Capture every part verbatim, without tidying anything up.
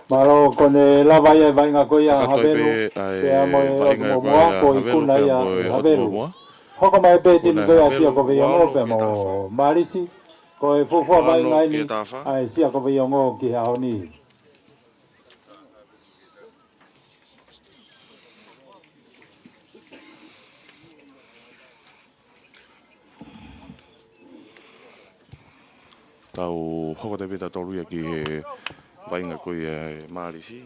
Mālō, ko ʻene lava ia e vaʻinga ko ia ʻa Havelu, pea mo e vaʻinga ko ia ʻa Havelu, ikuna ia ʻe Havelu. Hoko mai pē timi ko ia ʻa Siakoveiongo pea mo Mārisi, ko e fuofua vaʻinga eni ʻa e Siakoveiongo ki he ʻaho ni. Tau hoko atu pē tautolu ia ki he vaʻinga ko ia ʻa Mārisi,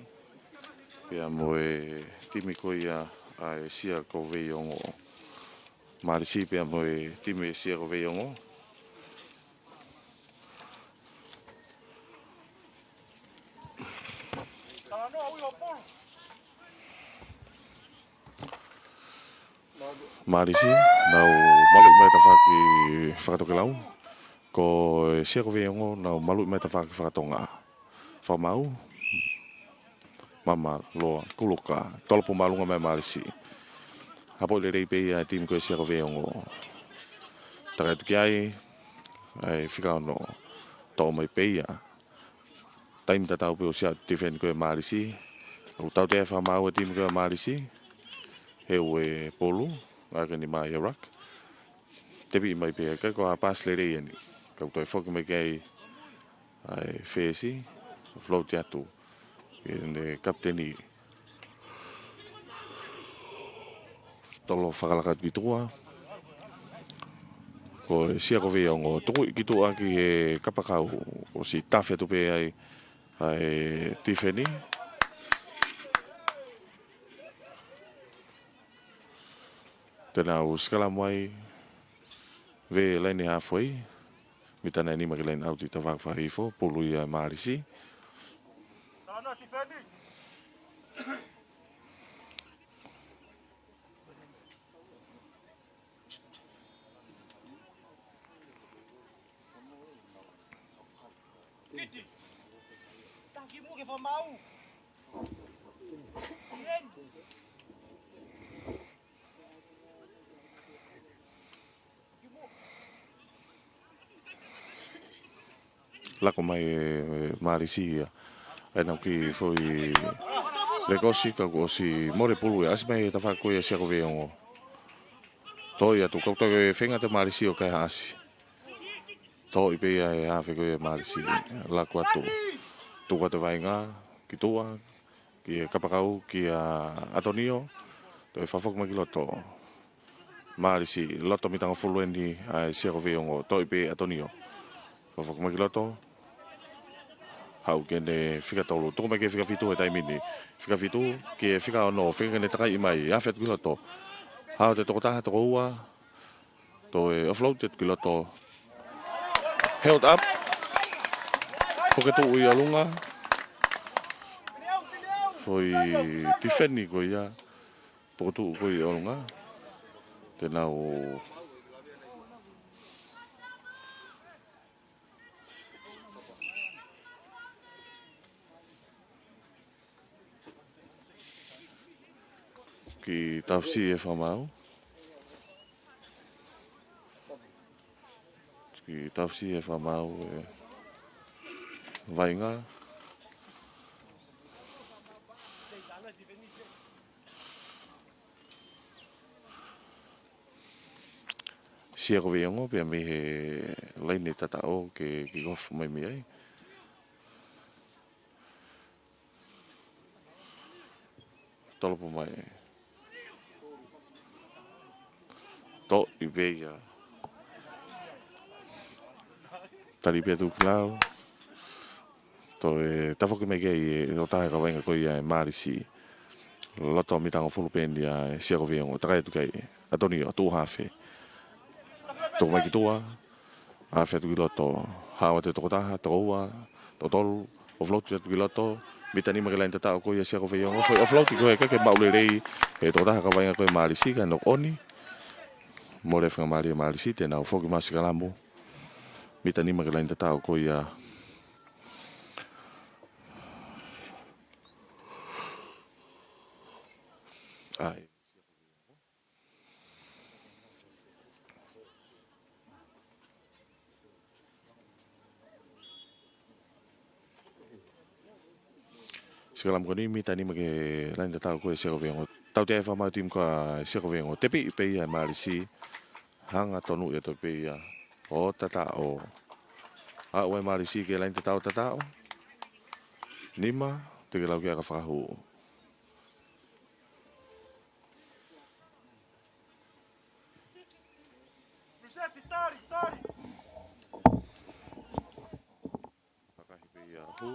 pea mo e timi ko ia ʻa e Siakoveiongo. Mārisi pea mo e timi ʻa e Siakoveiongo. Mārisi, nau maluʻi mai tafaʻaki fakatokelau. Ko e Siakoveiongo, nau maluʻi mai tafaʻaki fakatonga. Fakamaau, mama, loa, kuluka, tolopu māʻolunga mai Mārisi. Hapoʻi lelei pē ia e timi ko e Siakoveiongo. Takai atu ki ai, ʻa e fika ono, toʻo mai pē ia. Taimi tatau pē ʻosi ʻa e tifeni ko ia ʻa Mārisi. ʻOku tautea fakamaau e timi ko ia ʻa Mārisi. Heu e pulu, ʻa ia ko eni mai e ruck. Tepi mai pē, ʻikai ko ha paasi lelei eni. Kau toe foki mai ki ai ʻa e fesi, float atu. ʻEne kapiteni. Tolo fakalaka atu ki tuʻa. Ko e Siakoveiongo tukuʻi ki tuʻa ki he kapakau, ʻosi tafe atu pē ai ʻa e tifeni. Te nau sikalamu ai, vē laine halfway, mita nima ki he laine ʻauti tafaʻaki fakahihifo, pulu ia ʻa Mārisi. Lako mai ʻe Mārisi ia. ʻA ʻenau kiʻi foʻi lekosi ka kuo ʻosi mole pulu ia. ʻAsi mai e tafaʻaki ko ia ʻa Siakoveiongo. Toʻo ia atu, kau toe feinga atu ʻa Mārisi ʻo kaihaʻasi. Toʻo pē ia ʻe he hafe ko ia ʻa Mārisi. Lako atu. Tuku atu e vaʻinga ki tuʻa. Ki he kapakau, kia ʻAtonio, toe fakafoki mai ki loto. Mārisi, loto mitangofulu eni ʻa e Siakoveiongo, toʻo pē ʻe ʻAtonio. Fakafoki mai ki loto. Haʻu ki heʻene fika tolu, tuku mai ki he fika fitu he taimi ni. Fika fitu, ki he fika ono, feinga ke ne takai mai, afe atu ki loto. Haʻu atu e tokotaha, tokoua, toe offload atu ki loto. Held up. Puke tuʻu ʻi ʻolunga. Foʻi tifeni ko ia. Puke tuʻu ko ia ʻi ʻolunga. Te nau kiʻi taufesiʻi e fakamaau. Kiʻi taufesiʻi e fakamaau e vaʻinga. Siakoveiongo pea mei he laine tataʻo ke kick off mai mei ai. Tolopo mai. Toʻo pē ia. Tali pē atu ki lalo. Toe tafoki mai ki ai e tokotaha kau vaʻinga ko ia ʻa Mārisi. Loto mitangofulu pē eni ʻa e Siakoveiongo. Takai atu ki ai ʻAtonio, tuʻu hafe. Tuku mai ki tuʻa. Afe atu ki loto, haʻu atu e tokotaha, tokoua, tokotolu, offload atu ki loto, mita nima ki he laine tataʻo ko ia ʻa Siakoveiongo, foʻi offload ko ē ʻikai ke maʻu lelei ʻe he tokotaha kau vaʻinga ko ia ʻa Mārisi, kae knock on. Mole faingamālie ʻa Mārisi, te nau foki mai ʻo sikalamu, mita nima ki he laine tataʻo ko ia ʻa, ʻa, ʻa e Sikalame ko eni, mita nima ki he laine tatau ko ē ʻa Siakoveongo. Tautea e fakamaau timi ko ē ʻa Siakoveongo. Tepiʻi pē ia ʻe Malisi. Hanga tonu ia to pē ia ʻo tataʻo. Aʻu ʻa Malisi ki he laine tatau, tataʻo. Nima, teʻeki ke lau ki ai ka fakahū. Fakahi pē ia hū.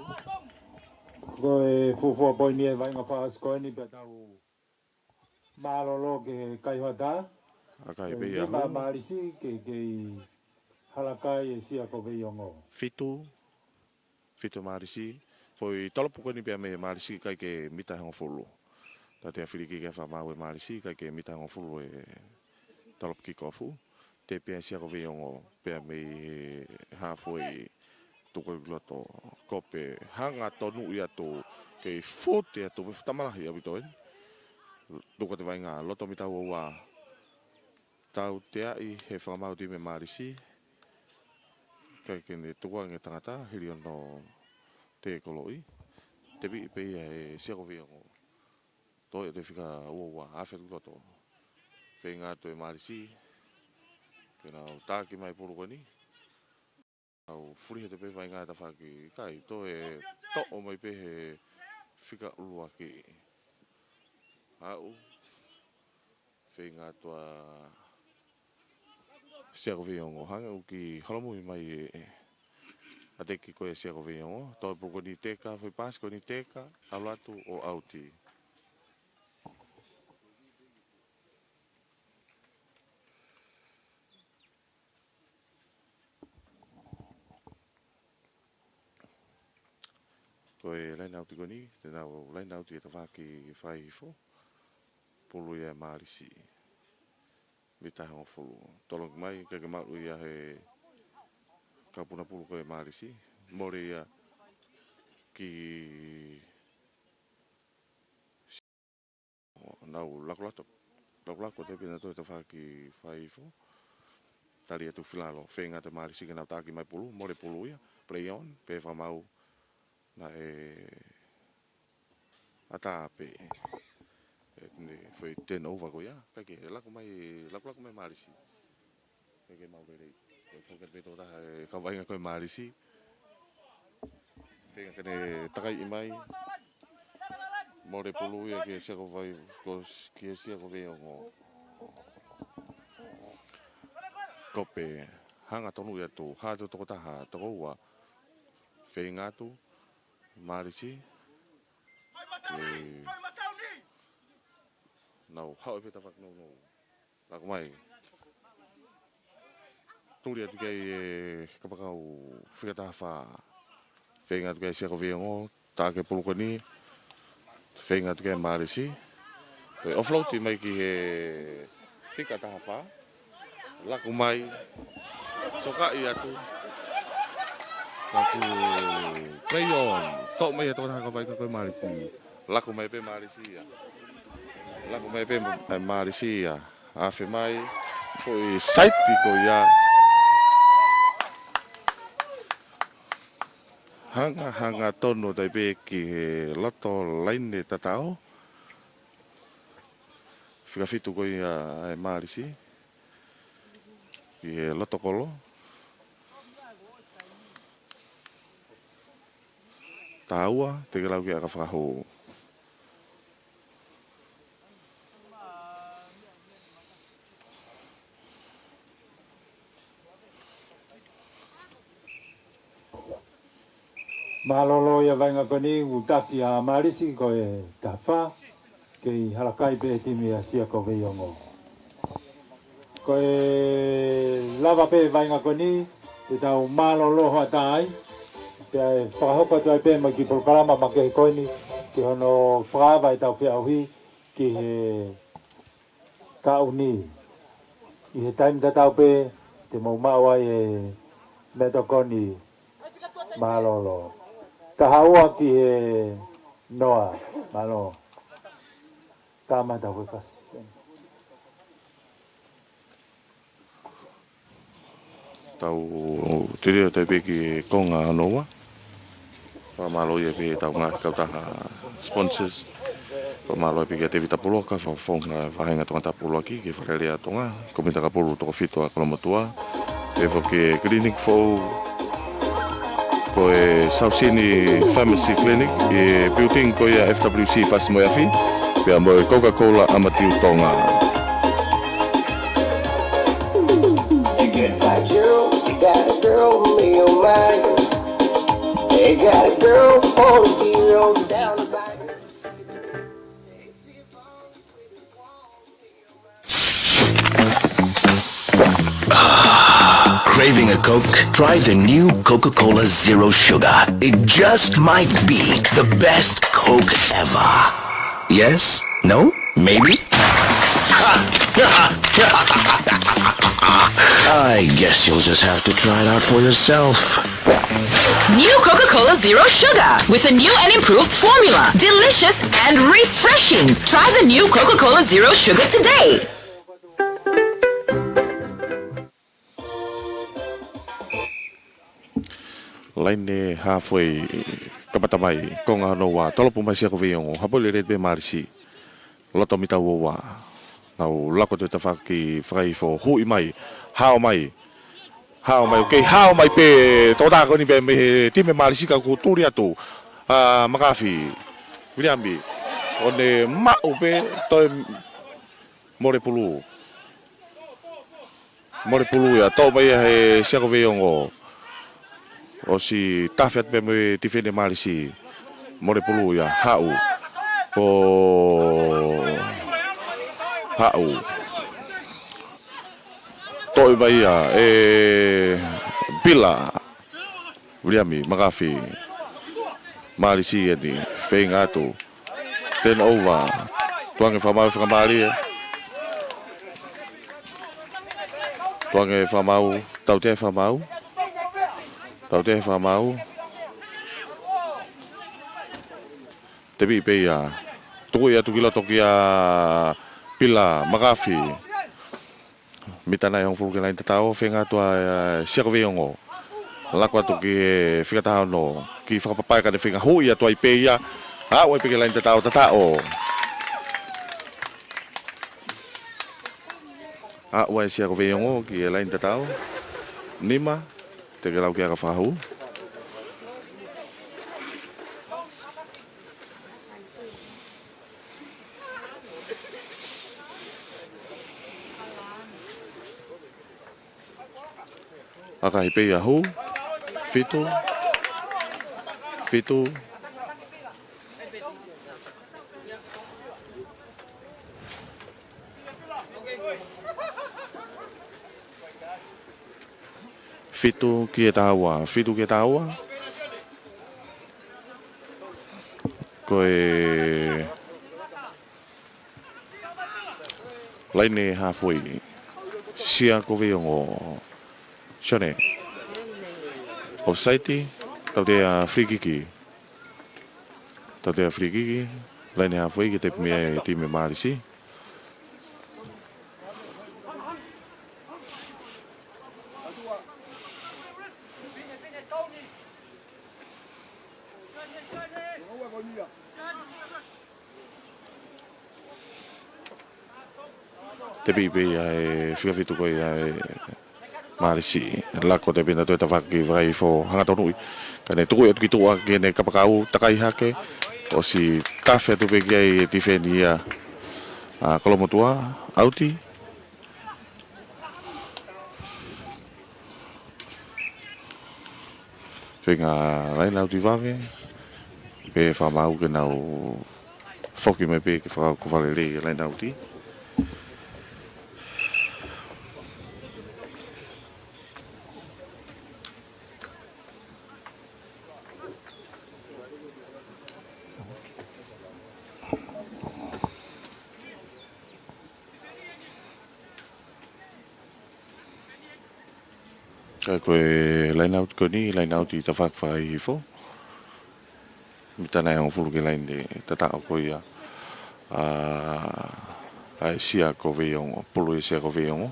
Ko e fuofua poini ʻa e vaʻinga fakaʻosi ko eni pea tau mālōlō ki he kai hoʻatā. Fakahi pē ia hū. Nima ʻa Malisi ke kei halakai ʻe Siakoveongo. Fitu. Fitu Malisi. Foʻi tolopu ko eni pē ia mei Malisi ʻikai ke mita ʻe hongofulu. Tautea fili kiʻi ke fakamaau ʻe Malisi ʻikai ke mita ʻe hongofulu e tolopu kick off. Tepi ʻa Siakoveongo pea mei he halfway, tuku ki loto. Kope, hanga tonu ia atu, kei fute atu, pea fuʻu tama lahi ʻaupito eni. Tuku atu e vaʻinga, loto mita ua ua. Tauteaʻi he fakamaau timi ʻe Malisi. ʻIkai ke ne tukuange tangata, hili hono tēkoloʻi. Tepiʻi pē ia ʻe Siakoveongo. Toe ʻe te fika ua ua, afe atu ki loto. Feinga atu ʻe Malisi ke nau taki mai pulu ko eni. Nau fulihi atu pē vaʻinga tafaʻaki, ʻikai, toe toʻo mai pē he fika ʻuluaki. Aʻu, feinga atu ʻa Siakoveongo, hanga ʻo kiʻi holomui mai e, e ʻateki ko ē ʻa Siakoveongo, toe pulu ko eni teka, foʻi paasi ko eni teka, ʻalu atu ʻo ʻauti. Ko e laine ʻauti ko eni, te nau laine ʻauti e tafaʻaki fakaʻosi. Pulu ia ʻe Malisi. Mita ʻe hongofulu. Tolongi mai, ʻikai ke maʻu ia he kapuna pulu ko ē ʻa Malisi. Mole ia ki Nau lakulaku, lakulaku atu pē ʻenau toe tafaʻaki fakaʻosi. Tali atu Filalo, feinga atu Malisi ke nau taki mai pulu, mole pulu ia, play on, pea fakamaau naʻe ʻatā pē. ʻE, ne foʻi turnover ko ia, ʻikai ke laku mai, lakulaku mai Malisi. ʻIkai ke maʻu lelei. Ko e fakapeto taha e kau vaʻinga ko ē ʻa Malisi. Feinga ke ne takaiʻi mai. Mole pulu ia ki he Siakoveongo, ki he Siakoveongo. Kope, hanga tonu ia atu, hā atu tokotaha, tokoua. Feinga atu, Malisi. Ke nau haʻu pē tafaʻaki nounou. Laku mai. Tuli atu ki ai e kapakau fika taha fā. Feinga atu ki ai Siakoveongo, taki e pulu ko eni. Feinga atu ki ai Malisi. Ko e offload mai ki he fika taha fā. Laku mai. Sokaʻi atu. Laku play on. Toʻo mai e tokotaha kau vaʻinga ko ē ʻa Malisi. Laku mai pē Malisi ia. Laku mai pē ʻe Malisi ia. Afe mai. Ko e saiti ko ia. Hanga, hanga tonu atu pē ki he loto laine tatau. Fika fitu ko ia ʻa Malisi. Ki he loto kolo. Taua, teʻeki lau ki ai ka fakahū. Mālōlō ia vaʻinga ko eni, ʻoku taki ʻa Malisi ko e taha fā. Kei halakai pē timi ʻa Siakoveongo. Ko e lava pē vaʻinga ko eni, te tau mālōlō hoʻatā ai. Pea ʻe fakahoko atu ai pē mo e kiʻi polokalama makehe ko eni, ki hono fakaava ʻetau feʻauhi, ki he kauni. ʻI he taimi tatau pē, te mou maʻu ai e meʻatokoni mālōlō. Taha ua ki he noa, mālō. Tama tau e kasi. Tau tilio tau pē ki he konga hono ua. Fakamālō ia pē tau ngaahi kautaha sponsors. Fakamālō pē kia Tevita Puloka, fakafofonga e vāhenga Tonga Tāpulu ʻaki, ki he Fakalele ʻa Tonga, Komiti Takapulu toko fitu ʻa Kolomotuʻa. Pehē foki ki he clinic foʻou ko e Sausini Pharmacy Clinic, ʻi he building ko ia F W C Fasi mo e Afi, pea mo e Coca-Cola ʻa Matiu Tonga. They got a girl, they got a girl, me oh my. They got a girl, forty year old down the back. Craving a Coke? Try the new Coca-Cola Zero Sugar. It just might be the best Coke ever. Yes? No? Maybe? I guess you'll just have to try it out for yourself. New Coca-Cola Zero Sugar with a new and improved formula. Delicious and refreshing. Try the new Coca-Cola Zero Sugar today. Laine halfway, kamata mai, konga hono ua, tolopu mai Siakoveiongo, hapoi lelei pē Mālisi. Loto mita ua ua. Nau lako atu he tafaʻaki fakaifo, huʻi mai, hao mai. Hao mai, ʻoku kei hao mai pē, tokotaha ko eni pē mei he timi Mālisi ka kuo tuli atu. ʻA, Makafi, Viliami, ʻo ne maʻu pē, toe mole pulu. Mole pulu ia, toʻo mai ia he Siakoveiongo. ʻOsi tafe atu pē mo e tifeni Mālisi. Mole pulu ia, haʻu. ʻO haʻu. Toʻo mai ia, ʻe Pila. Viliami, Makafi. Mālisi eni, feinga atu. Turnover. Tuʻu ange fakamāu, fakamālie. Tuʻu ange fakamāu, tautea fakamāu. Tautea fakamāu. Tepi pē ia. Tuku ia atu ki loto kia Pila, Makafi. Mita nai hongofulu ki he laine tataʻo, feinga atu ʻa, ʻa, Siakoveiongo. Lako atu ki he fika taha ono, ki Fakapapaʻe ka ne feinga huʻi atu ai pē ia. Aʻu ai pē ki he laine tataʻo, tataʻo. Aʻu ai Siakoveiongo ki he laine tataʻo. Nima, teʻeki lau ke aka fakahū. Aka ai pē ia hū. Fitu. Fitu. Fitu ki he taha ua, fitu ki he taha ua. Ko e laine halfway. Siakoveiongo. Sione. Offside, tautea free kick. Tautea free kick, laine halfway ke tepi mei ai e timi Mālisi. Tepi pē ia he fika fitu ko ia ʻa e Mālisi, lako tepi na toe tafaʻaki fakaifo, hanga tonuʻi. Ka ne tuku atu ki tuʻa ke ne kapakau, takai hake, ʻosi tafe atu pē ki ai e tifeni ia ʻa Kolomotuʻa, ʻauti. Feinga laine ʻauti vave, pea fakamāu ke nau foki mai pē ke fakakuvalele laine ʻauti. Ka ko e laine ʻauti ko eni, laine ʻauti tafaʻaki fakaifo. Mita nai hongofulu ki he laine tataʻo ko ia. ʻA, ʻa e Siakoveiongo, pulu ʻa e Siakoveiongo.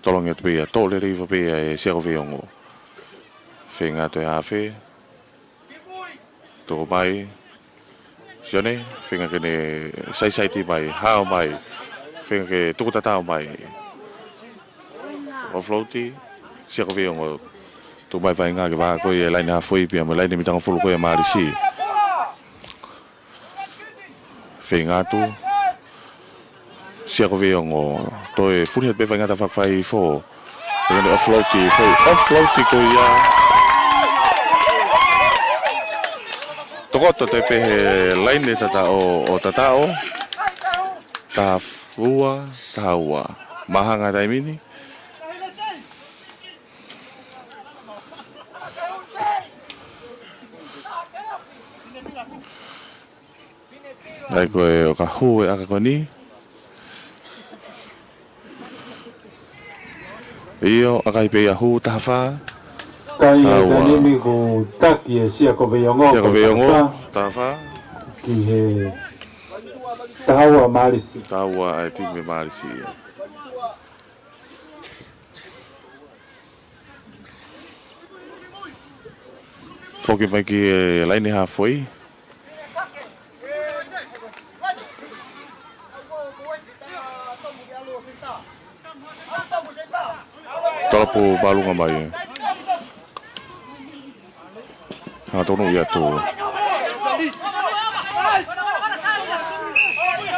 Tolongi atu pē ia, tō lelei hifo pē ia ʻe Siakoveiongo. Feinga atu e hafe. Toko mai. Sione, feinga ke ne saisaiti mai, hao mai. Feinga ke tuku tatau mai. Offload, Siakoveiongo. Tuku mai vaʻinga ke vā ko ia e laine hafoʻi pea mo e laine mitangofulu ko ia ʻa Malisi. Feinga atu. Siakoveiongo, toe fuli hake pē vaʻinga tafaʻaki fai hifo. Ko ʻene offload, foʻi offload ko ia. Tokoto atu pē he laine tataʻo, ʻo tataʻo. Taha ua, taha ua. Māhanga taimi ni. ʻAi ko e ʻoka hū e ʻaka ko eni. ʻIo, ʻaka ai pē ia, hū taha fā. Ka ʻi he taimi ni kuo taki ʻe Siakoveiongo, Siakoveiongo, taha fā. Taha fā. Ki he taha ua Malisi. Taha ua ʻa e timi Malisi ia. Foki mai ki he laine hafoʻi. Tolopu māʻolunga mai. Hangatonu ia tu.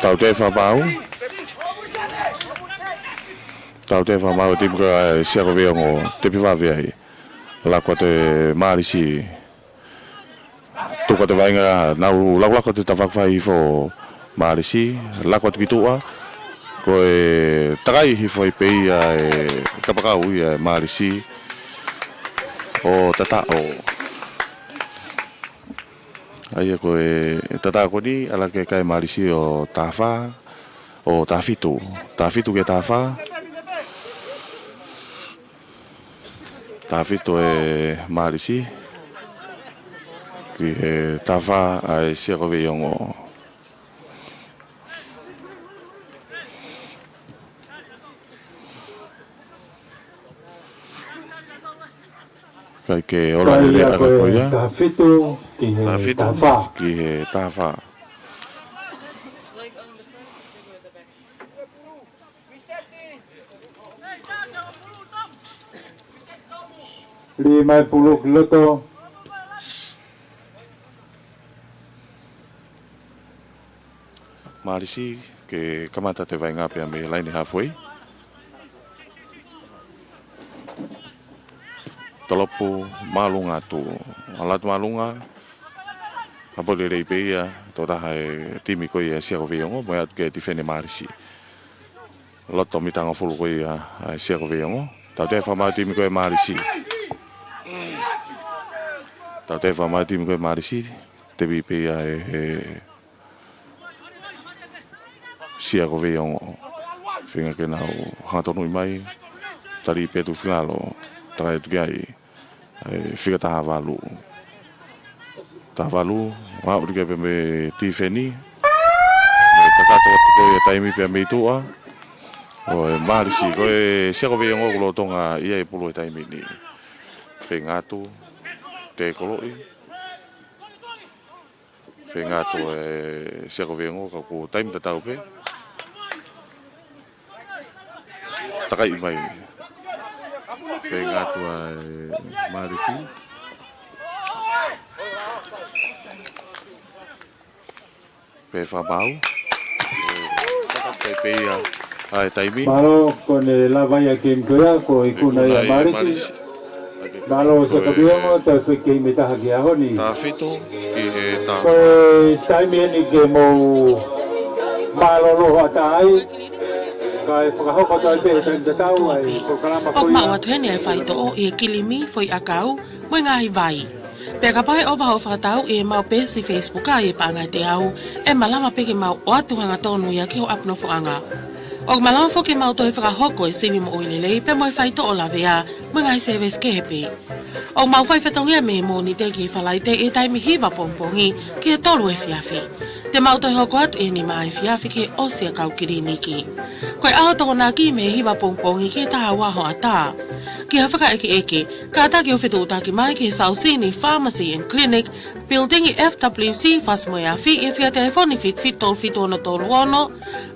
Tautefa mau. Tautefa mau e timi ko ia ʻa e Siakoveiongo, tepi vave ai. Lako atu e Malisi. Tuku atu e vaʻinga, nau lakolako atu tafaʻaki fai hifo Malisi, lako atu ki tuʻa, ko e takai hifo ai pē ia e kapakau ia e Malisi ʻo tataʻo. ʻA ia ko e tataʻo ko eni, ʻalu hake e kai Malisi ʻo taha fā, ʻo taha fitu, taha fitu ki he taha fā. Taha fitu e Malisi ki he taha fā ʻa e Siakoveiongo. Kae ke ola lelei e ʻaka ko ia. Taha fitu ki he taha fā. Taha fitu ki he taha fā. Lī mai pulu ki loto. Malisi ke kamata atu e vaʻinga pea mei he laine hafoʻi. Tolopu māʻolunga atu. ʻAlu atu māʻolunga. Hapo lelei pē ia, tokotaha e timi ko ia ʻa e Siakoveiongo, mo e ʻatu ki he tifeni Malisi. Loto mitangofulu ko ia ʻa e Siakoveiongo. Tautefa mau e timi ko ia ʻa Malisi. Tautefa mau e timi ko ia ʻa Malisi. Tepi pē ia ʻe he Siakoveiongo. Feinga ke nau hangatonuʻi mai. Tali pē atu filalo. Takai atu ki ai. ʻA e fika taha valu. Taha valu, ʻa uli ke pē mei tifeni. Mei kakato atu ko ia taimi pē mei tuʻa. ʻO e Malisi, ko e Siakoveiongo kuo lolotonga ʻi ai e pulu he taimi ni. Feinga atu, te koloʻi. Feinga atu e Siakoveiongo ka ko e taimi tatau pē. Takai mai. Feinga atu ʻa e Malisi. Pē fā mau. Takai pē ia ʻa e taimi. Mālō, ko ʻene lava ia e game ko ia, ko e ikuna ia ʻa Malisi. Mālō Siakoveiongo, toe fekei mei taha ki he ʻaho ni. Taha fitu ki he taha. Ko e taimi eni ke mou mālōlō atu ai. Kae fakahoko atu ai pē he taimi tatau ʻa e polokalama ko ia. ʻOku maʻu atu heni ʻa e faitoʻo ʻi he kilimi, foʻi ʻakau, mo e ngaahi vai. Pea kapau ʻe ʻova hoʻo fakatau ʻi heʻemau peesi Facebook ʻa e Paʻanga ʻa e Teau, ʻe malava pē ke mau ʻoatu hangatonu ia ki ho ʻapi nofoʻanga. ʻOku malava foki ke mau toe fakahoko e sivi moʻui lelei pea mo e faitoʻo lavea mo e ngaahi sēvesi kehe pē. ʻOku mau fai fatongia mei he Mōnite ki he Falaite ʻi he taimi hiva pongipongi ki he tolu efiafi. Te mau toe hoko atu ʻeni maʻa efiafi ki he ʻosi ʻa e kau kiliniki. Ko e ʻaho Tokonaki mei he hiva pongipongi ki he taha ua hoʻatā. Ki ha fakaʻekeʻeke, kātaki ʻo fetuʻutaki mai ki he Sausini Pharmacy and Clinic, Building ʻi F W C, Fasi mo e Afi, ʻi he fia telefoni fitu fitu tolu fitu ono tolu ono,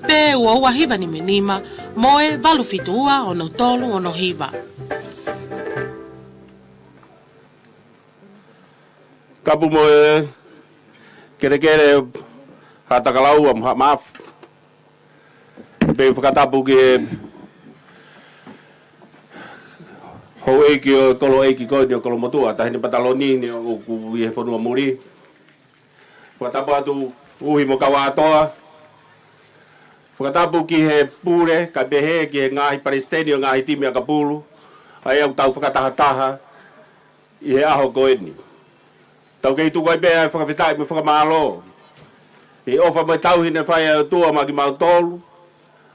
pe ua ua hiva nima nima, mo e valu fitu ua ono tolu ono hiva. Tapu mo e kelekele Haʻatakalaua mo Haʻa Maʻafu. Pea fakatapu ki he houʻeiki ʻo e kolo ʻeiki ko eni ʻo Kolomotuʻa, Taʻahine Pataloni ni ʻoku ʻi he fonua muli. Fakatapu atu Uhi mo Kauatoa. Fakatapu ki he pule, kae pehē ki he ngaahi palesiteni ʻo e ngaahi timi ʻakapulu, ʻa ia ʻoku tau fakatahataha ʻi he ʻaho ko eni. Tau kei tuku ai pē ʻa e fakafetaʻi mo e fakamālō ʻi he ʻofa mo e tauhi naʻe fai ʻe he ʻOtua maʻa kimautolu,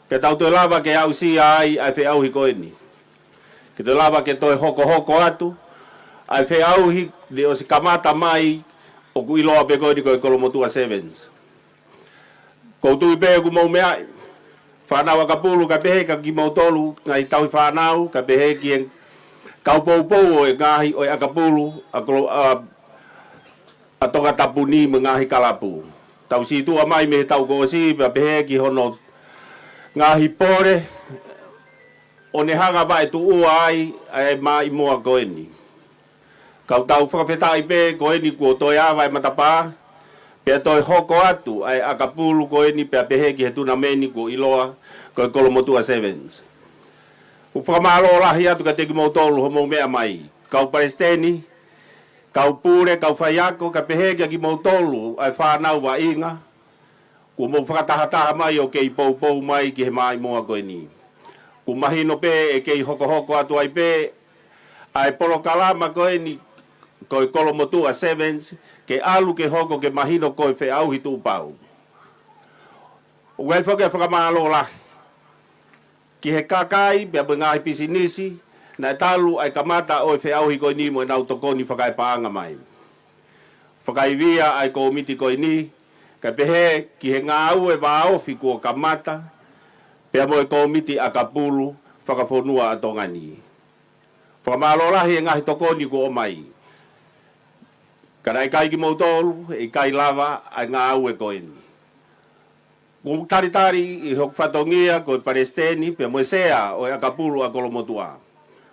pea tau toe lava ke aʻusia ai ʻa e feʻauhi ko eni. Ke toe lava ke toe hokohoko atu ʻa e feʻauhi naʻe ʻosi kamata mai, ʻoku ʻiloa pē ko eni ko e Kolomotuʻa Sevens. ʻOku ou tui pē ʻoku mou meaʻi, fānau ʻakapulu, kae pehē kia kimoutolu ngaahi tauhi fānau, kae pehē ki he kau poupou ʻo e ngaahi, ʻo e ʻakapulu ʻa Kolo-, ʻa, ʻa Tongatapu ni mo e ngaahi kalapu. Tau sītuʻa mai mei he taʻu kuo ʻosi, pea pehē ki hono ngaahi pole, ʻo ne hanga vaʻe tuʻua ai ʻa e maʻimoa ko eni. Ka ʻoku tau fakafetaʻi pē ko eni kuo toe ava e matapā, pea toe hoko atu ʻa e ʻakapulu ko eni pea pehē ki he tunameni kuo ʻiloa ko e Kolomotuʻa Sevens. ʻOku fakamālō lahi atu kiate kimoutolu hoʻomou meʻa mai. Kau palesiteni, kau pule, kau faiako, kae pehē kia kimoutolu ʻa e fānau vaʻinga, kuo mou fakatahataha mai ʻo kei poupou mai ki he maʻimoa ko eni. ʻOku mahino pē ʻe kei hokohoko atu ai pē ʻa e polokalama ko eni ko e Kolomotuʻa Sevens, ke ʻalu ke hoko ke mahino ko e feʻauhi tuʻupau. ʻOku ʻi ai foki ʻa e fakamālō lahi ki he kakai pea mo e ngaahi pisinisi naʻe talu ʻa e kamata ʻo e feʻauhi ko eni mo ʻenau tokoni fakaepaʻanga mai. Fakaivia ʻa e kōmiti ko eni, kae pehē ki he ngāue vāofi kuo kamata, pea mo e kōmiti ʻakapulu fakafonua ʻa Tonga ni. Fakamālō lahi e ngaahi tokoni kuo ʻomai. Ka naʻe ʻikai kimoutolu, ʻe ʻikai lava ʻa e ngāue ko eni. ʻOku ou talitali ʻi hoku fatongia ko e palesiteni pea mo e sea ʻo e ʻakapulu ʻa Kolomotuʻa.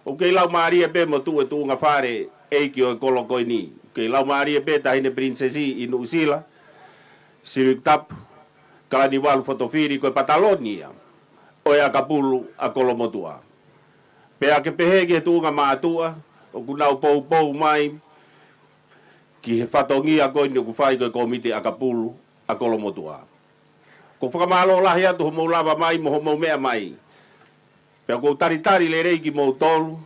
ʻOku kei laumālie pē mo tuʻu e tuʻunga fale ʻeiki ʻo e kolo ko eni. ʻOku kei laumālie pē Taʻahine Pilinisesi ʻi Nuʻusila, Siliu Tapu Kalaniuvalu Fotofili, ko e pataloni ia ʻo e ʻakapulu ʻa Kolomotuʻa. Pea ke pehē ki he tuʻunga mātuʻa, ʻoku nau poupou mai ki he fatongia ko eni ʻoku fai ko e kōmiti ʻakapulu ʻa Kolomotuʻa. ʻOku ou fakamālō lahi atu hoʻomou lava mai mo hoʻomou meʻa mai. Pea ʻoku ou talitali lelei kimoutolu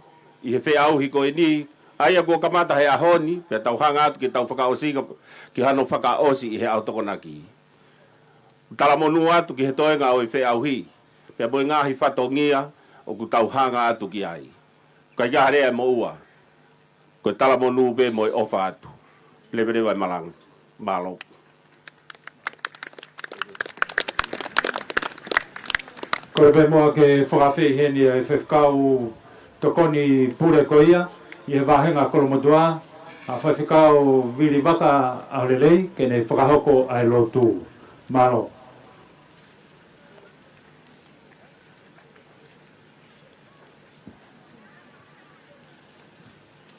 ʻi he feʻauhi ko eni, ʻa ia kuo kamata he ʻaho ni, pea tau hanga atu ke tau fakaʻosi ka, ki hano fakaʻosi ʻi he ʻaho Tokonaki. Talamonū atu ki he toenga ʻo e feʻauhi, pea mo e ngaahi fatongia ʻoku tau hanga atu ki ai. Kae ʻikai ha lea ʻe moʻua, ko e talamonū pē mo e ʻofa atu. Leveleva e malanga. Mālō. Ko e pē muʻa ke fakaafeʻi heni ʻa e faifekau tokoni pule ko ia ʻi he vāhenga Kolomotuʻa, ʻa Faifekau Vili Vaka ʻAholelei, ke ne fakahoko ʻa e lotu. Mālō.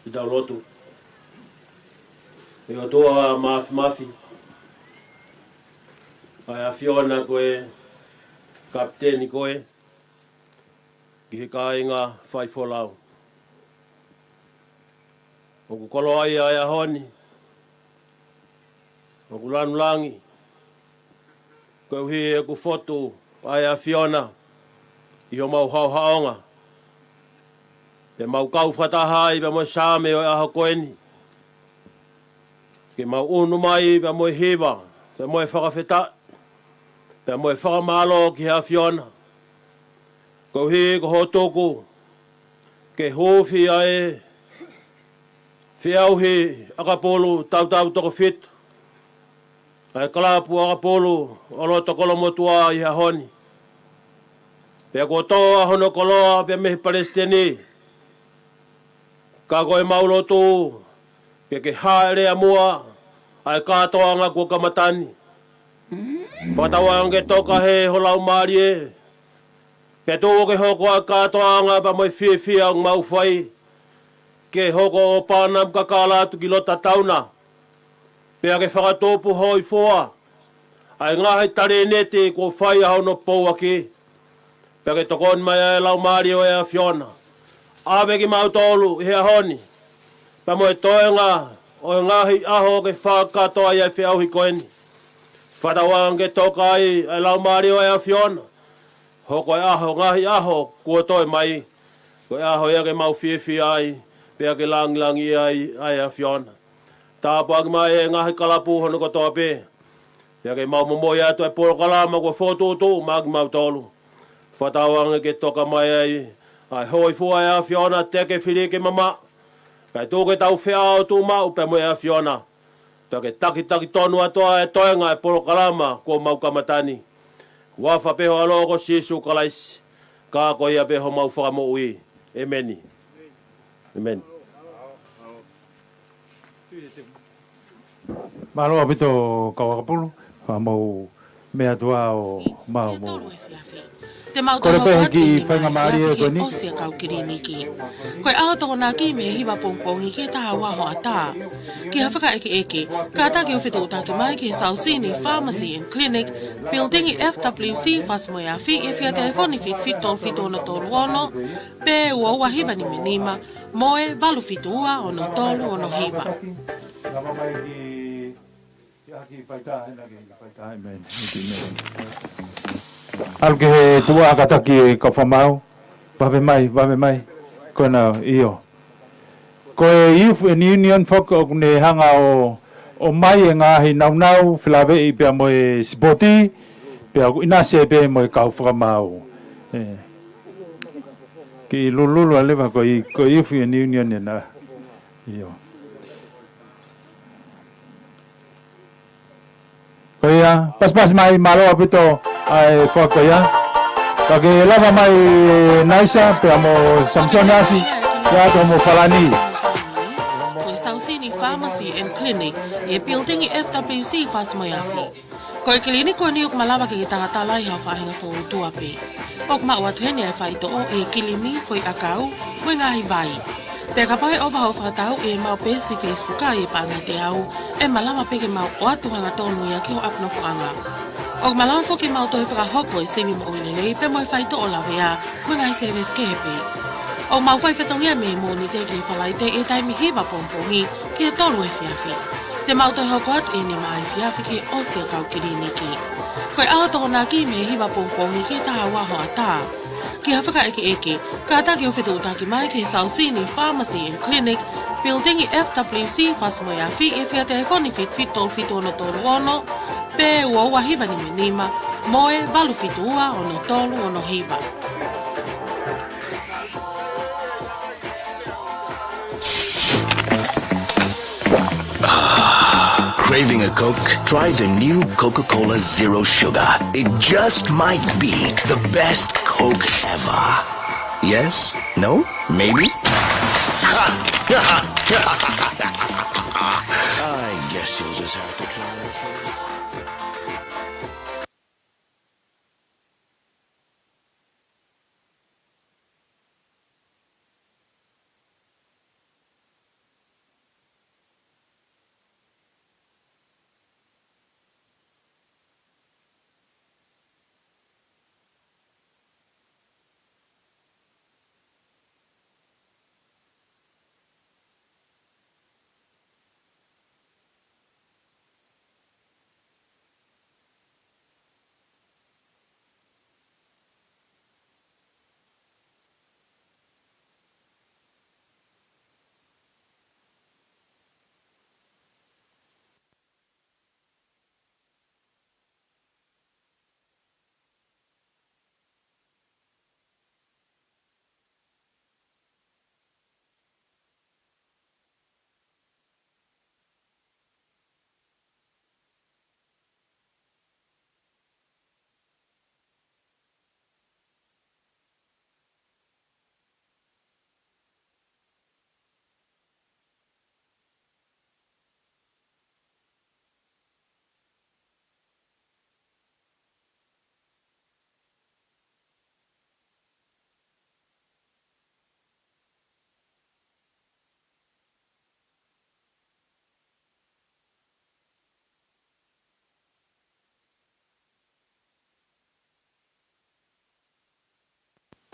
ʻI tau lotu. ʻE ʻOtua Māfimafi, ʻa e ʻAfiona koe, Kapiteni koe, ki he kāinga faifolau. ʻOku koloaʻia ʻa e ʻaho ni, ʻoku lanu langi, koeʻuhi ʻoku fotu ʻa e ʻAfiona ʻi homau haʻohaʻonga. Pea mau kau fakataha ai pea mo e Saame ʻo e ʻaho ko eni, ke mau ʻunu mai pea mo e hiva, pea mo e fakafetaʻi, pea mo e fakamālō ki he ʻAfiona, Koeʻuhi ko hoʻo tuku ke huufi ʻa e feʻauhi ʻakapulu tautau toko fitu ʻa e kalapu ʻakapulu ʻo loto Kolomotuʻa ʻi he ʻaho ni. Pea kuo tō ʻa hono koloa pea mei he palesiteni. Ka ko ʻemau lotu ke ke hāʻele ʻa muʻa ʻa e kātoanga kuo kamata ni. Fakatauange ke toka ʻe ho Laumālie. Pea tuku ke hoko ʻa e kātoanga pea mo e fiefia ʻoku mau fai ke hoko ʻo pana mo kakala atu ki loto tatauna. Pea ke fakatupu hōifua ʻa e ngaahi talēniti kuo fai ʻa hono pouaki. Pea ke tokoni mai ʻa e Laumālie ʻo e ʻAfiona. ʻAve kimautolu ʻi he ʻaho ni pea mo e toenga ʻo e ngaahi ʻaho ke fakakakato ai ʻa e feʻauhi ko eni. Fakatauange ke toka ai ʻa e Laumālie ʻo e ʻAfiona. Hoko e ʻaho, ngaahi ʻaho kuo toe mai, ko e ʻaho ia ke mau fiefia ai pea ke langilangiʻia ai ʻa e ʻAfiona. Tāpuaki mai e ngaahi kalapu hono kotoa pē. Pea ke mau momoi atu ʻa e polokalama kuo fokotuʻutuʻu maʻa kimautolu. Fakatauange ke toka mai ai ʻa e hōifua ʻa e ʻAfiona, te ke fili ke mamaʻo. Kae tuku ke tau feʻao tuʻumaʻu pea mo e ʻAfiona. Pea ke takitaki tonu atu ʻa e toenga ʻa e polokalama kuo mau kamata ni. Huafa pē ho ʻAlo ko Sīsū Kalaisi, ka ko ia pē homau Fakamoʻui. ʻĒmeni. ʻĒmeni. Mālō ʻaupito kau ʻakapulu, fakamau meʻa atu ʻo mau mo. Te mau kole pē ki he faingamālie ko eni. ʻOsi ʻa e kau kiliniki. Ko e ʻaho Tokonaki mei he hiva pongipongi ki he taha ua hoʻatā. Ki ha fakaʻekeʻeke, kātaki ʻo fetuʻutaki mai ki he Sausini Pharmacy and Clinic, Building F W C, Fasi mo e Afi, ʻi he fika telefoni fitu fitu tolu fitu ono tolu ono, pe ua ua hiva nima nima, mo e valu fitu ua ono tolu ono hiva. ʻAlu ki he tuʻa, kātaki e kau fakamaau. Vave mai, vave mai. Ko ena, ʻio. Ko e Youth and Union foki ʻoku ne hanga ʻo, ʻomai e ngaahi nāunau felāveʻi pea mo e sipoti, pea ʻoku ʻinasi pē mo e kau fakamaau. ʻE. Kiʻi lulululu ā leva ko e, ko e Youth and Union ena. ʻIo. Ko ia, pasipasi mai, mālō ʻaupito ʻa e foaki ko ia. Ka ke lava mai Naisa, pea mo Samisoni ʻAsi, pea atu mo Falani. Ko e Sausini Pharmacy and Clinic, ʻi he Building F W C, Fasi mo e Afi. Ko e kiliniki ko eni ʻoku malava ke ke talatala ʻi ha faʻahinga foʻi tuʻa pē. ʻOku maʻu atu heni ʻa e faitoʻo ʻi he kilimi, foʻi ʻakau, mo e ngaahi vai. Pea kapau ʻe ʻova hoʻo fakatau ʻi heʻemau peesi Facebook ʻi he paʻanga teau, ʻe malava pē ke mau ʻoatu hangatonu ia ki hoʻo ʻapi nofoʻanga. ʻOku malava foki ke mau toe fakahoko e sivi moʻui lelei pea mo e faitoʻo lavea mo e ngaahi sēvesi kehe pē. ʻOku mau fai fatongia mei he Mōnite ki he Falaite ʻi he taimi hiva pongipongi ki he tolu efiafi. Te mau toe hoko atu ʻi he nima efiafi ki he ʻosi ʻa e kau kiliniki. Ko e ʻaho Tokonaki mei he hiva pongipongi ki he taha ua hoʻatā. Ki ha fakaʻekeʻeke, kātaki ʻo fetuʻutaki mai ki he Sausini Pharmacy and Clinic, Building F W C, Fasi mo e Afi, ʻi he fika telefoni fitu fitu tolu fitu ono tolu ono, pe ua ua hiva nima nima, mo e valu fitu ua ono tolu ono hiva. Craving a Coke? Try the new Coca-Cola Zero Sugar. It just might be the best Coke ever. Yes? No? Maybe? I guess you'll just have to try it first.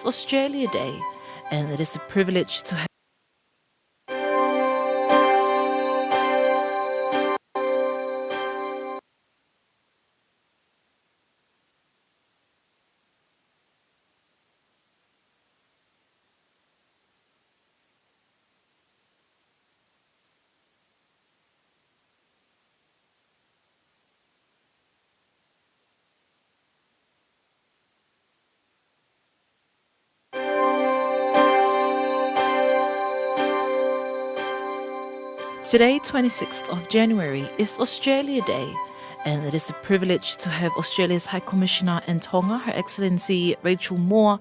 Australia Day, and it is a privilege to have Today, twenty-sixth of January, is Australia Day, and it is a privilege to have Australia's High Commissioner in Tonga, Her Excellency Rachel Moore,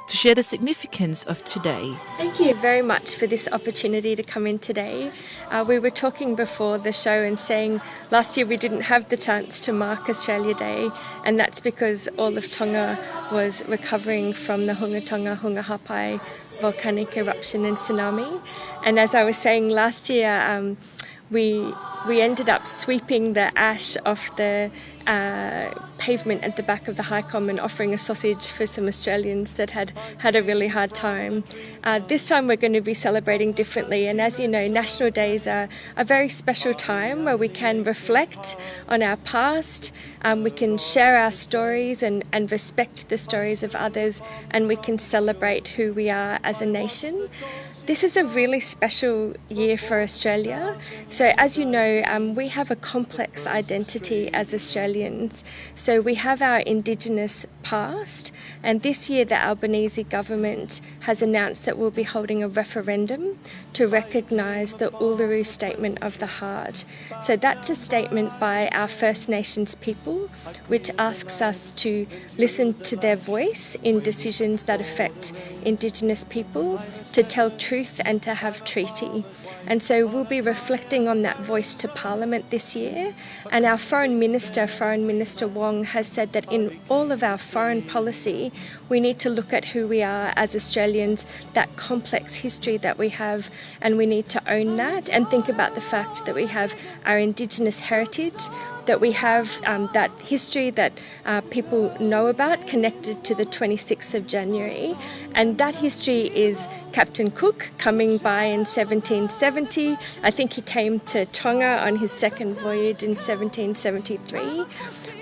to share the significance of today. Thank you very much for this opportunity to come in today. Uh, we were talking before the show and saying last year we didn't have the chance to mark Australia Day, and that's because all of Tonga was recovering from the Hunga Tonga, Hunga Haʻapai volcanic eruption and tsunami. And as I was saying last year, um, we, we ended up sweeping the ash off the, uh, pavement at the back of the High Com and offering a sausage for some Australians that had had a really hard time. Uh, this time we're gonna be celebrating differently, and as you know, National Days are a very special time where we can reflect on our past, um, we can share our stories and, and respect the stories of others, and we can celebrate who we are as a nation. This is a really special year for Australia. So, as you know, um, we have a complex identity as Australians. So, we have our Indigenous past, and this year the Albanese government has announced that we'll be holding a referendum to recognise the Uluru Statement of the Heart. So, that's a statement by our First Nations people, which asks us to listen to their voice in decisions that affect Indigenous people, to tell truth and to have treaty. And so we'll be reflecting on that voice to Parliament this year. And our Foreign Minister, Foreign Minister Wong, has said that in all of our foreign policy, we need to look at who we are as Australians, that complex history that we have, and we need to own that and think about the fact that we have our Indigenous heritage, that we have, um, that history that uh, people know about connected to the twenty-sixth of January. And that history is Captain Cook coming by in seventeen seventy. I think he came to Tonga on his second voyage in seventeen seventy-three.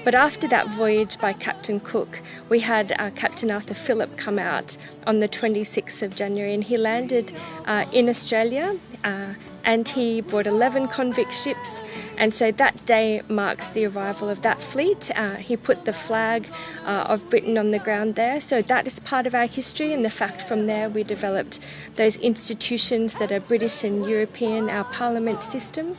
But after that voyage by Captain Cook, we had, uh, Captain Arthur Phillip come out on the twenty-sixth of January, and he landed, uh, in Australia, uh, and he brought eleven convict ships, and so that day marks the arrival of that fleet. Uh, he put the flag, uh, of Britain on the ground there, so that is part of our history, and the fact from there we developed those institutions that are British and European, our parliament system.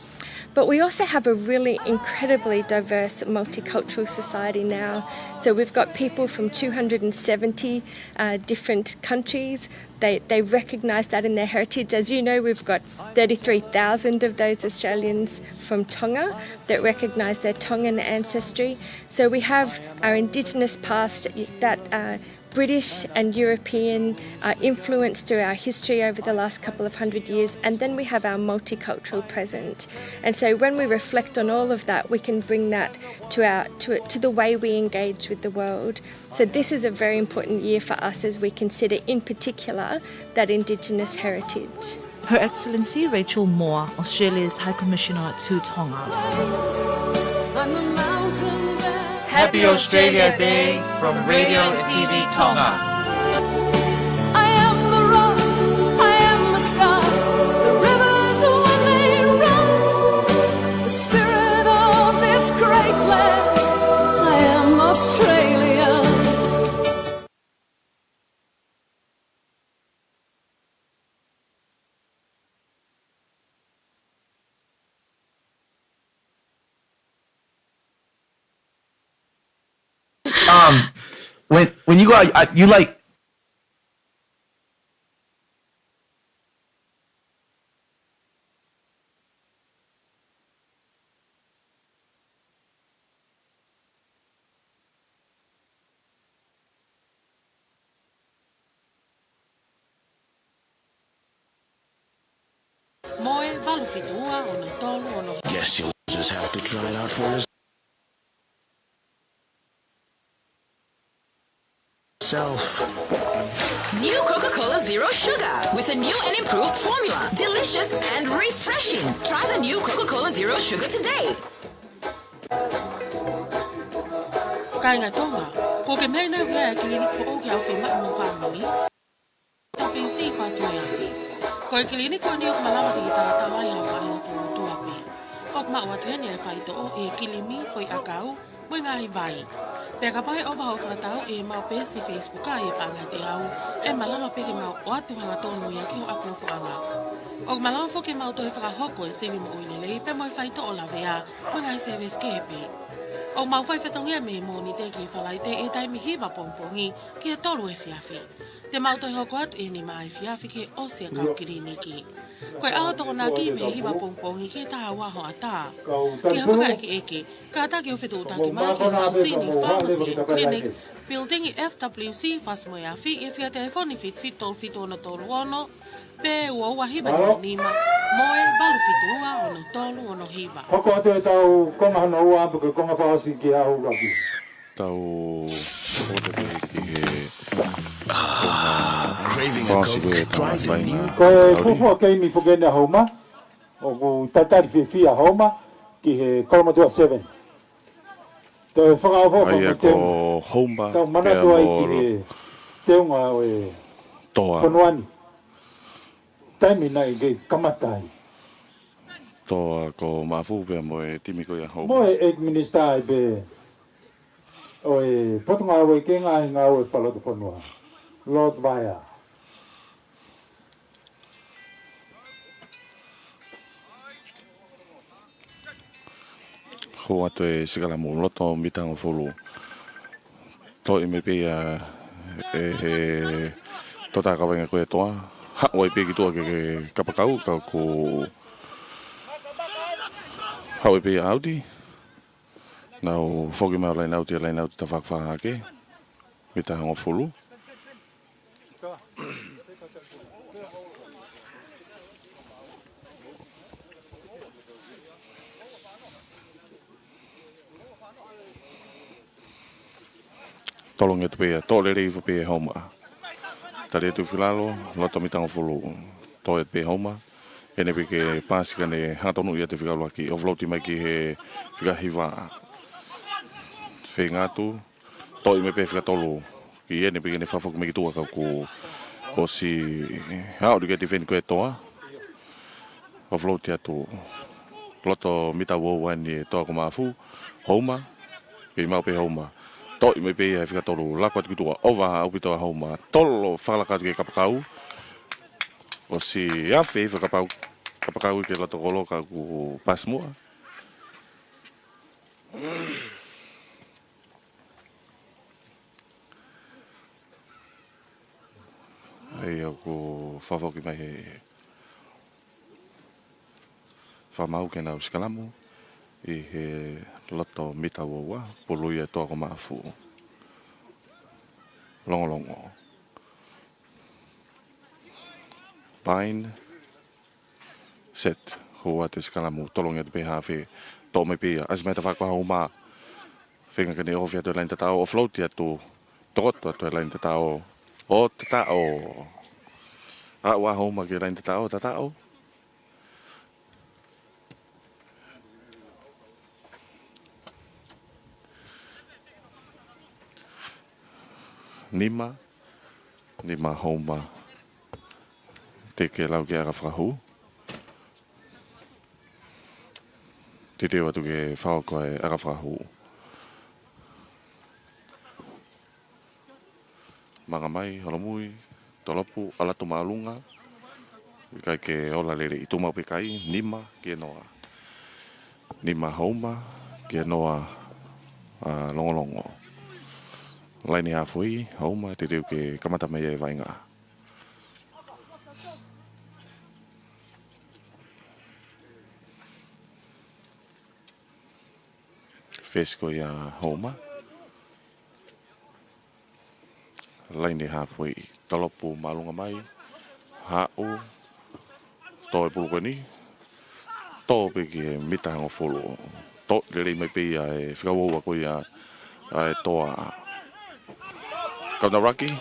But we also have a really incredibly diverse multicultural society now. So we've got people from two hundred and seventy, uh, different countries. They, they recognise that in their heritage. As you know, we've got thirty-three thousand of those Australians from Tonga that recognise their Tongan ancestry. So we have our Indigenous past that, uh, British and European, uh, influence through our history over the last couple of hundred years, and then we have our multicultural present. And so when we reflect on all of that, we can bring that to our, to, to the way we engage with the world. So this is a very important year for us as we consider, in particular, that Indigenous heritage. Her Excellency Rachel Moore, Australia's High Commissioner to Tonga. Happy Australia Day from Radio T V Tonga. I am the rock, I am the sky, the rivers when they run, the spirit of this great land, I am Australia. Um, when, when you go out, I, you like Mo e valu fitu ua ono tolu ono. Guess you'll just have to try it out for yourself. New Coca-Cola Zero Sugar with a new and improved formula. Delicious and refreshing. Try the new Coca-Cola Zero Sugar today. Kāinga Tonga, kuo ke meʻa nai ki ha kiliniki foʻou ke ʻaofia maʻu mo e fāmili? Tau pisi fasi mai afi. Ko e kiliniki ko eni ʻoku malava ke ke talatalaʻi ha faʻahinga foʻi motuʻa pē. ʻOku maʻu atu heni ʻa e faitoʻo, ʻa e kilimi, foʻi ʻakau, mo e ngaahi vai. Pea kapau ʻe ʻova hoʻo fakatau, ʻi heʻemau peesi Facebook ʻa e Paʻanga ʻa e Teau, ʻe malava pē ke mau ʻoatu hangatonu ia ki hoʻo ʻapi nofoʻanga. ʻOku malava foki ke mau toe fakahoko e sivi moʻui lelei pea mo e faitoʻo lavea, mo e ngaahi sēvesi kehe pē. ʻOku mau fai fatongia mei he Mōnite ki he Falaite ʻi he taimi hiva pongipongi ki he tolu efiafi. Te mau toe hoko atu ʻi he nima efiafi ki he ʻosi ʻa e kau kiliniki. Ko e ʻaho Tokonaki mei he hiva pongipongi ki he taha ua hoʻatā. Ki ha fakaʻekeʻeke, kātaki ʻo fetuʻutaki mai ki he Sausini Pharmacy and Clinic, Building F W C, fasi mai afi, ʻi he fia telefoni fitu fitu tolu fitu ono tolu ono, pe ua ua hiva nima nima, mo e valu fitu ua ono tolu ono hiva. Hoko atu ʻetau konga hono ua, pe ko e konga fakaʻosi ki he ʻaho ʻuluaki. Tau ʻote pē ki he Craving a Coke? Try the new. Ko e fuofua keimi foki eni ʻa Houma, ʻoku tatali fiefia Houma ki he Kolomotuʻa Sevens. Toe fakaʻofoʻofa ʻa ia mo e ko teunga. Houma, tau manatu pea ai mo ki he teunga ʻo e Toa. Fonua ni. Taimi naʻe kei kamata ai. Toa ko Maʻafu pea mo e timi ko ia Houma. Mo e ex-minister ai pē ʻo e Potungāue ki he Ngaahi Ngāue Fakalotofonua, Lord Vaea. Hoko atu e sikalamu loto mita hongofulu. Toʻi mai pē ia ʻe he toketā kaveinga ko e Toa. Haʻu ai pē ki tuʻa ki he kapakau, ka kuo haʻu ai pē ia ʻauti. Nau foki mai ʻo laine ʻauti, laine ʻauti tafaʻaki fā hake. Mita hongofulu. Tolongi atu pē ia, toʻo lelei hifo pē ia ʻe Houma. Tali atu ki lalo, loto mita hongofulu. Toʻo atu pē ʻe Houma. ʻEne pē ke paasi kae ne hangatonu ia ʻi he fika ʻuluaki. ʻOflauti mai ki he fika hiva. Feinga atu. Toʻi mai pē fika tolu. Ki ʻene pē ke ne fakafoki mai ki tuʻa ka kuo ʻosi aʻu ki he tifeni ko e Toa. ʻOflauti atu. Loto mita ua ua eni ʻe Toa ko Maʻafu. Houma. Kei maʻu pē Houma. Toʻi mai pē ia he fika tolu. Lako atu ki tuʻa. ʻOva ʻaupito ʻa Houma. Tolo fakalaka atu ki he kapakau. ʻOsi afe hifo e kapakau, kapakau ki he loto kolo ka kuo paasi muʻa. ʻA ia ʻoku fakafoki mai he fakamaau ke nau sikalamu ʻi he loto mita ua ua, pulu ia ʻe Toa ko Maʻafu. Longolongo. Paine. Set. Hoko atu e sikalamu, tolongi atu pē hafe. Toʻo mai pē ia. ʻAsi mai tafaʻaki ko Houma. Feinga ke ne ʻohofi atu e laine tataʻo, ʻoflauti atu. Tokoto atu e laine tataʻo. ʻO tataʻo. Aʻu ʻa Houma ki he laine tataʻo, tataʻo. Nima. Nima Houma. Teʻeki ke lau ki he ʻaka fakahū. Teuteu atu ke fakahoko e ʻaka fakahū. Maʻunga mai, Holomui, Tolopu, ʻalu atu māʻolunga. ʻIkai ke ola lelei, tuʻu maʻu pē kai, nima ki he noa. Nima Houma ki he noa ʻa Longolongo. Laine hafoi, Houma, teuteu ke kamata mai e vaʻinga. Fesi ko ia Houma. Laine hafoi, Tolopu māʻolunga mai. Haʻu. Toʻo e pulu ko eni. Toʻo pē ki he mita hongofulu. Toʻo lelei mai pē ia e fika ua ua ko ia ʻa e Toa. Kaunaraki.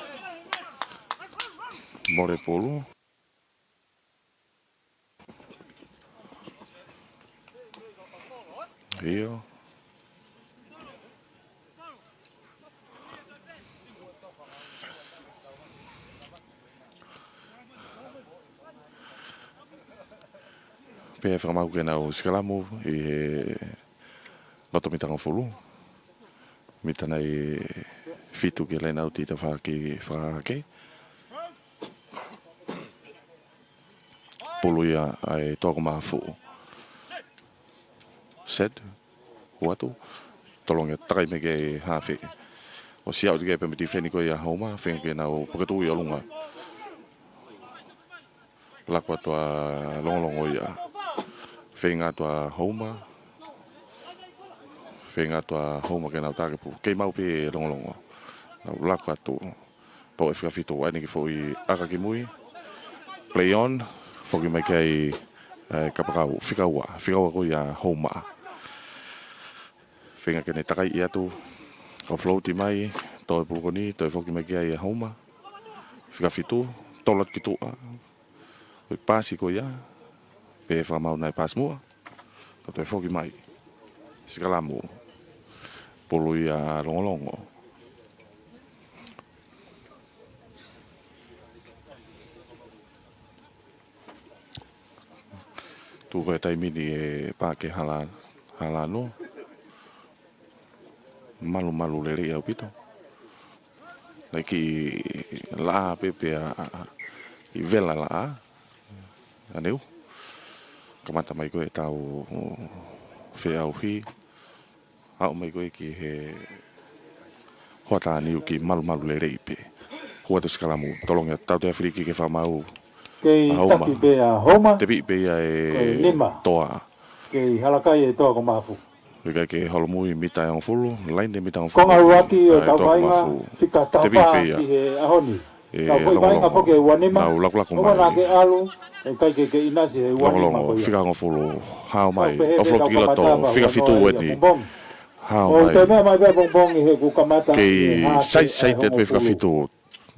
Mole pulu. ʻIo. Pea fakamau ke nau sikalamu ʻi he loto mita hongofulu. Mita nai fitu ki he laine ʻauti tafaʻaki fakahahake. Pulu ia ʻa e Toa ko Maʻafu. Set. Hū atu. Tolongi, takai mai ki he hafe. ʻOsi aʻu ki ai pē mei he tifeni ko ia Houma. Feinga ke nau puke tuʻu ʻi ʻolunga. Laku atu ʻa Longolongo ia. Feinga atu ʻa Houma. Feinga atu ʻa Houma ke nau takepu. Kei maʻu pē Longolongo. Nau laku atu. Pau ʻe fika fitu, ʻa eni ki foʻi ʻaka ki mui. Play on. Foki mai ki ai, ʻa e kapakau. Fika ua. Fika ua ko ia Houma. Feinga ke ne takai atu. Offload mai. Toe pulu ko eni. Toe foki mai ki ai ʻa Houma. Fika fitu. Tolo atu ki tuʻa. Ko e paasi ko ia, pea fakamau naʻe paasi muʻa. Ka toe foki mai. Sikalamu. Pulu ia Longolongo. Tuʻu ko e taimi ni ʻe Pake Hala, Halano. Malumalu lelei ʻaupito. Naʻe kiʻi laʻā pē pea kiʻi vela laʻā. Aneu. Kamata mai ko e tau feʻauhi. Aʻu mai ko e ki he hoʻatā niu kiʻi malumalu lelei pē. Hū atu sikalamu. Tolongi atu tautea filiki ke fakamau. Kei ʻa Houma. Taki pē ʻa Houma. Tepiʻi pē ia ʻe Toa. Kei halakai ʻe Toa ko Maʻafu. Fika ke holomui mita ʻe hongofulu, laine mita hongofulu. Konga ua ki ʻo e tau vainga, fika taha ki he ʻaho ni. Tau foʻi vainga foki ʻe ua nima. Nau lakulaku mai. Naʻa ke ʻalu, ʻe ʻikai ke ke ʻinasi he ua nima ko ia. Fika hongofulu, hao mai, offload ki loto, fika fitu eni. Hao mai. Kei saisai te pē fika fitu,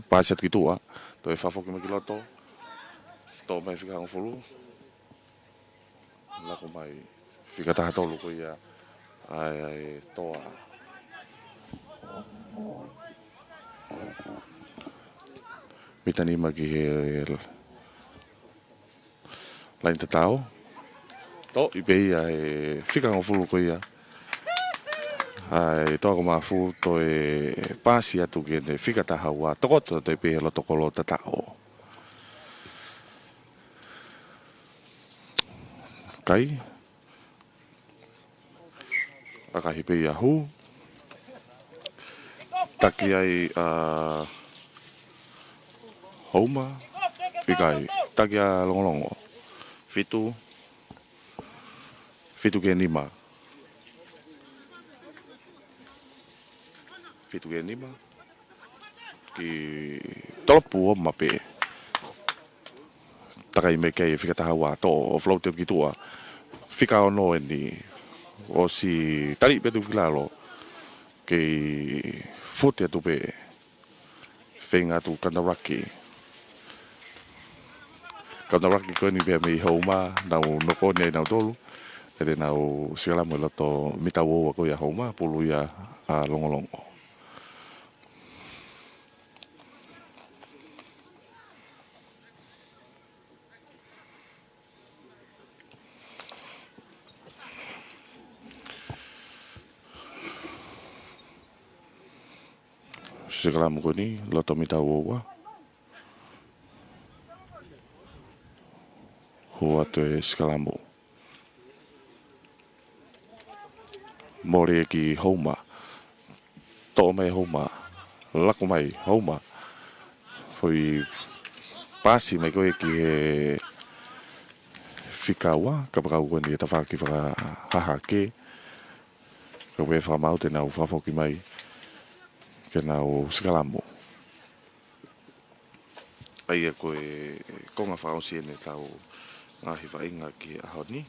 paasi atu ki tuʻa, toe fafoki mai ki loto, toʻo mai fika hongofulu. Laku mai, fika taha tolu ko ia, ʻa e, ʻa e Toa. Mita nima ki he laine tatau. Toʻo pē ia ʻe fika hongofulu ko ia. ʻA e Toa ko Maʻafu toe paasi atu ki he fika taha ua, tokoto toe pē he loto kolo tatau. Kai. ʻAkahi pē ia hū. Taki ai ʻa Houma. ʻIkai. Taki ʻa Longolongo. Fitu. Fitu ki he nima. Fitu ki he nima. Ki tolopu o mape. Takai mai ki ai fika taha ua toʻo offload ki tuʻa. Fika ono eni. ʻOsi tali pē atu ki lalo. Kei fute atu pē. Feinga atu kantaulaki. Kantaulaki ko eni pē mei Houma. Nau noko eni ai nautolu. Pea te nau sikalamu he loto mita ua ua ko ia Houma. Pulu ia ʻa Longolongo. Sikalamu ko eni, loto mita ua ua. Hū atu e sikalamu. Mole ki Houma. Toʻo mai Houma. Laku mai Houma. Foʻi paasi mai ko e ki he fika ua, kapakau ko eni he tafaʻaki fakahahake. Ka ʻoku fakamau te nau fakafoki mai. Ke nau sikalamu. ʻA ia ko e konga fakaʻosi eni ʻetau ngaahi vaʻinga ki he ʻaho ni.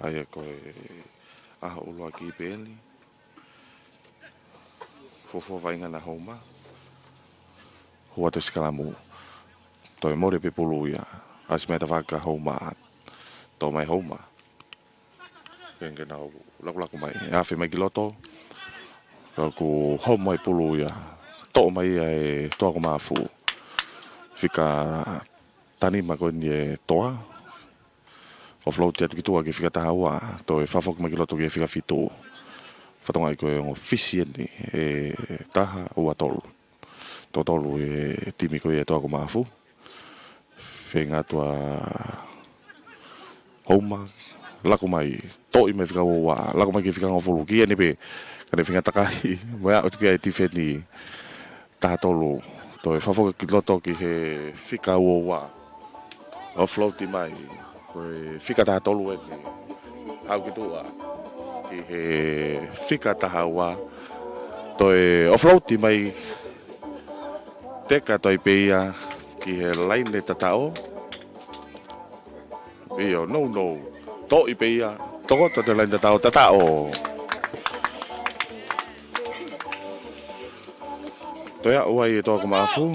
ʻA ia ko e ʻaho ʻuluaki pē eni. Ko e fuofua vaʻinga ʻa Houma. Hū atu e sikalamu. Toe mole pē pulu ia. ʻAsi mai e tafaʻaki ʻa Houma. Toʻo mai ʻe Houma. Ke nau lakulaku mai. Afe mai ki loto. Ka kuo homo e pulu ia. Toʻo mai ia ʻe Toa ko Maʻafu. Fika taha nima ko eni ʻe Toa. Offload atu ki tuʻa ki he fika taha ua, toe fakafoki mai ki loto ki he fika fitu. Fakatokangaʻi ko e ongo fisi eni ʻe taha ua tolu. Toko tolu e timi ko ia ʻa Toa ko Maʻafu. Feinga atu ʻa Houma, laku mai, toʻo mai fika ua ua, laku mai ki he fika hongofulu, ki eni pē, ka ne feinga takahi, mo e aʻu atu ki ai e tifeni taha tolu, toe fakafoki ki loto ki he fika ua ua. Offload mai, ko e fika taha tolu eni. Haʻu ki tuʻa, ki he fika taha ua. Toe offload mai, teka toe pē ia, ki he laine tataʻo. ʻIo, no, no. Toʻo pē ia. Tokoto atu e laine tataʻo, tataʻo. Toe aʻu ai ʻe Toa ko Maʻafu.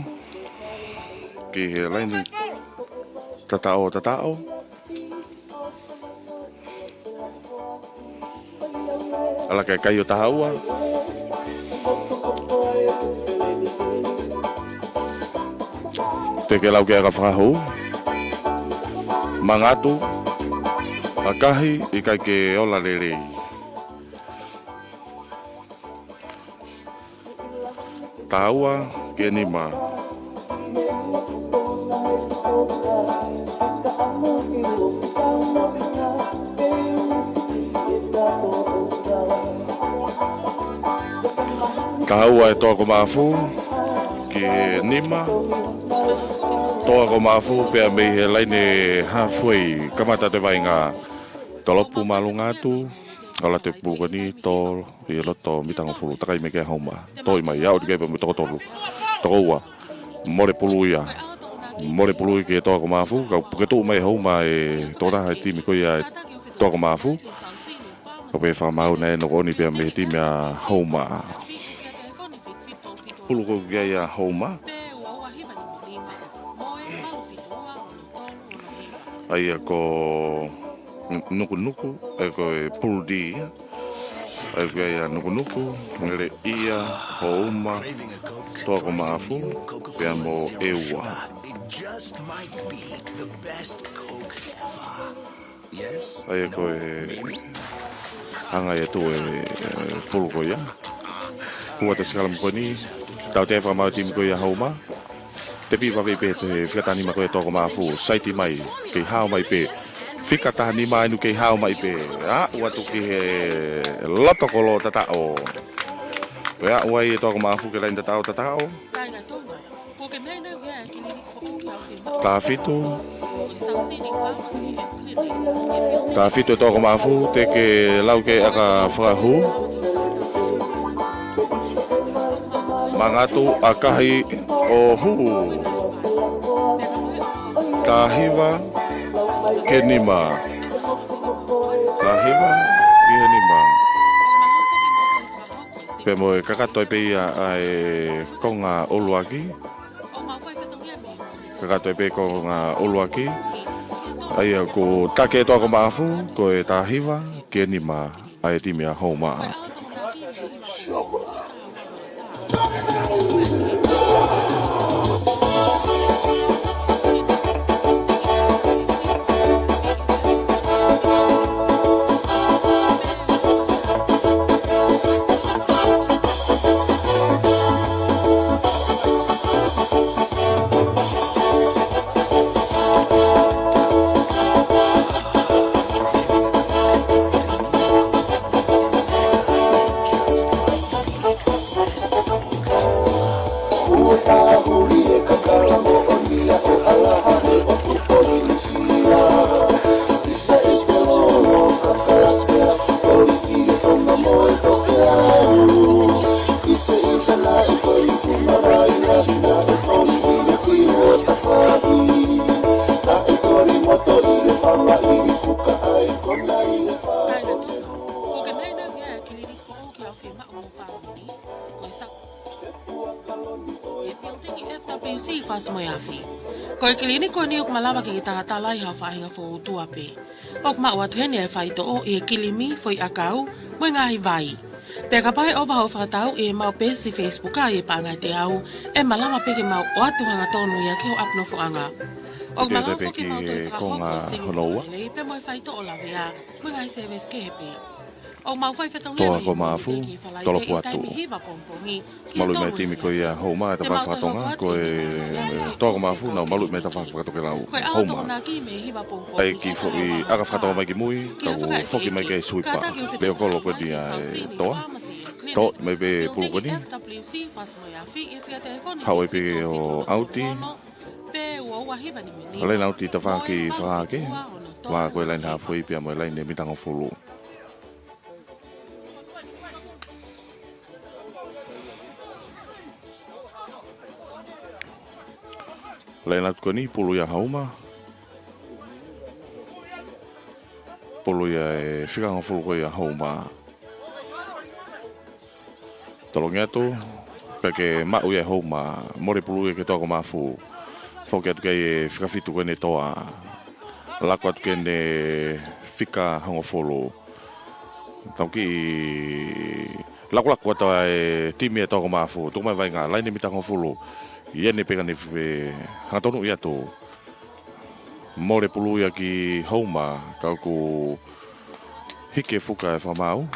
Ki he laine tataʻo, tataʻo. ʻAlu ki he kai ʻo taha ua. Teʻeki lau ke ʻaka fakahū. Mangatu. ʻAkahi, ʻikai ke ola lelei. Taha ua ki he nima. Taha ua ʻe Toa ko Maʻafu ki he nima. Toa ko Maʻafu pea mei he laine halfway, kamata atu e vaʻinga. Tolopu māʻolunga atu. ʻAlu atu e pulu ko eni, tō ʻi loto mita hongofulu, takai mai ki ai ʻa Houma. Toʻo mai, aʻu ki ai pē mo e toko tolu. Toko ua. Mole pulu ia. Mole pulu ia ki he Toa ko Maʻafu, ka puke tuʻu mai ʻe Houma e tokotaha e timi ko ia ʻa Toa ko Maʻafu. Ko e pē fakamaau naʻe nofo ʻoni pea mei he timi ʻa Houma. Pulu ko ia ʻa Houma. ʻA ia ko Nukunuku, ʻa ia ko e pulu D ia. ʻA ia ko ia ʻa Nukunuku, Ngeleʻia, Houma, Toa ko Maʻafu, pea mo ʻEua. ʻA ia ko e hanga ia ʻo tuʻu e, e pulu ko ia. Hū atu e sikalamu ko eni, tautea e fakamaau e timi ko ia ʻa Houma. Tepi vave pē he fika taha nima ko ia ʻa Toa ko Maʻafu, saiti mai, kei hao mai pē. Fika taha nima ʻa inu kei hao mai pē. Aʻu atu ki he loto kolo, tataʻo. Pea aʻu ai ʻe Toa ko Maʻafu ki he laine tataʻo, tataʻo. Taha fitu. Taha fitu ʻe Toa ko Maʻafu, teʻeki lau ke ʻaka fakahū. Mangatu, ʻakahi ʻo hū. Taha hiva ki he nima. Taha hiva ki he nima. Pea mo e kakato ai pē ia ʻa e konga ʻuluaki. Kakato ai pē konga ʻuluaki. ʻA ia ko e taki ʻe Toa ko Maʻafu, ko e taha hiva ki he nima ʻa e timi ʻa Houma. Ke aʻu fiemaʻu mo fāmili, ko e sa-, ʻi he building F W C Fasi mo e Afi. Ko e kiliniki ko eni ʻoku malava ke ke talatala ai haʻo faʻahinga foʻou tua pē. ʻOku maʻu atu heni e faitoʻo ʻi he kilimi, foʻi ʻakau, mo e ngaahi vai. Pea kapau ʻe ʻova hoʻo fakatau ʻi he maʻu peesi Facebook ʻi he paʻanga ʻe teau, ʻe malava pē ke maʻu ʻo ʻoatu hangatonu ia ki hoʻo ʻapi nofoʻanga. ʻOku malava foki ke maʻu toe fakahoko e semi hono ua. Lelei pea mo e faitoʻo lavea, mo e ngaahi sēvesi kehe pē. ʻOku mau fai fetongi Toa ko Mafu, tolo puatu. Maluʻi mai e timi ko ia Houma, e tafaʻaki fakatonga, ko e Toa ko Mafu, nau maluʻi mai e tafaʻaki fakatokelau. Houma. ʻAi ki foʻi ʻaka fakatonga mai ki mui, ka ʻoku foki mai ki he suipa. Leo kolo ko eni ʻa e Toa. Toʻo mai pē pulu ko eni. Haʻu ai pē ʻo ʻauti. Laine ʻauti tafaʻaki fakahake. Vā ko e laine hāfuei pea mo e laine mita hongofulu. Laine ʻauti ko eni, pulu ia Houma. Pulu ia e fika hongofulu ko ia Houma. Tolongi atu, pea ke maʻu ia Houma, mole pulu ia ki he Toa ko Mafu. Foki atu ki ai e fika fitu ko eni Toa. Lako atu ki heʻene fika hongofulu. Tau kiʻi lakulaku atu ʻa e timi ʻa e Toa ko Mafu. Tuku mai vaʻinga, laine mita hongofulu. ʻI heʻene peka ni fe hangatonu ia tu. Mole pulu ia ki Houma, ka ʻoku hiki e fuka ʻe he fakamaau.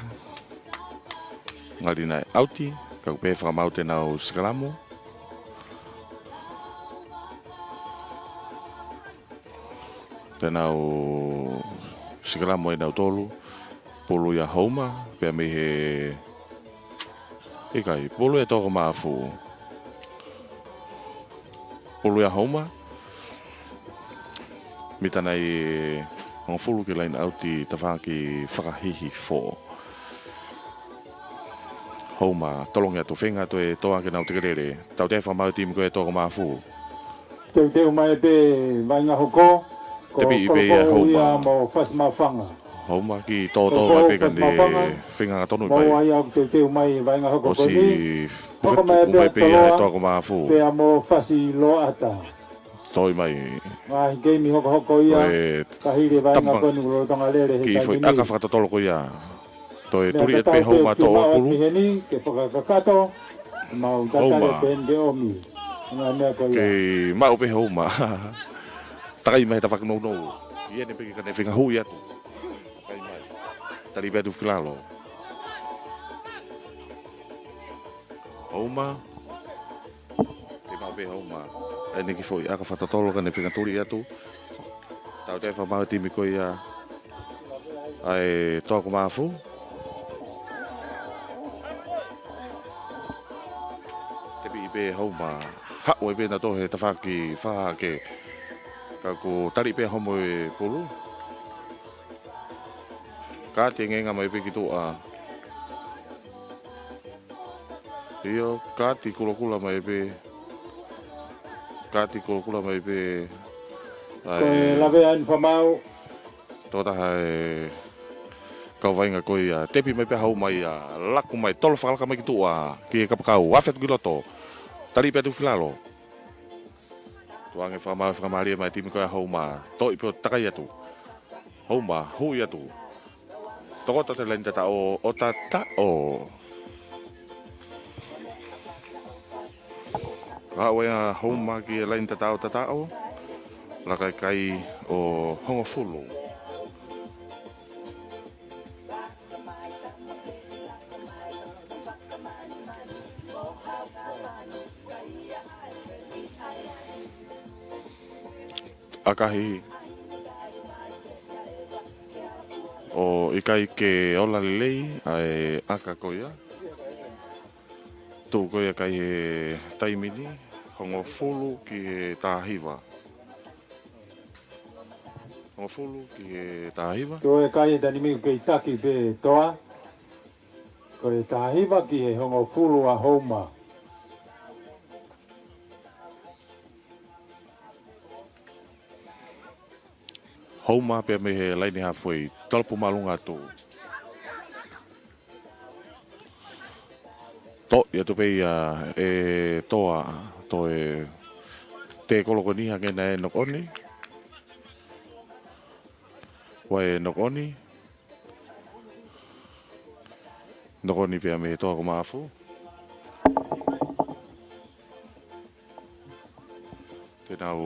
Ngali naʻe ʻauti, ka ʻoku pehē ʻe he fakamaau te nau sikalamu. Te nau sikalamu ʻe nautolu, pulu ia Houma, pea mei he ʻikai, pulu ia Toa ko Mafu. Pulu ia Houma. Mita nai hongofulu ki he laine ʻauti tafaʻaki fakahihifo. Houma, tolongi atu, feinga atu e Toa ke nau tekelele. Tautea e fakamaau e timi ko e Toa ko Mafu. Teuteu mai pē vaʻinga hoko. Tepiʻi pē ia Houma. Mo Fasi Maʻufanga. Houma kiʻi tōtō mai pē ka ne feinga hangatonu mai. ʻOsi putu mai pē ia e Toa ko Mafu. Pea mo Fasi Loʻata. Toi mai. Ngaahi keimi hokohoko ia. Ka hili e vaʻinga ko eni ʻoku lolotonga lele he taimi ni. Kiʻi foʻi ʻaka fakatotolo ko ia. Toe tuli atu pē Houma toʻo pulu. Ke fakakakato. Mau tatale pē heni ke ʻomi. Ngaahi meʻa ko ia. Kei maʻu pē Houma. Takai mai he tafaʻaki nounou. ʻI heʻene peka ka ne feinga hui atu. Takai mai. Tali pē atu fakilalo. Houma. Kei maʻu pē Houma. ʻAi ʻene kiʻi foʻi ʻaka fakatotolo ka ne feinga tuli atu. Tautea e fakamaau e timi ko ia ʻa e Toa ko Mafu. Tepiʻi pē Houma. Haʻu ai pē nautolu he tafaʻaki fakahake. Ka ʻoku tali pē Houma e pulu. Kāti e ngāue mai pē ki tuʻa. ʻIo, kāti kulokula mai pē. Kāti kulokula mai pē. Ko e lavea ʻa e fakamaau. Tokotaha e kau vaʻinga ko ia. Tepi mai pē Houma ia. Laku mai, tolo fakalaka mai ki tuʻa. Ki he kapakau, afe atu ki loto. Tali pē atu fakilalo. Tuʻu ange fakamaau, fakamālie mai e timi ko ia Houma. Toʻi pē ʻo takai atu. Houma, hui atu. Tokoto atu e laine tataʻo, ʻo tataʻo. Haʻu ai ʻa Houma ki he laine tataʻo, tataʻo. Laka e kai ʻo hongofulu. ʻAkahi ʻo ʻikai ke ola lelei ʻa e ʻaka ko ia. Tuʻu ko ia kai he taimi ni, hongofulu ki he taha hiva. Hongofulu ki he taha hiva. Tuʻu e kai he taimi ni kei taki pē Toa. Ko e taha hiva ki he hongofulu ʻa Houma. Houma pea mei he laine hāfuei, tolopu māʻolunga atu. Toʻo ia atu pē ia ʻe Toa, toe tēkolo ko eni hangē naʻe knock on. Ua e knock on. Knock on pea mei he Toa ko Maʻafu. Te nau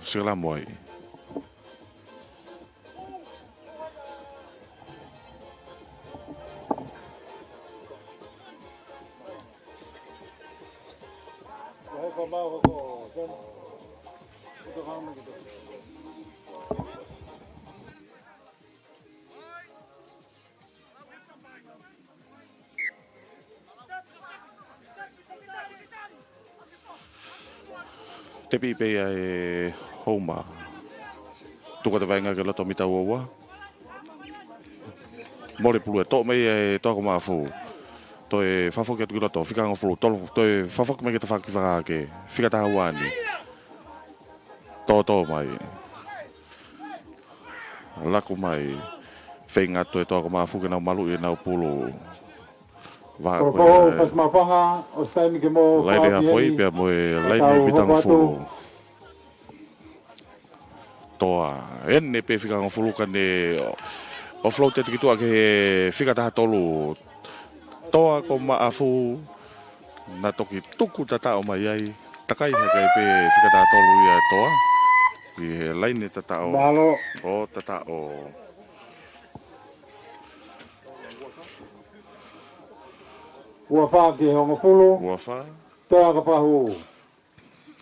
sikalamu ai. Tepi pē ia ʻe Houma. Tuku atu e vaʻinga ki loto mita ua ua. Mole pulu ʻe toʻo mai ʻe Toa ko Maʻafu. Toe fafoki atu ki loto, fika hongofulu, tolo, toe fafoki mai ki he tafaʻaki fakahake. Fika taha ua ni. Tōtō mai. Laku mai. Feinga atu e Toa ko Maʻafu ke nau maluʻi ʻenau pulu. Vaha ko e Fasi Maʻufanga, ʻosi taimi ke mo laine hafoi pea mo e laine mita hongofulu. Toa, ʻene pē fika hongofulu ka ne offload atu ki tuʻa ki he fika taha tolu. Toa ko Maʻafu, na toki tuku tataʻo mai ai, takai hake ai pē fika taha tolu ia ʻe Toa. ʻI he laine tataʻo. Mālō. ʻO tataʻo. Ua fā ki he hongofulu. Ua fā. Toa ka pahu. Ki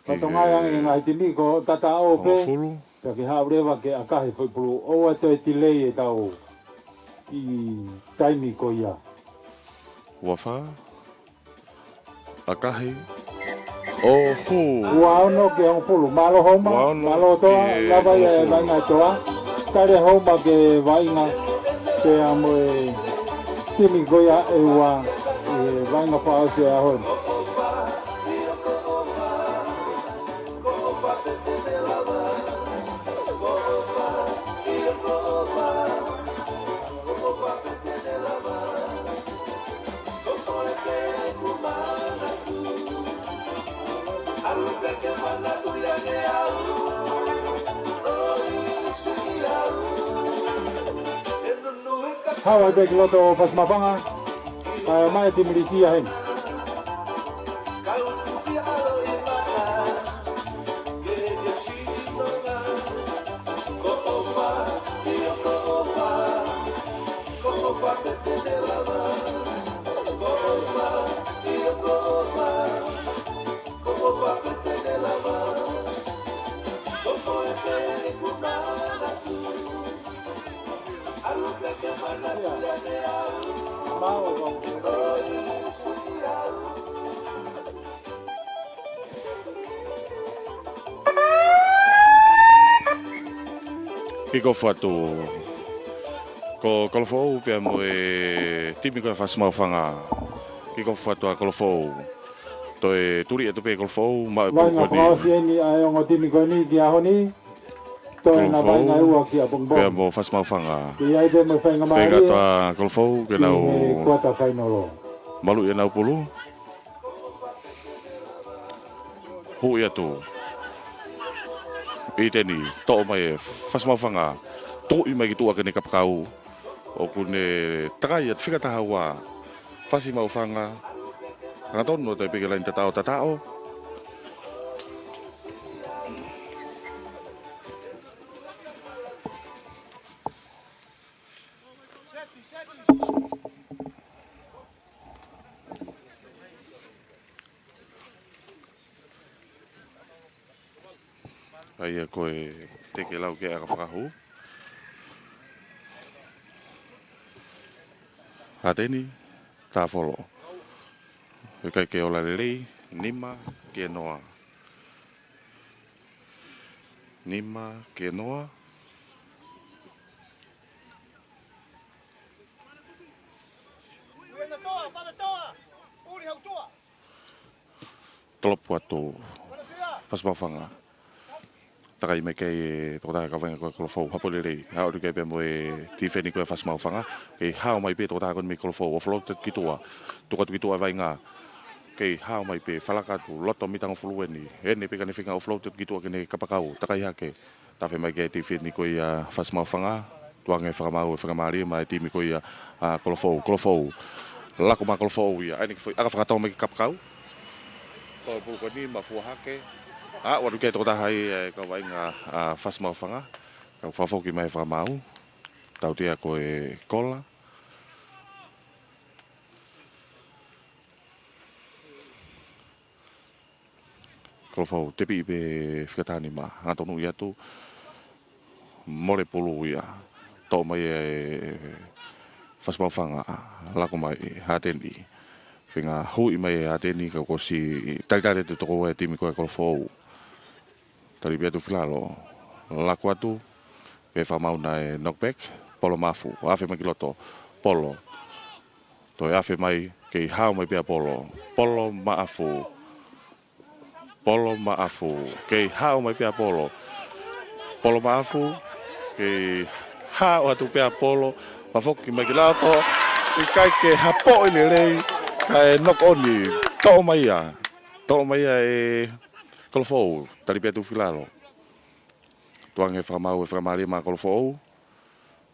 he fatongia ange ngaahi timi ko tataʻo pē. Hongofulu. Pea ke haʻu leva ke ʻakahi foʻi pulu. ʻOua toe tilei ʻetau ʻi taimi ko ia. Ua fā. ʻAkahi. ʻO hū. Ua ono ki he hongofulu. Mālō Houma. Ua ono. Mālō Toa. Lava ia e vaʻinga ʻa Toa. Tali ʻa Houma ke vaʻinga. Pea mo e timi ko ia ʻe ua. ʻI he vaʻinga fakaʻosi ʻo e ʻaho ni. Haʻu ai pē ki loto Fasi Maʻufanga. Kae ʻomai e timi Lisi ia heni. Kick off atu. Ko Kolofoʻou pea mo e timi ko e Fasi Maʻufanga. Kick off atu ʻa Kolofoʻou. Toe tuli atu pē Kolofoʻou, maʻu e pulu ko eni. Vaʻinga fakaʻosi eni ʻa e ongo timi ko eni ki he ʻaho ni. Toe na vaʻinga ʻe ua ki ʻapongipongi. Pea mo Fasi Maʻufanga. Ke ʻi ai pē mo e faingamālie. Feinga atu ʻa Kolofoʻou ke nau maluʻi ʻenau pulu. Huʻi atu. ʻI teni, toʻo mai ʻe Fasi Maʻufanga. Tuʻi mai ki tuʻa ki heʻene kapakau. ʻOku ne takai atu fika taha ua. Fasi Maʻufanga. Hangatonu ʻo toe pē ki he laine tataʻo, tataʻo. ʻA ia ko e teke lau ke ʻaka fakahū. Hateni, Tafolo. ʻIkai ke ola lelei, nima ki he noa. Nima ki he noa. Tolopu atu. Fasi Maʻufanga. Takai mai ki he tokotaha kau vaʻinga ko ia Kolofou. Hapo lelei. Aʻu atu ki ai pea mo e tifeni ko ia Fasimaufanga. Kei hao mai pē tokotaha ko eni mei Kolofou. Offload atu ki tuʻa. Tuku atu ki tuʻa e vaʻinga. Kei hao mai pē. Falaka atu. Loto mitangofulu eni. Eni pē ka ne feinga offload atu ki tuʻa ke ne kapakau. Takai hake. Tafe mai ki ai e tifeni ko ia Fasimaufanga. Tuku ange fakamaau e fakamālie maʻa e timi ko ia ʻa Kolofou. Kolofou. Lako maʻa Kolofou ia. ʻAi eni ki foʻi ʻaka fakatau mai ki kapakau. Toe pulu ko eni mafua hake. Aʻu atu ki ai tokotaha ia e kau vaʻinga ʻa Fasimaufanga. Kau fakafoki mai e fakamaau. Tautea ko e kola. Kolofou, tepiʻi pē fika taha nima. Hanga tonu ia atu. Mole pulu ia. Toʻo mai e Fasimaufanga. Lako mai Hateni. Feinga huʻi mai e Hateni ka kuo ʻosi talitali atu e toko ua e timi ko ia Kolofou. Tali pē atu fakilalo. Lako atu. Pea fakamaau ʻa e knockback. Polo Mafu. Afe mai ki loto. Polo. Toe afe mai. Kei hao mai pē ʻa Polo. Polo Mafu. Polo Mafu. Kei hao mai pē ʻa Polo. Polo Mafu. Kei hao atu pē ʻa Polo. Fakafoki mai ki loto. ʻIkai ke hapoʻi lelei. Kae knock on. Toʻo mai ia. Toʻo mai ia e Kolofou. Tali pē atu fakilalo. Tuku ange fakamaau e fakamālie maʻa Kolofou.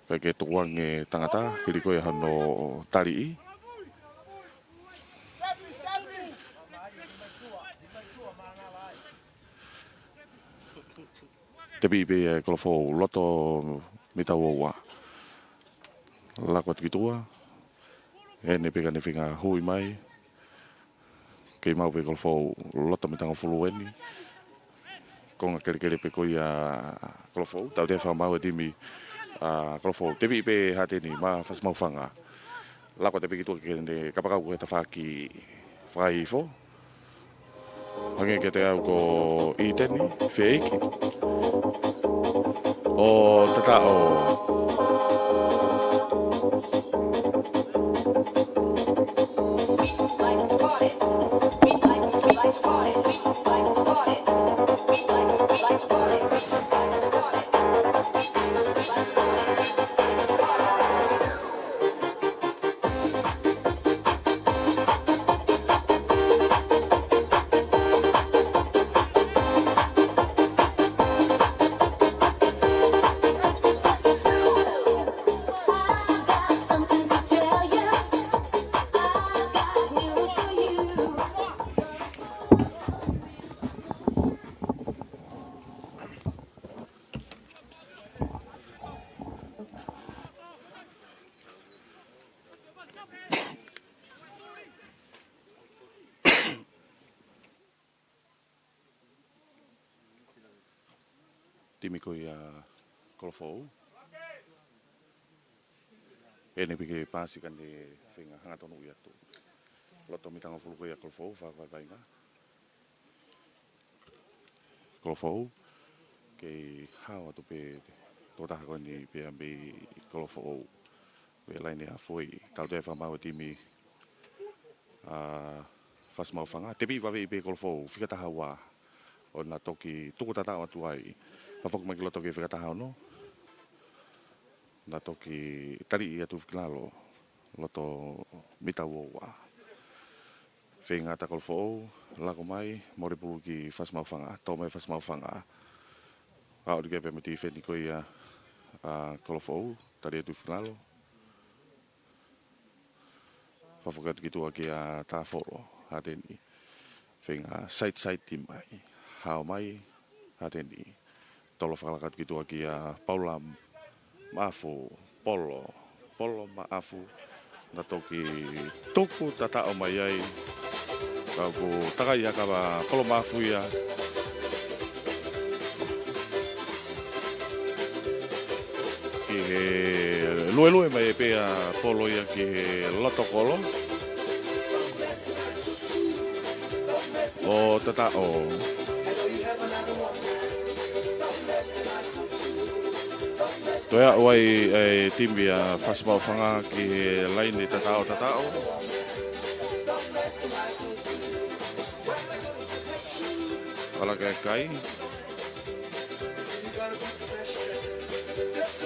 Kae ke tuku ange tangata, hili ko ia hono taliʻi. Tepiʻi pē ia e Kolofou, loto mita ua ua. Lako atu ki tuʻa. Eni pē ka ne feinga huʻi mai. Kei maʻu pē Kolofou, loto mitangofulu eni. Konga kelekele pē ko ia Kolofou. Tautea fakamaau e timi ʻa Kolofou. Tepiʻi pē Hateni maʻa Fasimaufanga. Lako atu pē ki tuʻa ke ne kapakau ko e tafaʻaki fakaifo. Hangē kiate au ko ʻIteni, Feiki. ʻO tataʻo. Timi ko ia Kolofou. Eni pē ke paasi ka ne feinga hanga tonu ia atu. Loto mitangofulu ko ia Kolofou, fakaʻapainga. Kolofou. Kei hao atu pē tokotaha ko eni pea mei Kolofou. Pea laine ʻa foʻi. Tautea fakamaau e timi ʻa Fasimaufanga. Tepiʻi vave pē Kolofou. Fika taha ua. ʻO na toki tuku tataʻo atu ai. Fakafoki mai ki loto ki he fika taha ono. Na toki taliʻi atu fakilalo. Loto mita ua ua. Feinga ʻa Kolofou, lako mai, mole pulu ki Fasimaufanga, toʻo mai Fasimaufanga. Aʻu atu ki ai pea mo e tifeni ko ia ʻa Kolofou, tali atu fakilalo. Fakafoki atu ki tuʻa kia Tafolo, Hateni. Feinga side side mai, hao mai, Hateni. Tolo fakalaka atu ki tuʻa kia Paula Maʻafu, Polo, Polo Maʻafu, na toki tuku tataʻo mai ai. Ka ʻoku takai ʻa kava Polo Maʻafu ia. Ki he luelue mai pē ʻa Polo ia ki he loto kolo. ʻO tataʻo. Toe aʻu ai e timi ʻa Fasimaufanga ki he laine tataʻo tataʻo. Ala ke kai. ʻIo.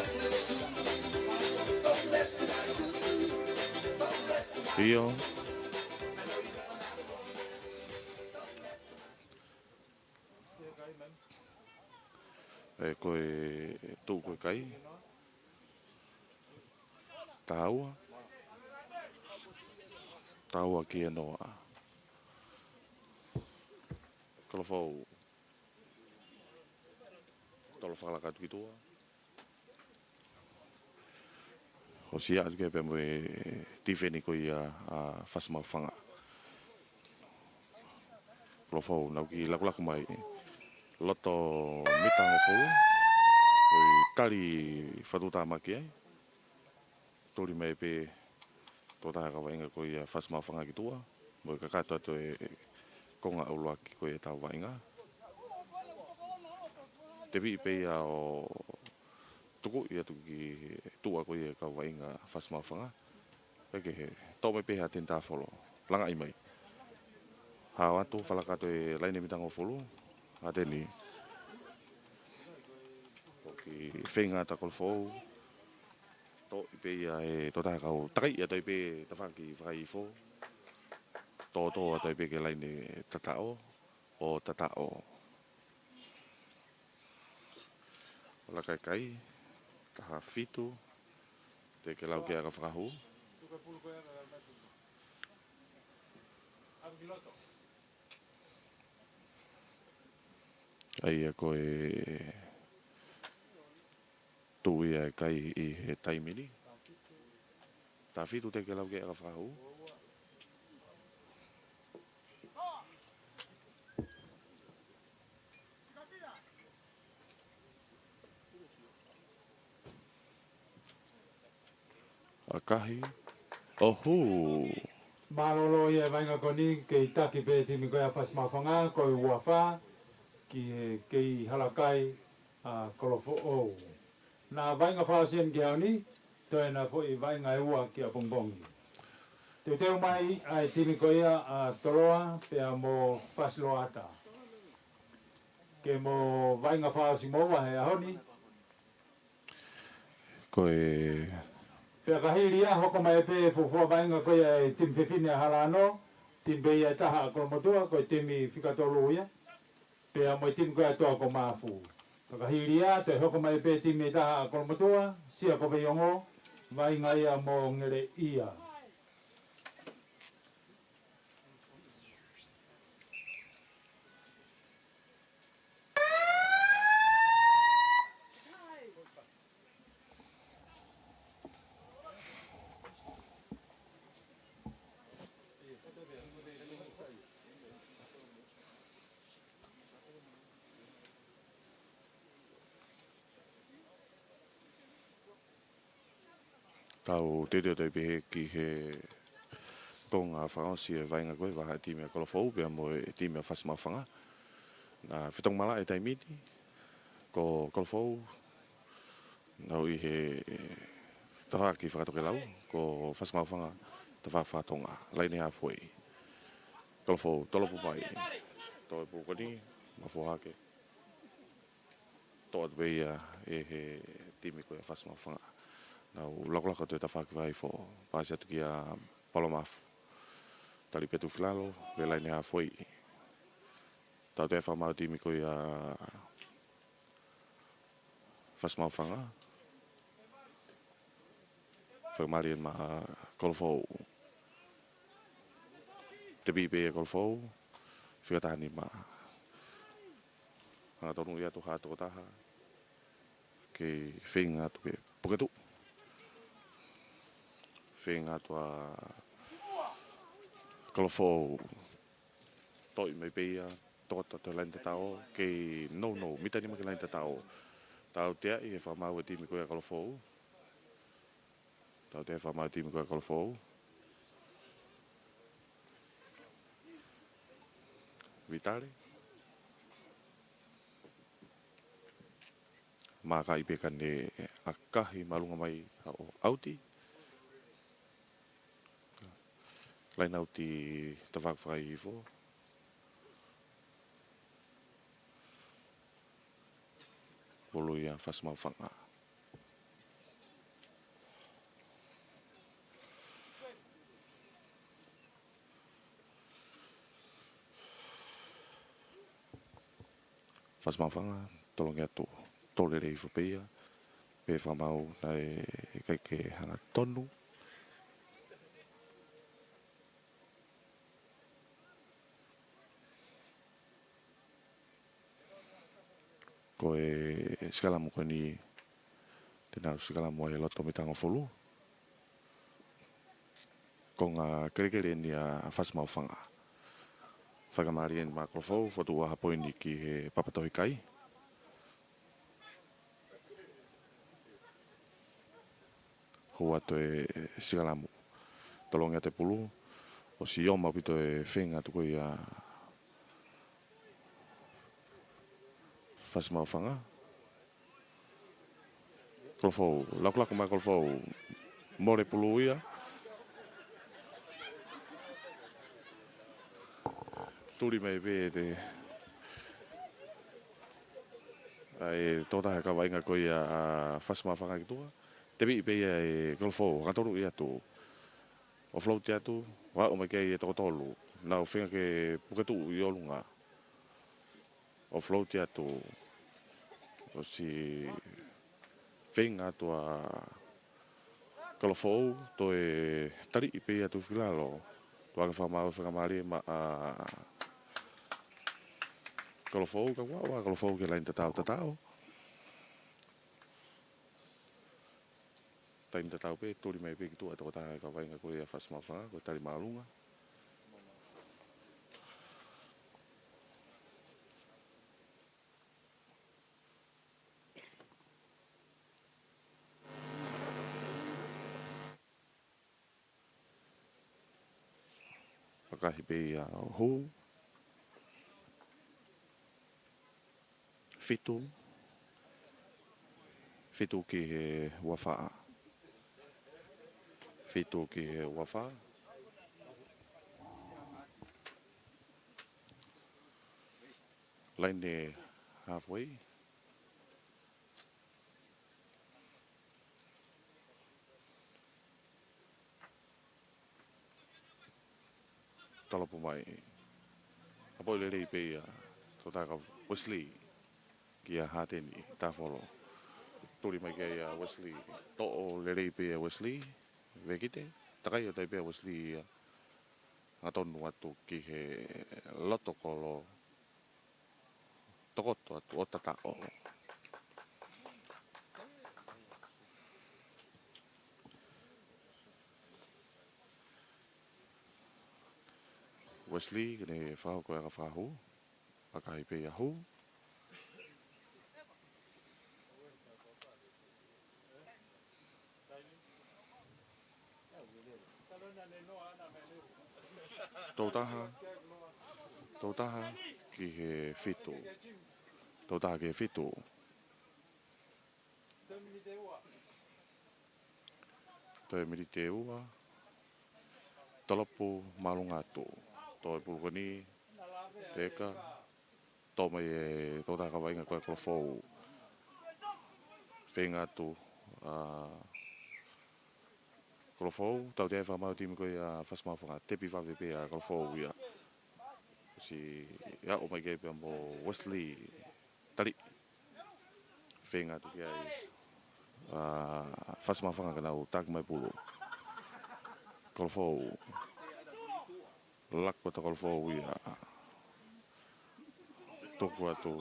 ʻE, ko e tuʻu ko e kai. Taha ua. Taha ua ki he noa. Kolofou. Tolo fakalaka atu ki tuʻa. ʻOsi ʻatu ki ai pea mo e tifeni ko ia ʻa Fasi Maʻufanga. Kolofou, nau kiʻi lakulaku mai. Loto mita hongofulu. Ko e tali fatuta maki ai. Tuli mai pē tokotaha kau vaʻinga ko ia Fasi Maʻufanga ki tuʻa. Mo e kakato atu e konga ʻuluaki ko ia ʻetau vaʻinga. Tepiʻi pē ia ʻo tukuʻi atu ki tuʻa ko ia e kau vaʻinga Fasi Maʻufanga. Pea ke he, toʻo mai pē ha teni tāfolo. Langaʻi mai. Hao atu, fakalaka atu e laine mita hongofulu. Ha teni. Ko e kiʻi feinga atu ʻa Kolofou. Toʻo pē ia e tokotaha kau takai ia, toʻo pē tafaʻaki fakaifo. Tōtō atu pē ki he laine tataʻo. ʻO tataʻo. Laka e kai, taha fitu, teʻeki ke lau ki ai ʻa e fakahū. ʻA ia ko e tuʻu ia e kai ʻi he taimi ni. Taha fitu, teʻeki ke lau ki ai ʻa e fakahū. ʻAkahi. ʻOhū. Mālōlō ia e vaʻinga ko eni, kei taki pē timi ko ia Fasi Maʻufanga, ko e ua fā, ki he kei hala kai ʻa Kolofoʻou. Naʻa vaʻinga fakaʻosi eni ki he ʻaho ni, toe naʻa foʻi vaʻinga ʻe ua ki ʻapongipongi. Teuteu mai ʻa e timi ko ia ʻa Toloa, pea mo Fasiloata. Ke mo vaʻinga fakaʻosi moua he ʻaho ni. Ko e. Pea ka hili ia, hoko mai pē fuofua vaʻinga ko ia e timi fefine ʻa Halano, timi pē ia ʻe taha ʻa Kolomotuʻa, ko e timi fika tolu ia. Pea mo e timi ko ia ʻa Toa ko Mafu. Pea ka hili ia, toe hoko mai pē timi ʻe taha ʻa Kolomotuʻa, Sia ko Veiongo, vaʻinga ia mo Ngeleʻia. Tau teuteu atu pē ki he konga fakaʻosi e vaʻinga ko e vahaʻa timi ʻa Kolofou pea mo e timi ʻa Fasi Maʻufanga. Naʻe fetongi malaʻe taimi ni, ko Kolofou, nau ʻi he tafaʻaki fakatokelau, ko Fasi Maʻufanga tafaʻaki fakatonga, laine hafoʻi. Kolofou, tolopu mai. Toe pukoni, mafua hake. Toʻo atu pē ia ʻe he timi ko ia Fasi Maʻufanga. Nau lakolako atu e tafaʻaki fakaifo, pasi atu kia Palomafu. Tali pē Tufilalo, pea laine hafoʻi. Tautea fakamaau timi ko ia Fasi Maʻufanga. Fakamālie maʻa Kolofou. Tepiʻi pē ʻe Kolofou. Fika taha nima. Hangatonu ia atu ha tokotaha. Kei feinga atu ke puke atu. Feinga atu ʻa Kolofou. Toʻi mai pē ia, tokoto atu he laine tataʻo, kei nounou, mita nima ki he laine tataʻo. Tauteaʻi e fakamaau e timi ko ia Kolofou. Tautea e fakamaau e timi ko ia Kolofou. Vitale. Mākaʻi pē ka ne ʻakahi māʻolunga mai ʻo ʻauti. Laine ʻauti tafaʻaki fakaifo. Pulu ia Fasi Maʻufanga. Fasi Maʻufanga, tolongi atu, tō lelei hifo pē ia, pea fakamaau naʻe ʻikai ke hanga tonu. Ko e sikalamu ko eni, te nau sikalamu ai loto mitangofulu. Konga kelekele eni ʻa Fasi Maʻufanga. Fakamālie eni maʻa Kolofou, fotu ua ha poini ki he Papatohikai. Hū atu e sikalamu. Tolongi atu e pulu. ʻOsi ō maʻu ʻaupito e feinga atu ko ia Fasi Maʻufanga. Kolofou, lakulaku mai Kolofou. Mole pulu ia. Tuli mai pē te ʻa e tokotaha kau vaʻinga ko ia ʻa Fasi Maʻufanga ki tuʻa. Tepiʻi pē ia ʻe Kolofou, hanga tonu ia atu. ʻO float atu, ʻo aʻu mai ki ai e toko tolu. Nau feinga ke puke tuʻu ʻi ʻolunga. ʻO float atu. ʻOsi feinga atu ʻa Kolofou, toe taliʻi pē ia atu ki lalo. Toe fakamaau fakamālie maʻa Kolofou, ka ʻoku ʻalu ʻa Kolofou ki he laine tatau tatau. Taimi tatau pē, tuli mai pē ki tuʻa e tokotaha kau vaʻinga ko ia Fasi Maʻufanga, ko e tali māʻolunga. Fakahi pē ia ʻo hū. Fitu. Fitu ki he ua fā. Fitu ki he ua fā. Laine halfway. Tolopu mai. Ka poi lelei pē ia. Tokotaha ko Wesley. Kia Hateni, Tafolo. Tuli mai ki ai ʻa Wesley. Toʻo lelei pē ʻa Wesley. Vekite. Takai ʻo tai pē ʻa Wesley ia. Hanga tonu atu ki he loto kolo. Tokoto atu ʻo tataʻo. Wesley, ke ne fakahoko e aka fakahū. Fakahi pē ia hū. Tolu taha. Tolu taha ki he fitu. Tolu taha ki he fitu. Toe miniti ʻe ua. Tolopu māʻolunga atu. Toe pulu ko eni. Teka. Toʻo mai e tokotaha kau vaʻinga ko ia Kolofou. Feinga atu ʻa Kolofou, tautea e fakamaau timi ko ia Fasi Maʻufanga, tepi vave pē ʻa Kolofou ia. ʻOsi aʻu mai ki ai pea mo Wesley, tali. Feinga atu ki ai ʻa Fasi Maʻufanga ke nau taki mai pulu. Kolofou. Laku atu Kolofou ia. Tuku atu.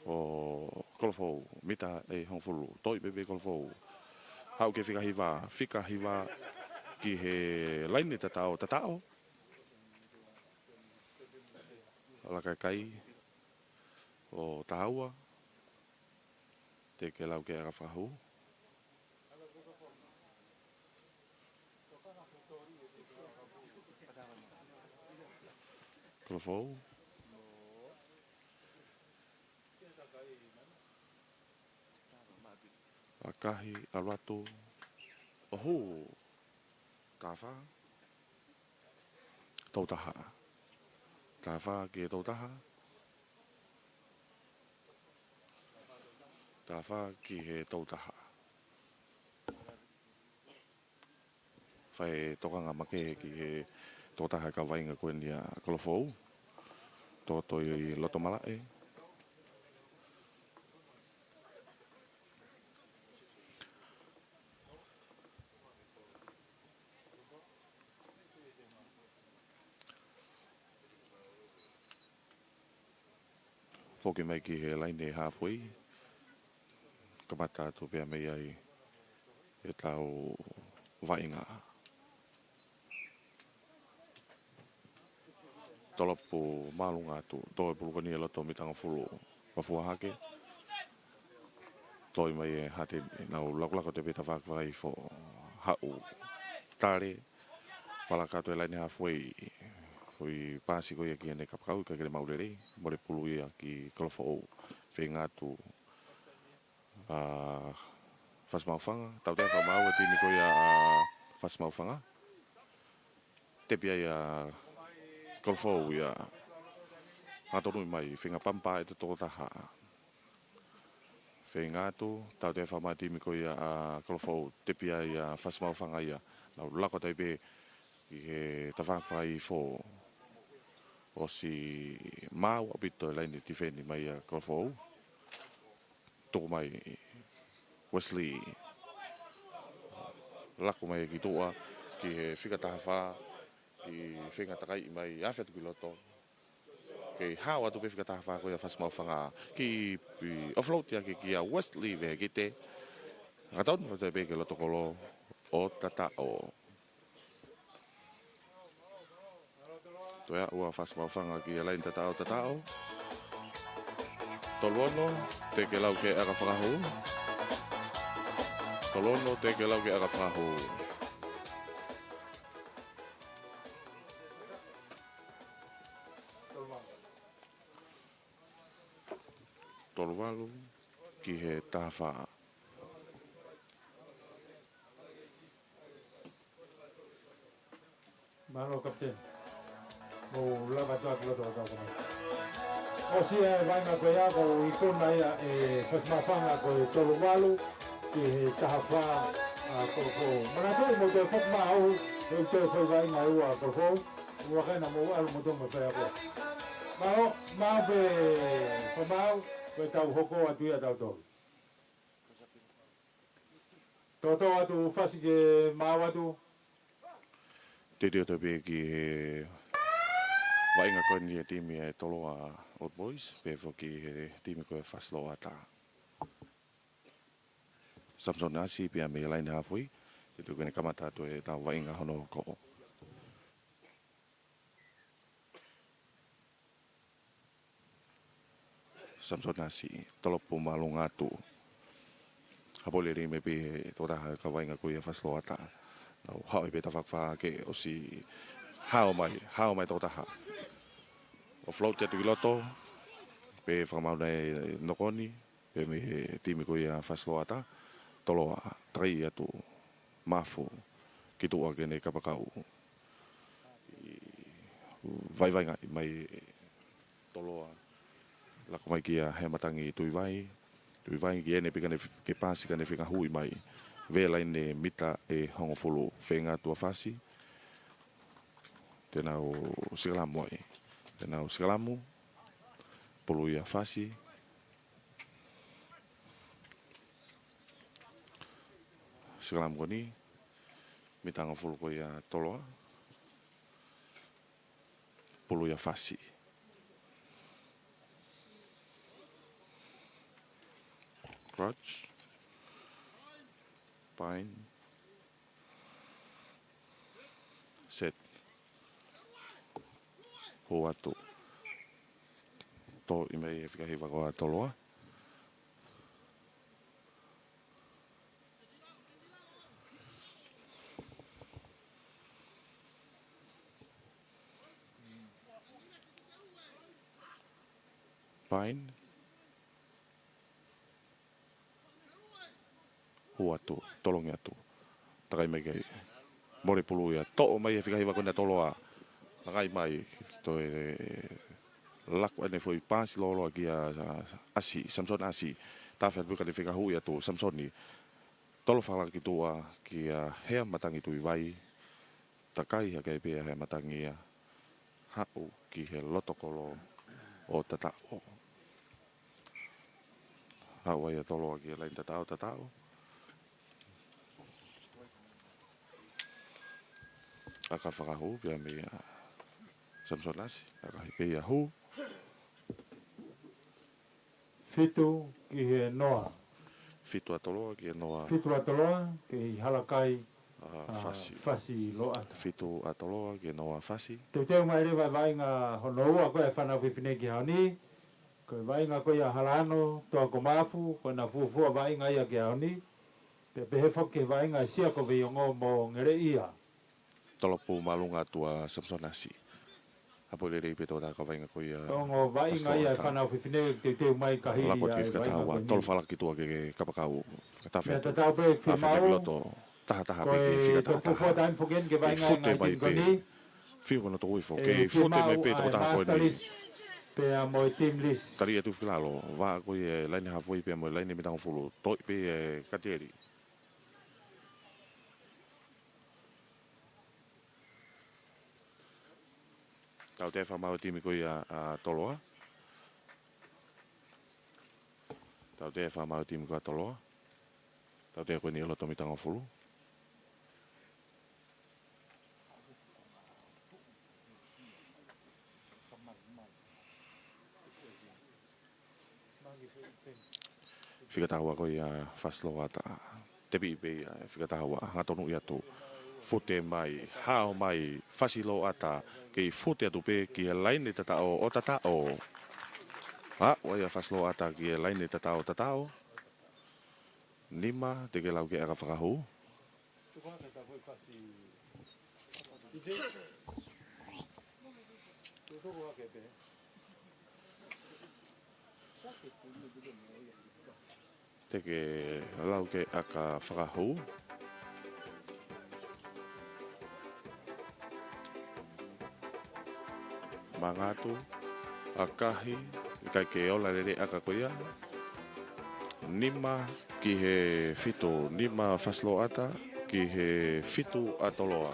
ʻO Kolofou, mita ʻe hongofulu. Toʻo pē pē Kolofou. Haʻu ki he fika hiva, fika hiva ki he laine tataʻo, tataʻo. Laka e kai ʻo taha ua. Te ke lau ki he aka fakahū. Kolofou. Fakahi, ʻalu atu. ʻO hū. Taha fā. Tolu taha. Taha fā ki he tolu taha. Taha fā ki he tolu taha. Fai tokanga makehe ki he tolu taha kau vaʻinga ko eni ʻa Kolofoʻou. Toto ʻi loto malaʻe. Foki mai ki he laine halfway. Kamata atu pea mei ai ʻetau vaʻinga. Tolopu māʻolunga atu, toe pulu ko eni ʻi loto mita hongofulu. Mafua hake. Toe mai e hati, nau lakolako atu pē tafaʻaki fakaifo. Haʻu. Tale. Falaka atu e laine halfway. Foʻi paasi ko ia ki heʻene kapakau, ʻikai ke ne maʻu lelei. Mole pulu ia ki Kolofoʻou. Feinga atu ʻa Fasi Maʻufanga, tautea fakamaau e timi ko ia ʻa Fasi Maʻufanga. Tepi ai ʻa Kolofoʻou ia. Ngata tonu mai, feinga pampa e toko taha. Feinga atu, tautea fakamaau e timi ko ia ʻa Kolofoʻou, tepi ai ʻa Fasi Maʻufanga ia. Nau lako atu ai pē ʻi he tafaʻaki fakaifo. ʻOsi maau ʻaupito e laine tifeni mai ʻa Kolofoʻou. Tuku mai Wesley. Lako mai ki tuʻa, ki he fika taha fā, ʻi he feinga takai mai, afe atu ki loto. Kei hao atu pē fika taha fā ko ia Fasi Maʻufanga. Kiʻi offload ia ki, kia Wesley Vehikite. Ngata tonu atu pē ki loto kolo ʻo tataʻo. Toe aʻu ʻa Fasi Maʻufanga ki he laine tataʻo, tataʻo. Tolu ono, teke lau ki he ʻakafakahu. Tolu ono, teke lau ki he ʻakafakahu. Tolu valu ki he taha fā. Mālō, kapiteni. Mou lava atu ki loto ʻo tau kamata. ʻOsi e vaʻinga ko ia, ko e ikuna ia ʻe Fasi Maʻufanga ko e tolu valu ki he taha fā ʻa Kolofoʻou. Manatuʻi mou toe foki mai ʻo toe foʻi vaʻinga ʻe ua ʻa Kolofoʻou. ʻOua ʻe kaina, mou ʻalu mo tō mo fai ako. Mālō, maʻu pē, ko maʻu, ko e tau hoko atu ia tautolu. Toto atu Fasi ke maʻu atu. Titi atu pē ki he vaʻinga ko eni ʻa e timi ʻa e Toloa Old Boys, pea foki he timi ko e Fasi Loʻata. Samson Asi pea mei he laine halfway, titi ko eni kamata atu ʻetau vaʻinga hono hoko. Samson Asi, tolopu māʻolunga atu. Hapo lelei mai pē he toko taha kau vaʻinga ko ia Fasi Loʻata. Nau hao ai pē tafaʻaki fā ke ʻosi hao mai, hao mai toko taha. Offload atu ki loto, pea fakamaau ʻe Nokoni, pea mei he timi ko ia Fasi Loʻata, Toloa, takai atu, Mafu, ki tuʻa ki heʻene kapakau. Vaivai ngaahi mai Toloa. Lako mai kia Hematangi Tuivai. Tuivai ki heʻene pika ne ke paasi ka ne feinga hui mai. Vela ʻi he mita ʻe hongofulu. Feinga atu ʻa Fasi. Te nau sikalamu ai. Te nau sikalamu. Pulu ia Fasi. Sikalamu ko eni. Mita hongofulu ko ia Toloa. Pulu ia Fasi. Crutch. Pine. Set. Hou atu. Toʻo mai ʻe he fika hiva ko ia Toloa. Pine. Hou atu, tolongi atu. Takai mai ki ai. Mole pulu ia. Toʻo mai ʻe he fika hiva ko ena Toloa. Takai mai. Toe laku ʻene foʻi paasi lōloa kia Asi, Samson Asi. Tafe atu pē ka ne fika hui atu Samisoni. Tolo fakalaka ki tuʻa kia Hea Matangi Tuivai. Takai hake pē ʻa Hea Matangi ia. Haʻu ki he loto kolo ʻo Tataʻo. Haʻu ai ʻa Toloa ki he laini Tataʻo, Tataʻo. ʻAka fakahū pea mei a Samisoni Asi. ʻAka hipei a hū. Fitu ki he noa. Fitu ʻa Toloa ki he noa. Fitu ʻa Toloa ki he Halakai, a, a, Fasi. Fasi Loʻata. Fitu ʻa Toloa ki he noa Fasi. Teuteu mai leva e vaʻinga hono ua ko e fānau fefine ki he ʻaho ni. Ko e vaʻinga ko ia Halaano Toakomafu, ko ʻena fuofua vaʻinga ia ki he ʻaho ni. Pea pehē foki ki he vaʻinga Sia ko Veiongo mo Ngeleʻia. Tolopu māʻolunga atu ʻa Samisoni Asi. Haʻu lelei pē tō tā ka vaʻinga ko ia. Ongo vaʻinga ia Fasi Loʻata. Fānau fefine teuteu mai ka hili. Lako atu ki he fika taha ua. Tolo fakalaka ki tuʻa ke kapakau. Fakatafe atu. Mea tatau pē ki he fiemaʻu. Tafe ki loto. Taha taha pē ki he fika taha taha. Ko e toko fua taimi foki eni ke vaʻinga fute mai pē. Fiu kono toko ifo. Ke fute mai pē toko taha ko eni. Pea mo e team list. Tali atu fika lalo. Vaʻa ko ia laini hafoi pea mo e laini mitangofulu. Toʻi pē e katieri. Tautea fakamaau e timi ko ia ʻa Toloa. Tautea fakamaau e timi ko ia ʻa Toloa. Tautea ko eni ʻi loto mitangofulu. Fika taha ua ko ia Fasi Loʻata. Tepi pē ia, fika taha ua, hanga tonu ia tu. Fute mai, hao mai, Fasi Loʻata, kei fute atu pē ki he laini Tataʻo, ʻo Tataʻo. Haʻu ai ʻa Fasi Loʻata ki he laini Tataʻo, Tataʻo. Nima, te ke lau ki he ʻaka fakahū. Te ke lau ki he ʻaka fakahū. Mangatu, ʻakahi, ʻikai ke ola lelei ʻaka ko ia. Nima ki he fitu, nima Fasi Loʻata, ki he fitu ʻa Toloa.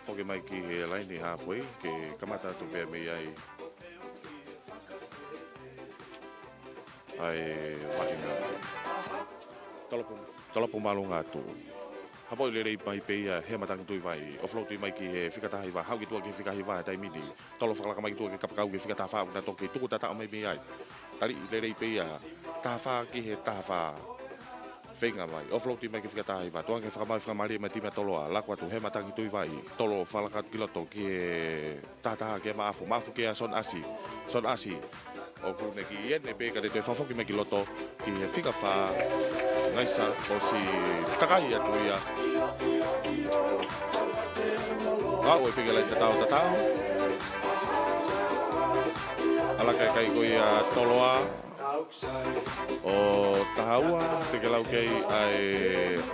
Foki mai ki he laini hafoi, ke kamata atu pē mei ai. ʻA e vaʻinga. Tolopu, tolopu māʻolunga atu. Haʻu lelei mai pē ia Hea Matangi Tuivai. ʻO float mai ki he fika taha hiva. Haʻu ki tuʻa ki he fika hiva he taimi ni. Tolo fakalaka mai ki tuʻa ke kapakau ki he fika taha fā. Naʻe toki tuku Tataʻo mai mei ai. Tali lelei pē ia. Taha fā ki he taha fā. Feinga mai. ʻO float mai ki he fika taha hiva. Tuʻunga ke fakamaau fakamālie mai e timi ʻa Toloa. Lako atu Hea Matangi Tuivai. Tolo fakalaka atu ki loto ki he taha taha kia Maʻafu, Maʻafu kia Soni Asi. Soni Asi. ʻOku ne kiʻi ʻene pē ka ne toe fakafoki mai ki loto ki he fika fā. Ngaisa ʻosi takai atu ia. Aʻu ai pē ki he laini Tataʻo, Tataʻo. ʻAlaka e kai ko ia Toloa. ʻO taha ua, te ke lau ki ai ʻa e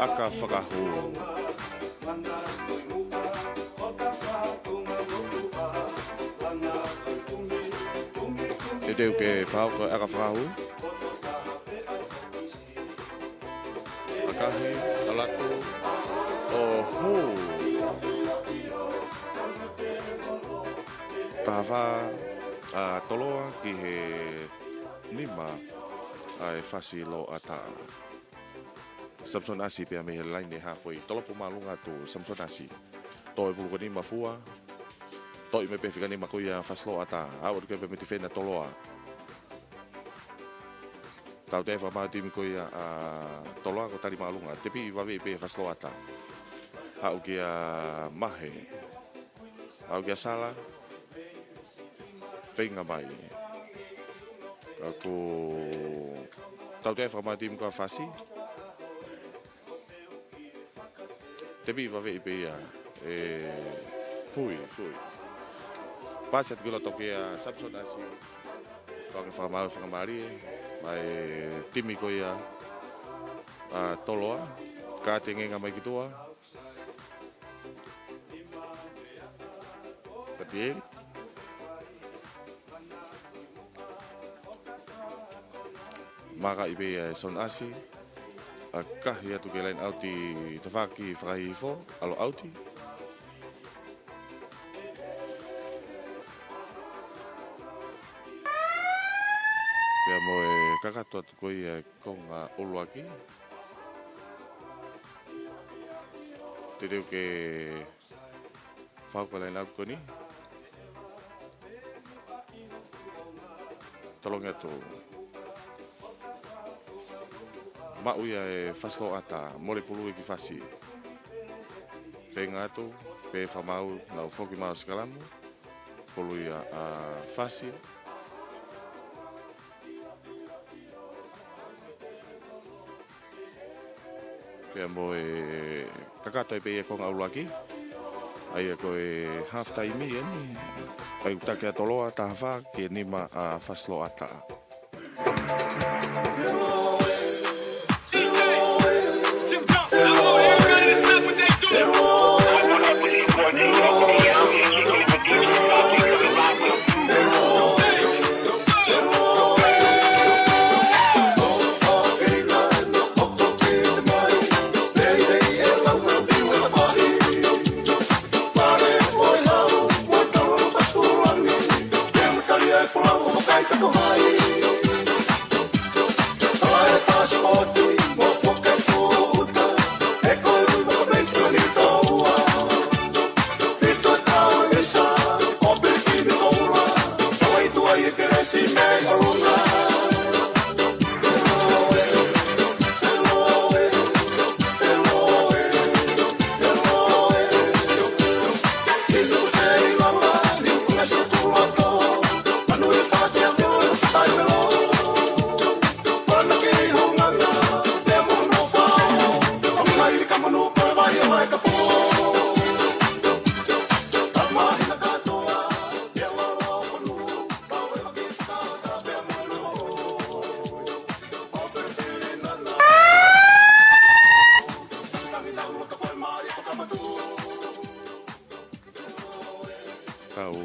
ʻaka fakahū. Teuteu ke fakahoko e ʻaka fakahū. ʻAkahi, ʻalu atu, ʻo hū. Taha fā ʻa Toloa ki he nima ʻa e Fasi Loʻata. Samisoni Asi pea mei he laini hafoi, tolopu māʻolunga atu Samisoni Asi. Toe pulu ko nima fua. Toʻi mai pē fika nima ko ia Fasi Loʻata. Aʻu atu ki ai pē mei he tifeni ʻa Toloa. Tautea fakamaau e timi ko ia ʻa Toloa ko e tali māʻolunga. Tepi vave pē Fasi Loʻata. Haʻu kia Mahe. Haʻu kia Sala. Feinga mai. Ka ko e tautea fakamaau e timi ko ia Fasi. Tepi vave pē ia. ʻE fui, fui. Pasi atu ki loto kia Samisoni Asi. Pea ke fakamaau fakamālie mai e timi ko ia ʻa Toloa. Ka tengenga mai ki tuʻa. Katieli. Maka i pē ia ʻe Son Asi, ʻa kahi atu ki he laine ʻauti tafaʻaki fakahihifo, ʻalu ʻauti. Pea mo e kakato atu ko ia e konga ʻuluaki. Teuteu ke fakahoko e laine ʻauti ko eni. Tolongi atu. Maʻu ia ʻe Fasilōʻata, mole pulu ia ki fasi. Feinga atu, pē fakamaau, nau foki mai ʻo sikalamu. Pulu ia ʻa fasi. Pea mo e kakato ai pē ia konga ʻuluaki. ʻA ia ko e half time eni. ʻA ia ʻoku taki ʻa Toloa, taha fā ki he nima ʻa Fasilōʻata. Tau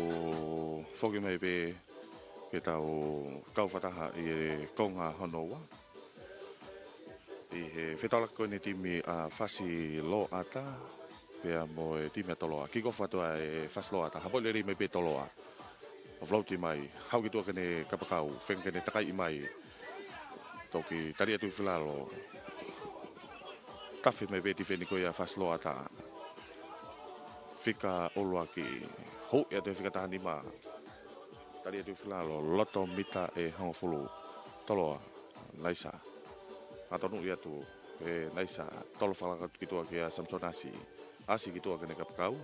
foki mai pē ke tau kau fakataha ʻi he konga hono ua. ʻI he fetaulaki ko eni timi ʻa Fasilōʻata, pea mo e timi ʻa Toloa. Kick off atu ʻa e Fasilōʻata. Hapo lelei mai pē Toloa. ʻO float mai. Haʻu ki tuʻa ki heʻene kapakau. Feinga ke ne takaiʻi mai. Toki tali atu ki filalo. Tafe mai pē tifeni ko ia Fasilōʻata. Fika ʻuluaki. Hū atu he fika taha nima. Tali atu ki filalo, loto mita ʻe hongofulu. Toloa, Naisa. Mātonuʻi atu ʻe Naisa, tolo fakalaka ki tuʻa kia Samson Asi. Asi ki tuʻa ki heʻene kapakau.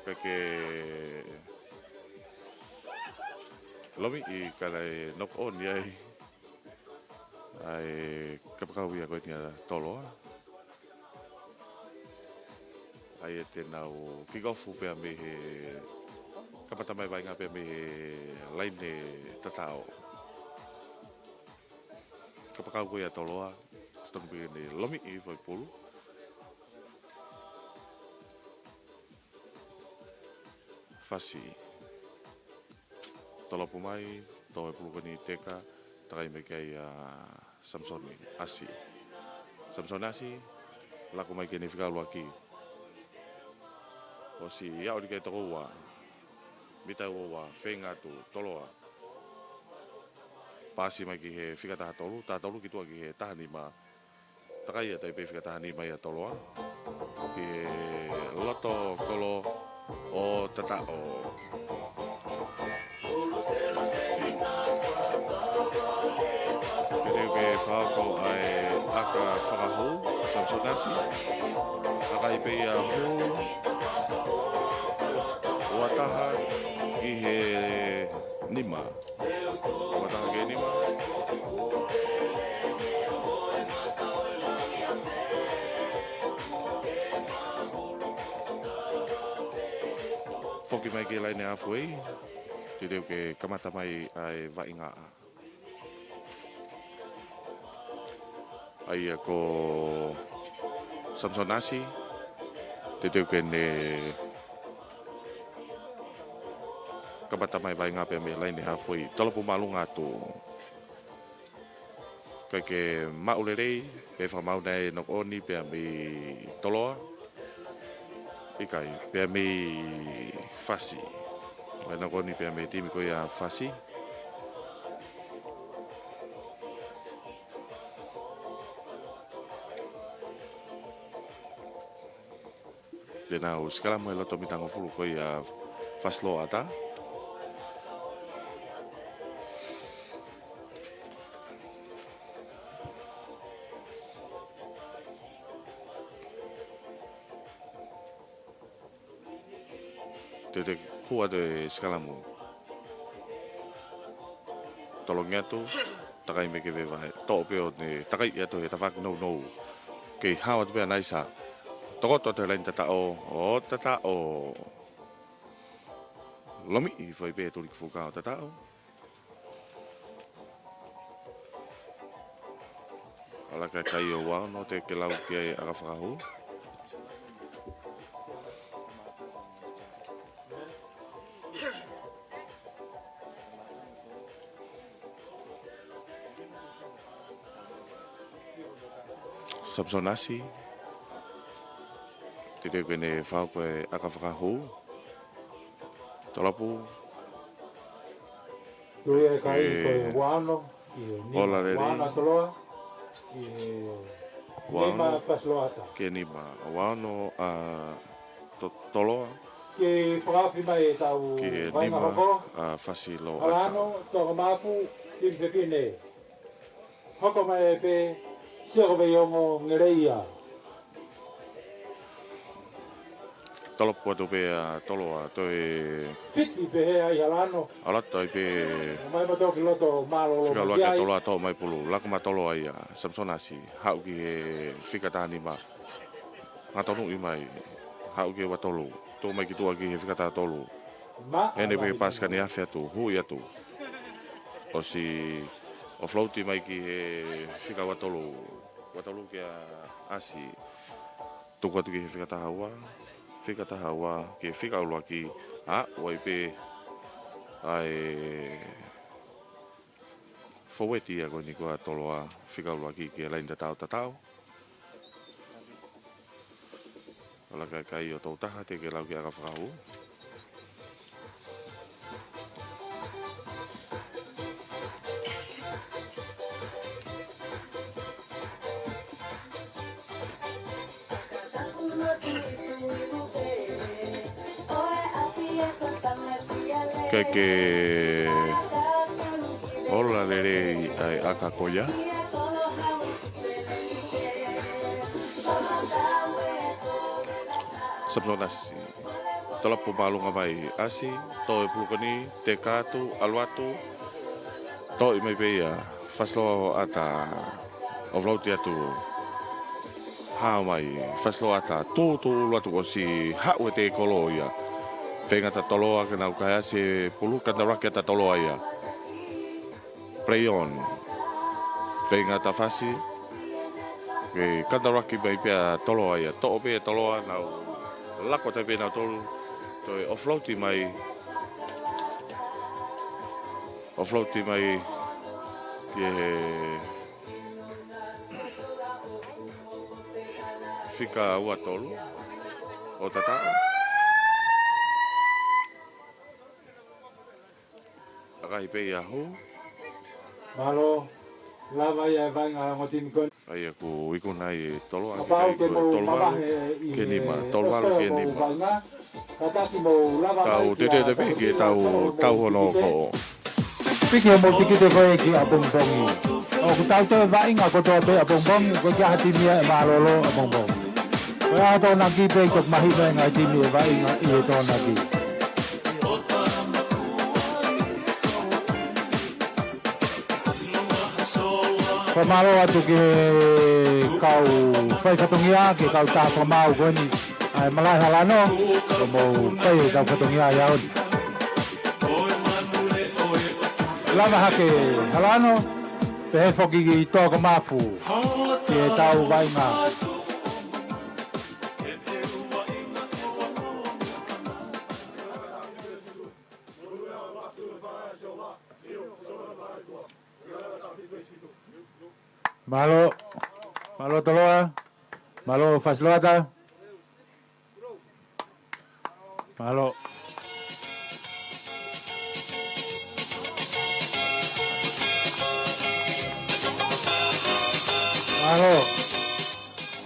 Peke lomi ʻi kale knock on ia ʻi ai kapakau ia ko eni ʻa Toloa. ʻA ia te nau kick off pea mei he kamata mai vaʻinga pea mei he laine tataʻo. Kapakau ko ia Toloa, stone pē ne lomi ʻi foʻi pulu. Fasi. Tolopu mai, tō e pulu ko eni teka, takai mai ki ai ʻa Samsoni Asi. Samsoni Asi, laku mai ki heʻene fika ʻuluaki. ʻOsi ʻi ai ʻo likai toko ua. Mita ua ua, feinga atu, Toloa. Pasi mai ki he fika taha tolu, taha tolu ki tuʻa ki he taha nima. Takai atu ai pē fika taha nima ia Toloa. Ki he loto kolo ʻo tataʻo. Pili ke fakahoko ai ʻa e ʻaka fakahū, Samsoni Asi. Takai pē ia hū. Ua taha ki he nima. Ua taha ki he nima. Foki mai ki he laine halfway. Teuteu ke kamata mai ʻa e vaʻinga. ʻA ia ko Samsoni Asi, teuteu ke ne kamata mai vaʻinga pea mei he laine halfway. Tolopu māʻolunga atu. Kae ke maʻu lelei, ʻe fakamaau nai e noko ʻoni pea mei Toloa. ʻIkai, pea mei Fasi. E noko ʻoni pea mei he timi ko ia Fasi. Te nau sikalamu he loto mitangofulu ko ia Fasiloa ʻAta. Te te hua te sikalamu. Tolongi atu, takai mei he vahe. Toʻo pē ʻo ne takai atu he tafaʻaki nounou. Kei hao atu pē ʻa Naisa. Tokoto atu he laini tataʻo, ʻo tataʻo. Lomiʻi foʻi pē tuliki fuka ʻo tataʻo. Ala kai kai ʻo ua ono te ke lau ki ai ʻa e fakahū. Samson Asi. Te te kene fau ko e ʻaka fakahū. Tolopu. Tuia e kai ko e ua ono, ʻi he nima. Ola lelei. Ua ono Toloa, ʻi he nima Fasiloa ʻAta. Ki he nima, ua ono ʻa To-, Toloa. Ke fakafi mai e tau ki he vainga nima hoko. ʻA Fasiloa ʻAta. Halano, Tokamafu, Timi Fefine. Hoko mai pē, sio ko e ongo ngeleia. Tolopu atu pē ʻa Toloa, toe fiti pē he ai Halano. Ala atu ai pē. Mai mato ki loto mālōlō fika ʻuluaki ʻa Toloa, toʻo mai pulu. Laka mai Toloa ia. Samson Asi, haʻu ki he fika taha nima. Matonuʻi mai. Haʻu ki he ua tolu. Tuʻu mai ki tuʻa ki he fika taha tolu. Ene pē pasi ka ne afe atu, hui atu. ʻOsi ʻo float mai ki he fika ua tolu. Ua tolu kia Asi. Tuku atu ki he fika taha ua. Fika taha ua, ki he fika ʻuluaki. ʻA, ʻoku ʻi ai pē ʻa e foueti ia ko eni ko ia Toloa, fika ʻuluaki ki he laini tataʻo tataʻo. Ala kai kai ʻo tau taha te ke lau ki ʻaka fakahū. Kae ke ola lelei ʻa e ʻaka ko ia. Samson Asi. Tolopu māʻolunga mai Asi. Toe pulu ko eni. Teka atu. ʻAlu atu. Toʻo mai pē ia. Fasiloa ʻAta. ʻO float atu. Hao mai. Fasiloa ʻAta. Tūtū ʻulu atu ʻosi haʻu e tēkolo ia. Feinga ʻa Toloa ke nau kai Asi e pulu, kandaraki ʻa Toloa ia. Play on. Feinga ʻa Fasi. Ke kandaraki mai pē ʻa Toloa ia. Toʻo pē ʻa Toloa nau lako atu pē nautolu. Toe ʻo float mai. ʻO float mai. Ki he fika ua tolu. ʻO tataʻo. ʻAkahi pē ia hū. Mālō, lava ia e vainga ʻa e ongo timi ko eni. ʻA ia ʻoku ikuna ai e Toloa ke kai ko e tolu valu ki he nima, tolo valu ki he nima. Tau tete te pē ki he tau, tau hono ko. Piki hoʻomou tikite ko ē ki ʻapongipongi. ʻOku tau toe vainga kotoa pē ʻapongipongi, ko e ki ha timi ia ʻe mālōlō ʻapongipongi. Ko e ʻaho Tokonaki pē ʻoku mahino e ngaahi timi ʻe vainga ʻi he Tokonaki. Fakamālō atu ki he kau fai fatongia, ki he kau taha fakamaau ko eni, ʻa e Malaʻe Halano, ʻoku mou fai e kau fatongia ʻi he ʻaho ni. Lava hake Halano, pehē foki ki Tokamafu, ki he tau vainga. Mālō. Mālō Toloa. Mālō Fasiloata. Mālō. Mālō.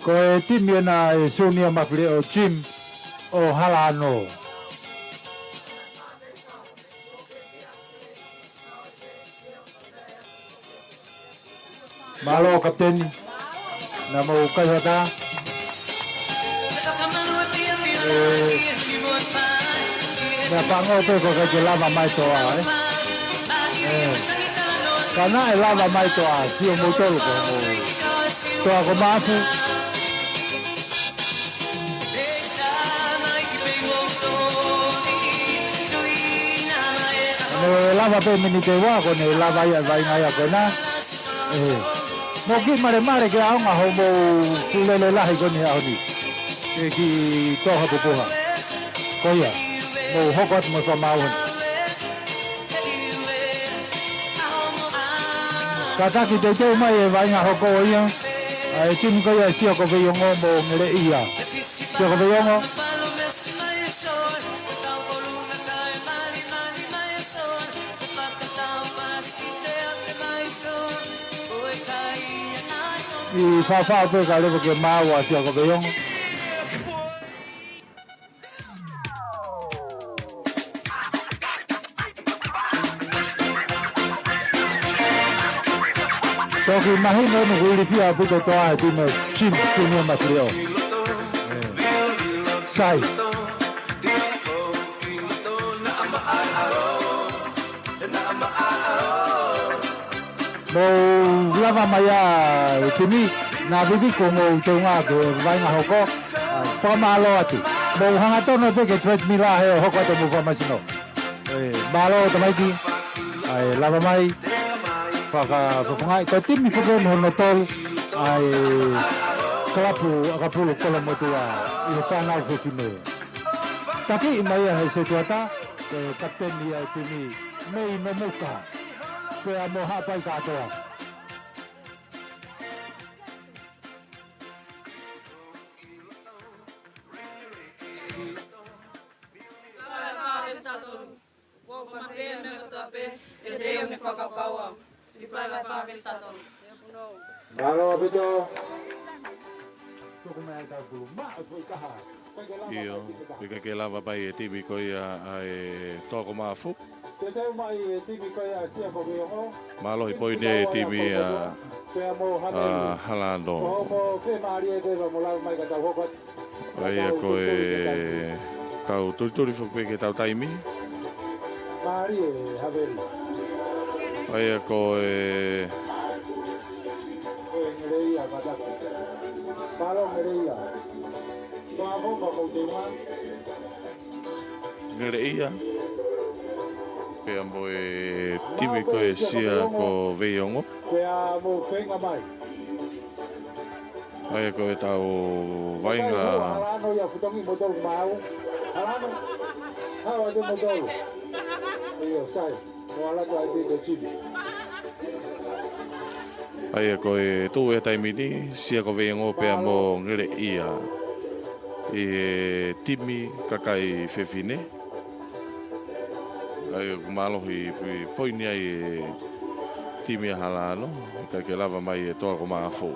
Ko e timi ena ʻa e Siunia Mafileʻo, Jim ʻo Halaano. Mālō kapiteni. Naʻa mou kai hota. ʻE, naʻa pango te ko kai ke lava mai toa, ē. ʻE, ka naʻe lava mai toa, sio mo tolu ko mo. Toa ko Mafu. Ne lava pē miniti ua ko ne lava ia vaʻinga ia ko ena. ʻE, mo ki mare mare ke aonga ho mo kulele lahi ko ni aoni. ʻE ki toha pupuha. Ko ia, mo hoko atu mo fakamāuʻi. Kātaki teuteu mai e vaʻinga hoko ia. ʻA e timi ko ia Siakoveiongo mo Ngeleʻia. Siakoveiongo. ʻI fafa pē ka leva ke maua Siakoveiongo. Toki mahino ʻoku ilifia ʻaupito toa e timi Jim Siunia Mafileʻo. Sai. Mou lava mai ā e timi, naʻa vivi ko mou teunga ke vaʻinga hoko, ʻa, fakamālō atu. Mou hangatonu pē ke treadmill he ʻo hoko atu mou fakamasino. ʻE, mālō tamaiki, ʻa e lava mai, fakafofongaʻi, ko e timi foki eni hono tolu, ʻa e kalapu ʻakapulu Kolomotuʻa ʻi he fānau fefine. Taki mai ʻa e setuata, ko e kapiteni ʻa e timi, Mei Momuka. Pea mo Haʻapai kātoa. Mālō ʻaupito. Tuku mai ʻetau kulu maʻu foʻi kaha. ʻIo, pea ke lava mai e timi ko ia ʻa e Toa ko Mafu. Teuteu mai e timi ko ia Siakoveiongo. Mālohi poini e timi ʻa, ʻa Halaano. Ko mo ke mālie te mo lava mai ka tau hoko atu. ʻA ia ko e tau tulituli foki pē ke tau taimi. Mālie, Haveli. ʻA ia ko e. Ko e Ngeleʻia, kātaki. Mālō Ngeleʻia. Ko a ko ka kou te ua. Ngeleʻia. Pea mo e timi ko e Siakoveiongo. Pea mo feinga mai. ʻA ia ko e tau vaʻinga. Halaano ia futongi mo tolu mau. Halaano. Hau atu mo tolu. ʻIo, sai. Mo ala atu ai te timi. ʻA ia ko e tuʻu e taimi ni, Siakoveiongo pea mo Ngeleʻia. ʻI he timi kakai fefine. ʻA ia ʻoku mālohi pui poini ai e timi ʻa Halaano, ʻikai ke lava mai e Toa ko Mafu.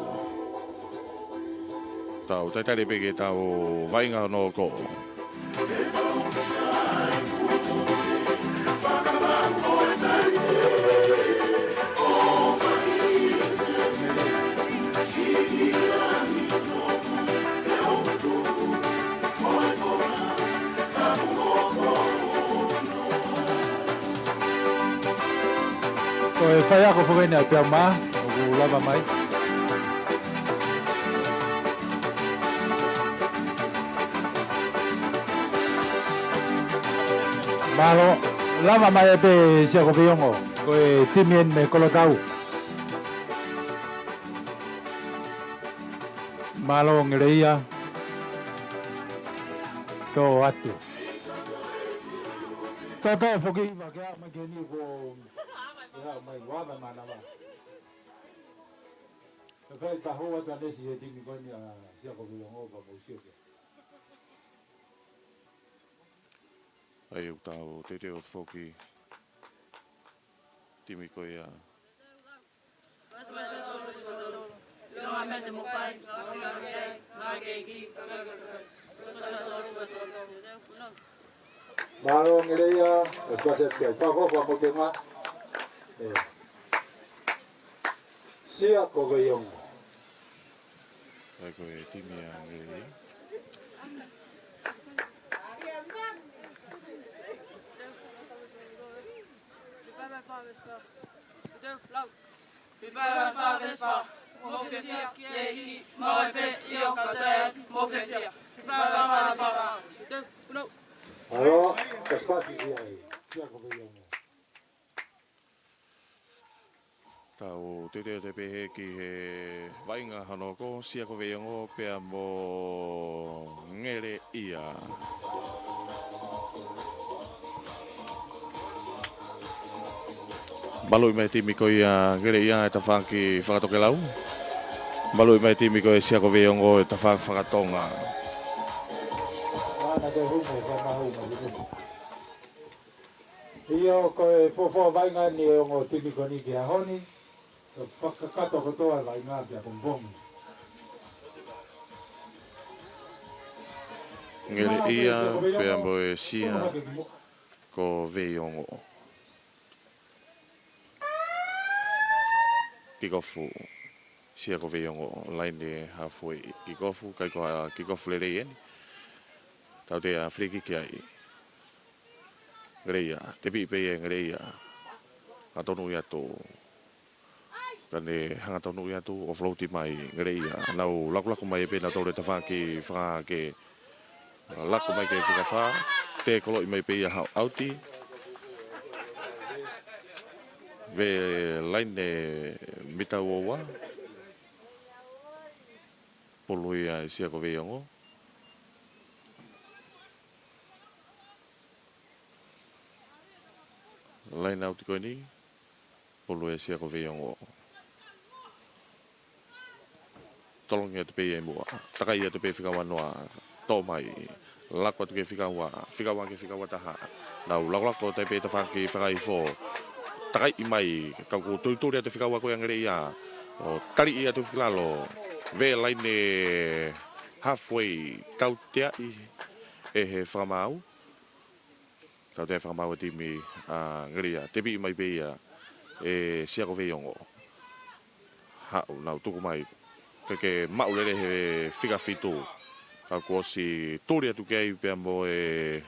Tau talitali pē ke tau vaʻinga hono hoko. Ko e faiako foki eni ʻa Peau Mā, ʻoku lava mai. Mālō, lava mai ē pē Siakoveiongo, ko e timi eni mei Kolotau. Mālō Ngeleʻia. Tō atu. Tō tō foki ʻi vake a mai ke ni ko. Ia mai ua mai manava. Fai tahu atu ʻanesi he timi ko eni ʻa Siakoveiongo ka mo Siakoveiongo. ʻA ia ʻoku tau teuteu atu foki timi ko ia. Mālō Ngeleʻia, ʻe spasiat kia. Pako, pako mo te ngā. ʻE. Siakoveiongo. ʻA ia ko e timi ʻa Ngeleʻia. Five five five, Vespa. Mo fiefia, ʻEiki, maʻu ai pē ʻio kae taʻe mo fiefia. Five five five, Vespa. Alo, ka spasi ia ai. Siakoveiongo. Tau teuteu atu pē hē ki he vaʻinga hono hoko, Siakoveiongo pea mo Ngeleʻia. Maluʻi mai timi ko ia Ngeleʻia ʻe tafaʻaki fakatokelau. Maluʻi mai timi ko ia Siakoveiongo ʻe tafaʻaki fakatonga. Ana te hume, whamahu, mahume. ʻIo, ko e fuofua vaʻinga ni ʻe ongo timi ko eni ki he ʻaho ni. Ko e fakakakato kotoa e vaʻinga pea pongipongi. Ngeleʻia pea mo e Siakoveiongo. Kikofu. Siakoveiongo, laine halfway. Kikofu, ʻikai ko ha kikofu lelei eni. Tautea free kick ai. Ngeleʻia, tepiʻi pē ia ʻe Ngeleʻia. Hangatonu ia atu. Ka ne hangatonu ia atu, offload mai Ngeleʻia. Nau lakulaku mai pē nautolu ʻe tafaʻaki fakake. Laku mai ki he fika fā, tekoloʻi mai pē ia haʻu ʻauti. Vē laine mita ua ua. Pulu ia ʻe Siakoveiongo. Laine ʻauti ko eni. Pulu ʻe Siakoveiongo. Tolongi atu pē ia ʻi muʻa. Takai atu pē fika ua noa. Tō mai. Laku atu ki he fika ua. Fika ua ki he fika ua taha. Nau lakolako atu pē tafaʻaki fakaifo. Takai mai. Ka kuo tuituli atu fika ua ko ia Ngeleʻia. ʻO taliʻi atu fika lalo. Vē laine halfway. Tauteaʻi ʻe he fakamaau. Tautea fakamaau e timi ʻa Ngeleʻia. Tepiʻi mai pē ia ʻe Siakoveiongo. Haʻu nau tuku mai. Ke ke maʻu lele he fika fitu. Ka kuo ʻosi tuli atu ki ai pea mo e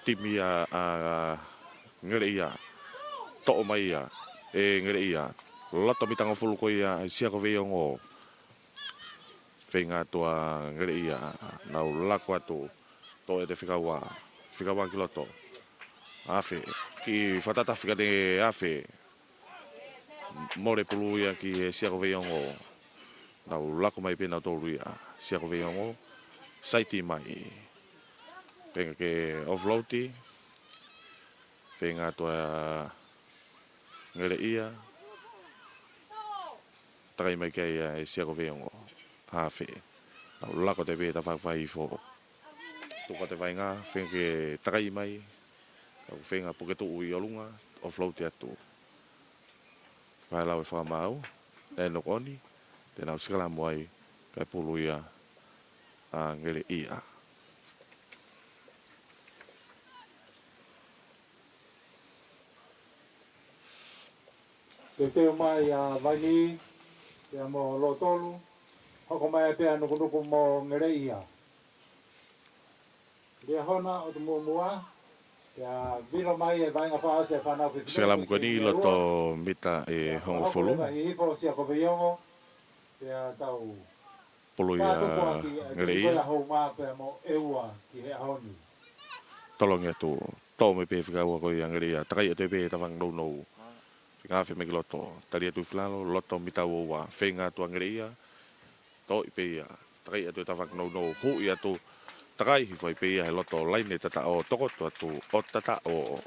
timi ʻa, ʻa Ngeleʻia. Toʻo mai ia ʻe Ngeleʻia. Loto mita hongofulu ko ia ʻe Siakoveiongo. Feinga atu ʻa Ngeleʻia, nau laku atu, tō ʻete fika ua, fika ua ki loto. Afe, ki fatata fika te afe. Mole pulu ia ki he Siakoveiongo. Nau laku mai pē nautolu ia, Siakoveiongo, saiti mai. Feinga ke offload, feinga atu ʻa Ngeleʻia. Takai mai ki ai ʻa e Siakoveiongo. Afe. Nau lako atu pē tafaʻaki fakaifo. Tuku atu e vaʻinga, feinga ke takai mai. Kau feinga puke tuʻu ʻi ʻolunga, offload atu. Fai lau e fakamaau, ʻe nokoni, te nau sikalamu ai, kae pulu ia ʻa Ngeleʻia. Teuteu mai ʻa Vaini, pea mo Lotolu, hoko mai pē ʻa Nukunuku mo Ngeleʻia. Liahona ʻo Tumuʻumuʻa, pea vilo mai e vaʻinga fakaʻosi e fānau fefine. Sikalamu ko eni loto mita ʻe hongofulu. Hoko mai hihifo Siakoveiongo, pea tau Pulu ia Ngeleʻia. Tolongi atu, tō mai pē fika ua ko ia Ngeleʻia. Takai atu pē tafaʻaki nounou. Fika afe mai ki loto. Tali atu fika lalo, loto mita ua ua. Feinga atu ʻa Ngeleʻia. Toʻo pē ia. Takai atu e tafaʻaki nounou. Huʻi atu. Takai hifo ai pē ia he loto laine tataʻo. Tokoto atu ʻo tataʻo.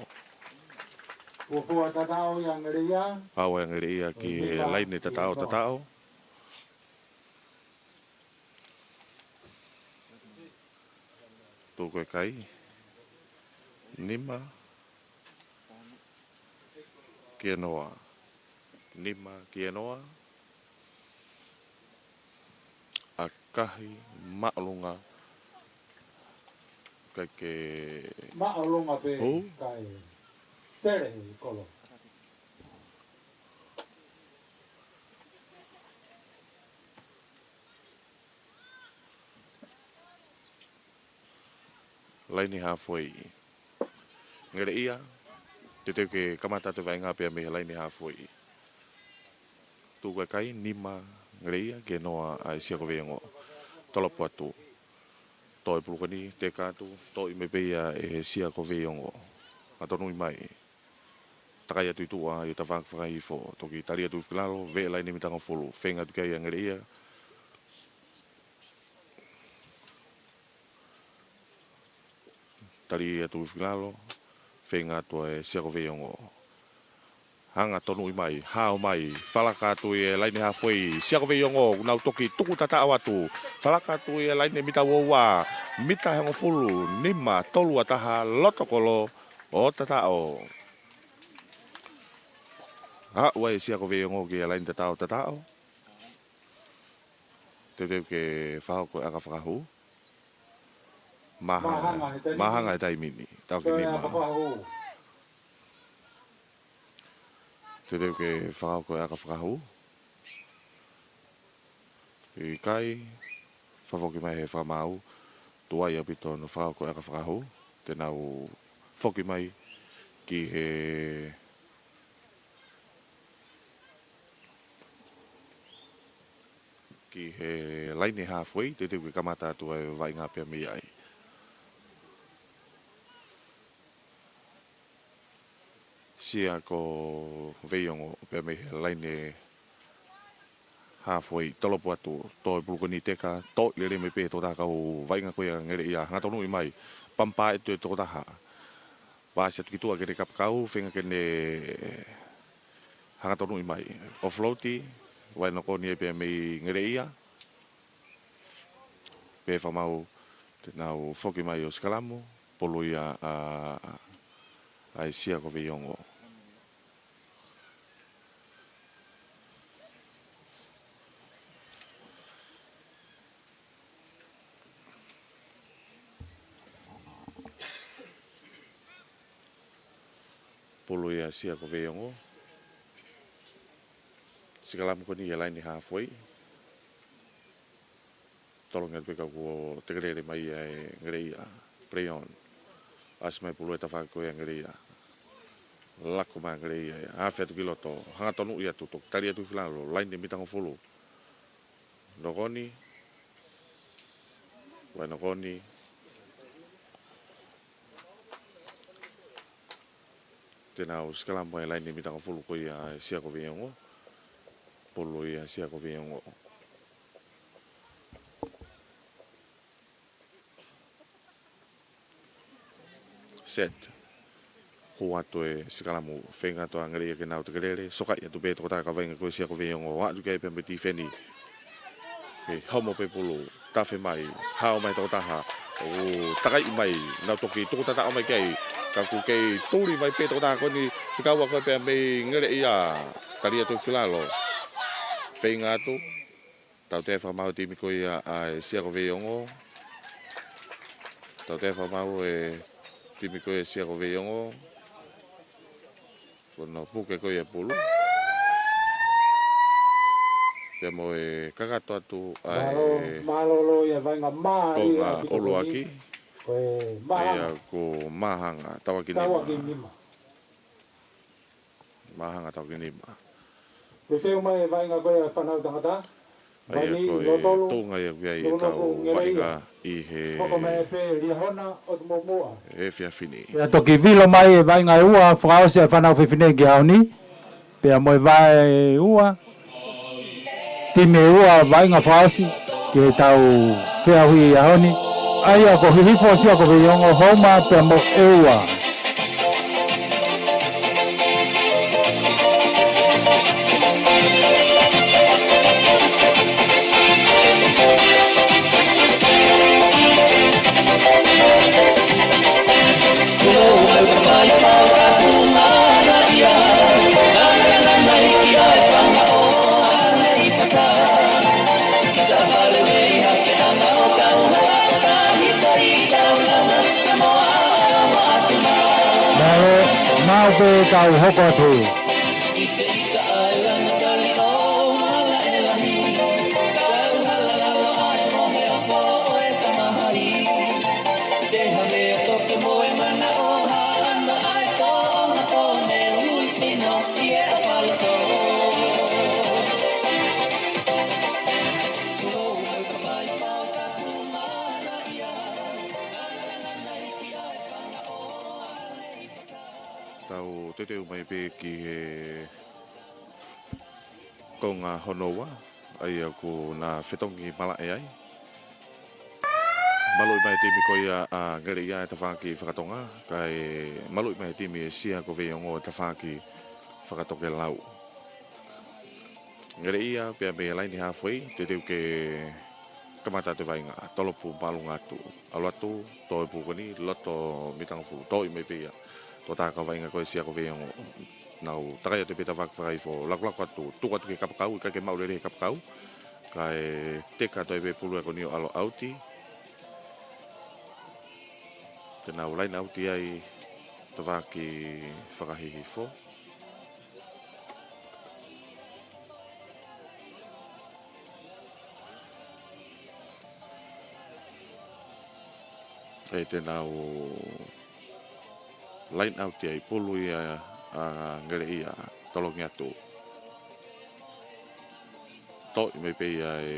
Fuofua tataʻo ia Ngeleʻia. Pau ia Ngeleʻia ki he laine tataʻo tataʻo. Tuku e kai. Nima ki e noa. Nima ki e noa. ʻAkahi māʻolunga. Kae ke Māʻolunga pē hū. Kai. Tele kolo. Laine halfway. Ngeleʻia, teuteu ke kamata atu e vaʻinga pea mei he laine halfway. Tuku e kai, nima Ngeleʻia, ki e noa ʻa e Sia ko Veiongo. Tolopu atu. Toe pulu ko eni, teka atu, toʻo mai pē ia ʻe he Sia ko Veiongo. Hangatonuʻi mai. Takai atu ʻi tuʻa, ʻi he tafaʻaki fakahihifo. Toki tali atu hifo ki lalo, veʻe laine mitangofulu. Feinga atu ki ai ʻa Ngeleʻia. Tali atu hifo ki lalo, feinga atu ʻa e Sia ko Veiongo. Hangatonuʻi mai, hao mai, falaka atu ʻi he laine halfway, Sia ko Veiongo, nau toki tuku tataʻo atu, falaka atu ʻi he laine mita ua ua, mita hongofulu, nima, tolu ua taha, loto kolo, ʻo tataʻo. Haʻu ai e Sia ko Veiongo ki he laine tataʻo, tataʻo. Teuteu ke fakahoko e ʻaka fakahū. Māhanga, Māhanga he taimi māhanga ni. He taimi ni. Tau ki Toe nima. ʻAka fakahū. Teuteu ke fakahoko e ʻaka fakahū. ʻIkai, fakafoki mai he fakamaau. Tuai ʻaupito hono fakahoko e ʻaka fakahū. Te nau foki mai ki he ki he laine halfway, teuteu ke kamata atu e vaʻinga pea mei ai. Sia ko Veiongo pea mei he laine halfway, tolopu atu, toe pulu ko eni teka, toʻo lelei mai pē he tokotaha kau vaʻinga ko ia Ngeleʻia, hangatonuʻi mai, pampa atu e tokotaha. Paasi atu ki tuʻa ke ne kapakau, feinga ke ne hangatonuʻi mai. Offload, vaʻinokoni ai pea mei Ngeleʻia. Pea fakamaau, te nau foki mai ʻo sikalamu, pulu ia ʻa, ʻa e Sia ko Veiongo. Pulu ia ʻa e Sia ko Veiongo. Sikalamu ko eni he laine halfway. Tolongi atu pē ka kuo tekelele mai ʻa e Ngeleʻia. Play on. ʻAsi mai pulu he tafaʻaki ko ia Ngeleʻia. Lako mai Ngeleʻia. Afe atu ki loto. Hangatonuʻi atu, toki tali atu hifo ki lalo. Laine mitangofulu. Nokoni. Vaʻinokoni. Te nau sikalamu he laine mitangofulu ko ia ʻa e Sia ko Veiongo. Pulu ia ʻa e Sia ko Veiongo. Set. Hū atu e sikalamu, feinga atu ʻa Ngeleʻia ke nau tekelele, sokaʻi atu pē tokotaha kau vaʻinga ko e Sia ko Veiongo, ʻo ʻatu ki ai pea mei tifeni. Kei homo pē pulu, tafe mai, hao mai tokotaha, ʻo takaʻi mai, nau toki tuku tataʻo mai ki ai, ka kuo kei tuli mai pē tokotaha ko eni, fika ua ko ē pea mei Ngeleʻia, tali atu hifo ki lalo. Feinga atu, tautea e fakamaau e timi ko ia ʻa e Sia ko Veiongo. Tautea e fakamaau e timi ko ia ʻa e Sia ko Veiongo. Ko hono puke ko ia e pulu. Pea mo e kakato atu ʻa e Mālō, mālōlō ia vaʻinga mā konga ia ʻuluaki. Ko e Māhanga. Ia ko Māhanga, tauaki nima. Tauaki nima. Māhanga tauaki nima. Teuteu mai e vaʻinga ko ia ʻa e fānau tangata. ʻA ia ko e tuʻunga ia ʻoku ʻi ai ʻetau vaʻinga ʻi he efiafi ni. Pea toki vilo mai e vaʻinga ʻe ua fakaʻosi ʻa e fānau fefine ki he ʻaho ni. Pea mo e vaʻe ʻe ua. Timi ʻe ua vaʻinga fakaʻosi ki heʻetau feʻauhi ʻaho ni. ʻA ia ko Hihifo ʻa e Sia ko Veiongo, houma pea mo ʻe ua. Au pē tau hoko atu. Tau teuteu mai pē ki he konga hono ua, ʻa ia ʻoku na fetongi malaʻe ai. Maluʻi mai e timi ko ia ʻa Ngeleʻia ʻe tafaʻaki fakatonga, kae maluʻi mai e timi ʻa Sia ko Veiongo ʻe tafaʻaki fakatokelau. Ngeleʻia pea mei he laini halfway, teuteu ke kamata atu e vaʻinga, tolopu māʻolunga atu. ʻAlu atu, tō e pulu ko eni, loto mitangofulu, toʻi mai pē ia. Tō tā ka vaʻinga ko e Sia ko Veiongo. Nau takai atu pē tafaʻaki fakaifo, lakulaku atu, tuku atu ki he kapakau, ʻikai ke maʻu lelei he kapakau. Kae teka atu ai pē pulu ko eni ʻo ʻalu ʻauti. Te nau laini ʻauti ai tafaʻaki fakahihifo. ʻE te nau laini ʻauti ai pulu ia ʻa Ngeleʻia, tolongi atu. Toʻi mai pē ia ʻe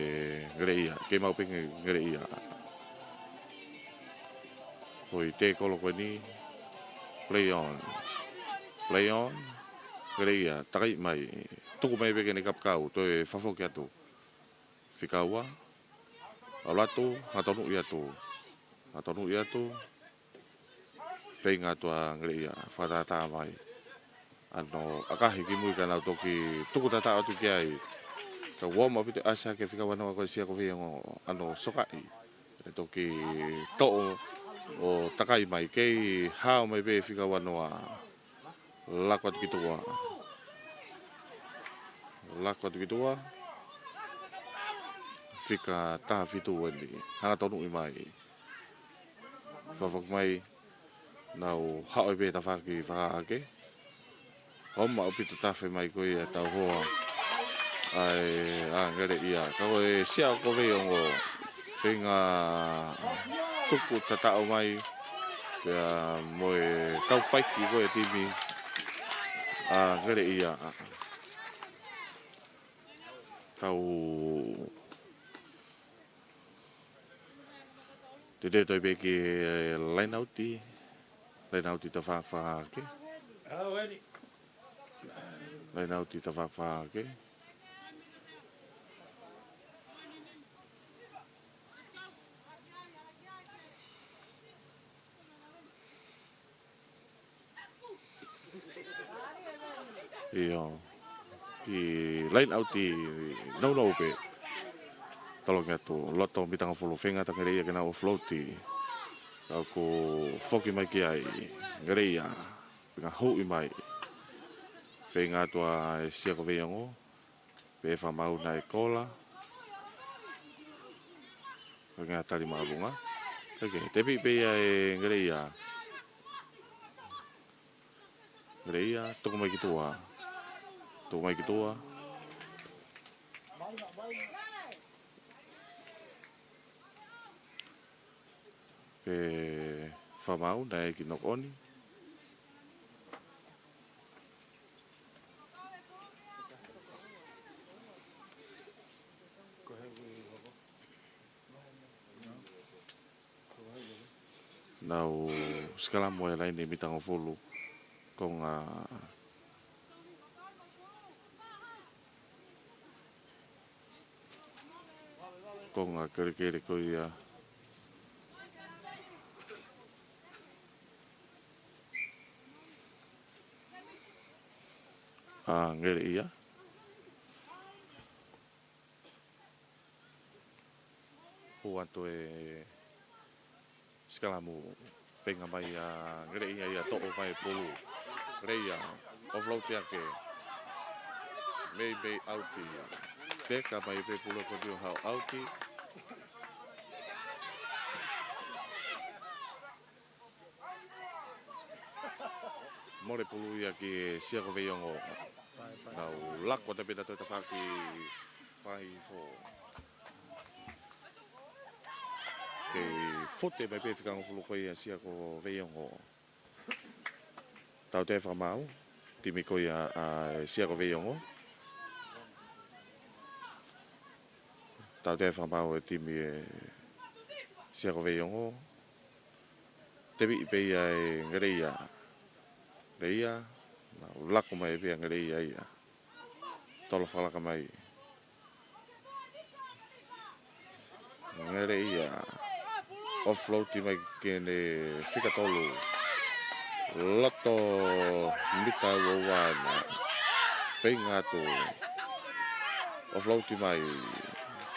Ngeleʻia, kei maʻu pē Ngeleʻia. Ko e tēkolo ko eni, play on. Play on, Ngeleʻia, takai mai. Tuku mai pē ki he kapakau, toe fafoki atu. Fika ua, ʻalu atu, hatonuʻi atu. Hatonuʻi atu, feinga atu ʻa Ngeleʻia, fakatātā mai. ʻAno ʻakahi ki mui ka nau toki tuku tataʻo atu ki ai. Ka uoma pito ʻasi hake fika ua noa ko e Sia ko Veiongo, ʻano sokaʻi. ʻE toki toʻo ʻo takai mai, kei hao mai pē fika ua noa. Laku atu ki tuʻa. Laku atu ki tuʻa. Fika taha fitu eni. Hanga tonuʻi mai. Fafoki mai. Nau haʻu pē tafaʻaki fakahake. Homa ʻaupito tafe mai ko ia tau hoa. ʻAi, ʻa Ngeleʻia. Ka ko e Sia ko Veiongo. Feinga tuku tataʻo mai. Pea mo e kau paiki ko e timi ʻa Ngeleʻia. Tau teuteu pē ki he laini ʻauti. Laini ʻauti tafaʻaki fakahake. Laini ʻauti tafaʻaki fakahake. ʻIo. Ki he laini ʻauti nounou pē. Tolongi atu, loto mitangofulu, feinga atu ʻa Ngeleʻia ke nau offload. Ka ʻoku foki mai ki ai, Ngeleʻia. Feinga huʻi mai. Feinga atu ʻa e Sia ko Veiongo. Pea fakamaau naʻe kola. Ko e ngaahi tali māʻolunga. Oke, tepi pē ia ʻe Ngeleʻia. Ngeleʻia, tuku mai ki tuʻa. Tuku mai ki tuʻa. Pea fakamaau naʻe ʻi ai e kiʻi knock on. Nau sikalamu e laini mitangofulu. Konga Konga kelekele ko ia ʻa Ngeleʻia. Hū atu e sikalamu, feinga mai ʻa Ngeleʻia ia toʻo mai e pulu. Ngeleʻia, offload hake. Meimei ʻauti. Teka mai pē pulu ko eni ʻo haʻu ʻauti. Mole pulu ia ki he Sia ko Veiongo. Nau lako atu pē ʻo toe tafaʻaki fai fo. Kei fute mai pē fika hongofulu ko ia Sia ko Veiongo. Tautea fakamaau, timi ko ia ʻa e Sia ko Veiongo. Tautea fakamaau e timi ʻa e Sia ko Veiongo. Teviʻi pē ia ʻe Ngeleia. Ngeleia, nau lako mai pē ʻa Ngeleia ia. Tolo fakalaka mai. Ngeleia. Offload mai ki heʻene fika tolu. Loto mita ua ua na. Feinga atu. Offload mai.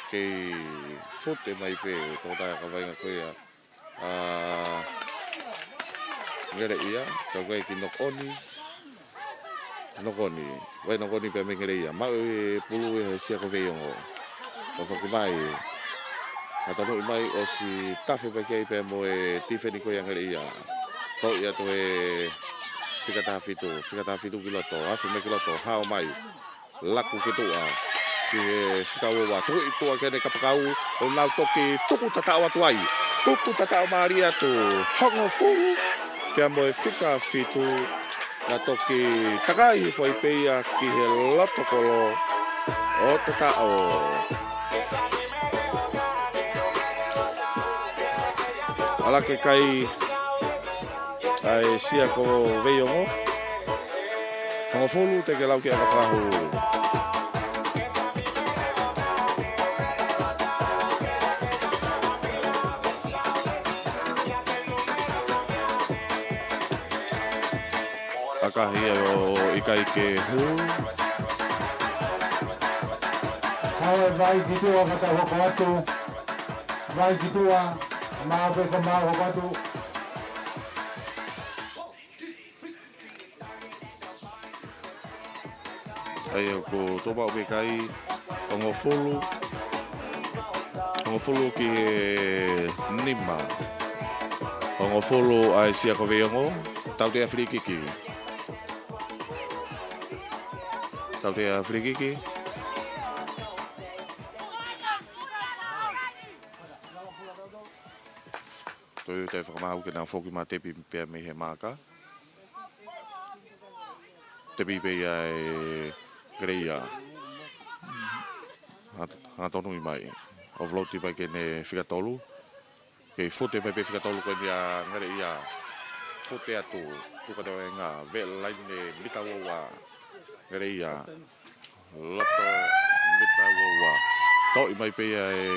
Kei fute mai pē. Tō tae ka vainga ko ia. ʻA Ngeleia, ka ko e kiʻi knock on. Knock on. Vai knock on pē mei Ngeleia. Maʻu e pulu ʻe he Sia ko Veiongo. Ka foki mai. Ka tonu mai ʻosi tafe pē kei pē mo e tifeni ko ia Ngeleia. Toʻo ia atu ʻe fika taha fitu. Fika taha fitu ki loto. Afe mai ki loto. Hao mai. Laku ki tuʻa. Ki he fika ua ua. Tuʻi tuʻa ki heʻene kapakau. ʻO nau toki tuku tataʻo atu ai. Tuku tataʻo mālie atu. Hongofulu. Pea mo e fika fitu. Na toki takai foʻi pē ia ki he loto kolo. ʻO tataʻo. ʻAlā ke kai. ʻA e Sia ko Veiongo. Hongofulu te ke lau ke aka fahu. ʻAkahi ʻo ʻikai ke hū. Haʻu e vai ki tuʻa ka tau hoko atu. Vai ki tuʻa. Mau pē ka mau hoko atu. ʻAi, ʻoku tō maʻu pē kai, hongofulu, hongofulu ki he nima. Hongofulu ʻa e Sia ko Veiongo, tautea free kick. Tautea free kick. Toe ʻoatu e fakamaau ke nau foki mai tepi pea mei he maaka. Tepi pē ia ʻe Ngeleia. Hangatonu mai. Offload mai ki heʻene fika tolu. Kei fute mai pē fika tolu ko eni ʻa Ngeleia. Fute atu. Tuka te venga. Veʻe laine mita ua ua. Ngeleia. Loto mita ua ua. Toʻi mai pē ia ʻe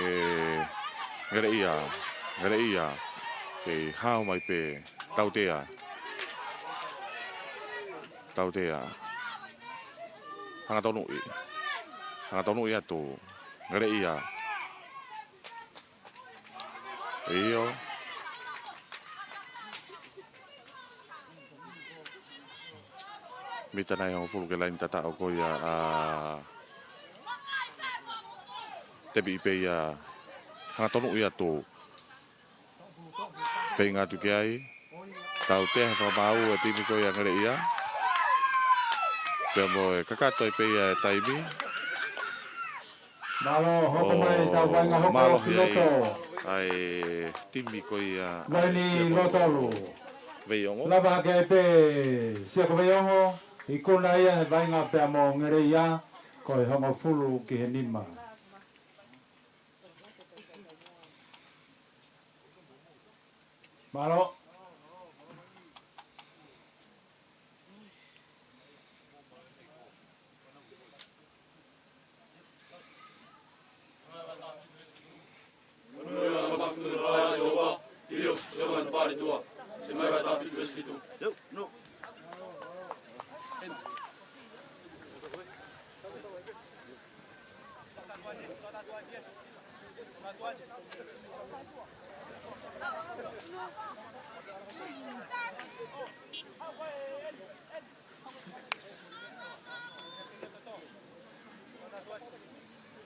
Ngeleia. Ngeleia. Kei hao mai pē. Tautea. Tautea. Hangatonuʻi. Hangatonuʻi atu. Ngeleia. ʻIo. Mita nai hongofulu ki he laine tataʻo ko ia ʻa Tepi pē ia. Hangatonuʻi atu. Feinga atu ki ai. Tautea he fakamaau e timi ko ia Ngeleia. Pea mo e kakato pē ia e taimi. Mālō, hoko mai, tau vainga hoko mālohi ki loto. Ai, timi ko ia Vaini Sia ko Lotolu. Veiongo. Lava hake ai pē Sia ko Veiongo, ikuna ia he vainga pea mo Ngeleia, ko e hongofulu ki he nima. Mālō.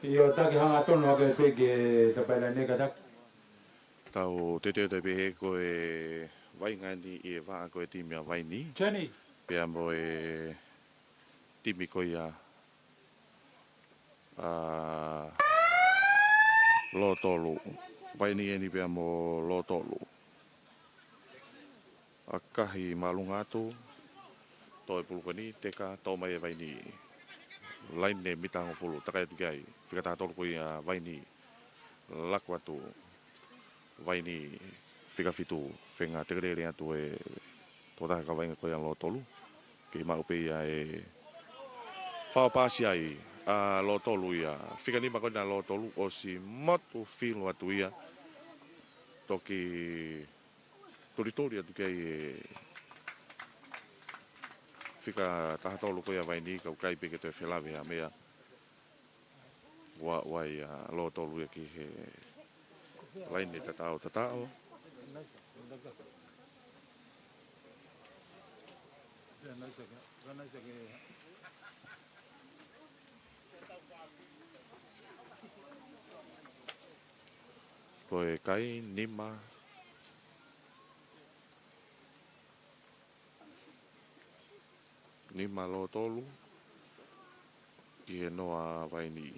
ʻIo, taki hangatonu hake pē ki he tapaila ne ka taki. Tau teuteu atu pē he ko e vainga ni ʻi he vaʻa ko e timi ʻa Vaini. Jenny. Pea mo e timi ko ia ʻa Lotolu. Vaini eni pea mo Lotolu. ʻAkahi māʻolunga atu, toe pulu ko eni, teka, tō mai e Vaini. Laine mita hongofulu, takai atu ki ai, fika taha tolu ko ia Vaini. Laku atu, Vaini, fika fitu, feinga tekelele atu e tokotaha kau vaʻinga ko ia Lotolu. Kei maʻu pē ia e fao pasi ai ʻa Lotolu ia. Fika nima ko ena Lotolu, ʻosi motu filo atu ia. Toki tulituli atu ki ai e fika taha tolu ko ia Vaini, kau ʻikai pē ke toe felave ha meʻa. Ua, ua ia Lotolu ia ki he laine tataʻo, tataʻo. Ko e kai nima, nima Lotolu, ki he noa Vaini.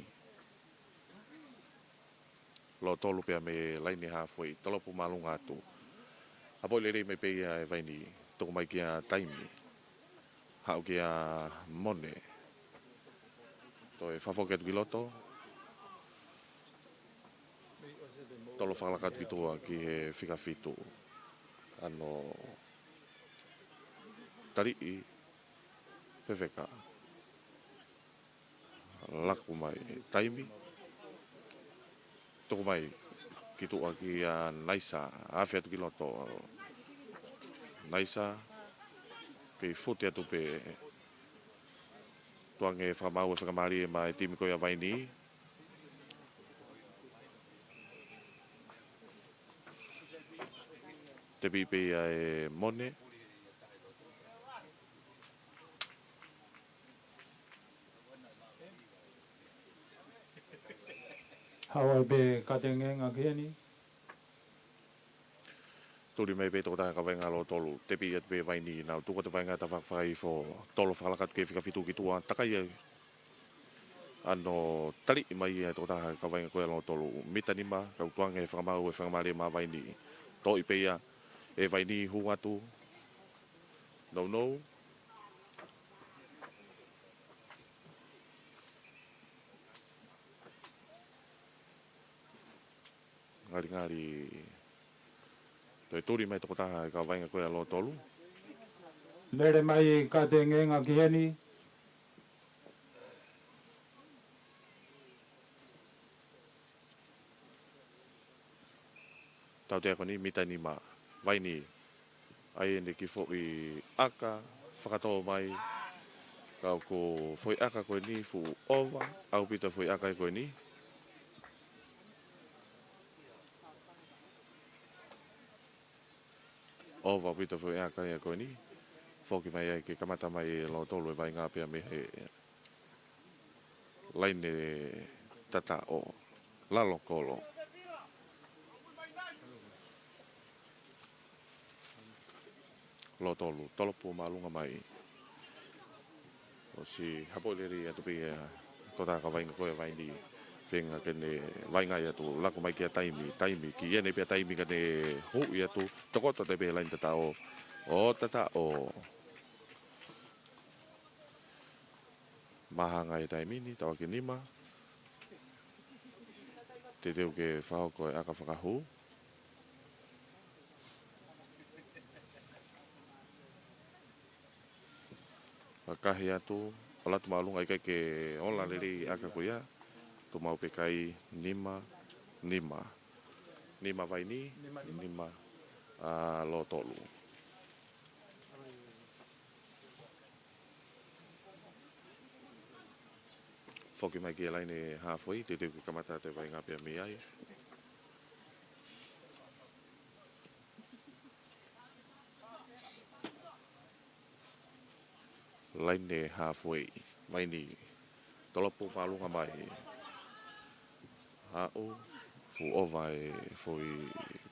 Lotolu pea mei he laine halfway, tolopu māʻolunga atu. Hapoʻi lelei mai pē ia e Vaini, tuku mai kia Taimi. Haʻu kia Mone. Toe fakafoki atu ki loto. Tolo fakalaka atu ki tuʻa ki he fika fitu. Ano taliʻi fefeka. Laku mai Taimi. Tuku mai ki tuʻa kia Naisa. Afe atu ki loto. Naisa. Kei fute atu pē. Tukuange fakamaau e fakamālie maʻa e timi ko ia Vaini. Tepi pē ia e Mone. Haʻu ai pē Katengenga ki heni. Tuli mai pē tokotaha kau vaʻinga Lotolu, tepi atu pē Vaini, nau tuku atu e vaʻinga taʻu fakafakaifo, tolo fakalaka atu ki he fika fitu ki tuʻa, takai ai. Ano taliʻi mai e tokotaha kau vaʻinga ko ia Lotolu, mita nima, kau tukuange fakamaau e fakamālie maʻa Vaini. Toʻi pē ia e Vaini, hū atu. Nounou. Ngalingali. Toe tuli mai tokotaha e kau vaʻinga ko ia Lotolu. Lele mai Katengenga ki heni. Tautea ko eni mita nima. Vaini. ʻAi eni ki he foʻi ʻaka fakatō mai. Ka ko e foʻi ʻaka ko eni fuʻu ʻova, ʻaupito e foʻi ʻaka ko eni. ʻOva ʻaupito e foʻi ʻaka ia ko eni. Foki mai ai ke kamata mai e Lotolu e vaʻinga pea mei he laine tataʻo, lalo kolo. Lotolu, tolopu māʻolunga mai. ʻOsi hapoʻi lelei atu pē ia, tokotaha kau vaʻinga ko ia Vaini. Feinga ke ne vaʻinga atu, laku mai kia Taimi, Taimi, ki ʻene pea Taimi ka ne huʻi atu, tokoto atu pē laine tataʻo, ʻo tataʻo. Māhanga he taimi ni, taʻu ʻaki e nima. Teuteu ke fakahoko e ʻaka fakahū. Fakahi atu, ʻalu atu māʻolunga ʻikai ke ola lelei e ʻaka ko ia. Tuʻu maʻu pē kai nima, nima. Nima Vaini, nima ʻa Lotolu. Foki mai ki he laine halfway, teuteu ke kamata atu e vaʻinga pea mei ai. Laine halfway, Vaini. Tolopu māʻolunga mai. Haʻu, fuʻu ʻova e foʻi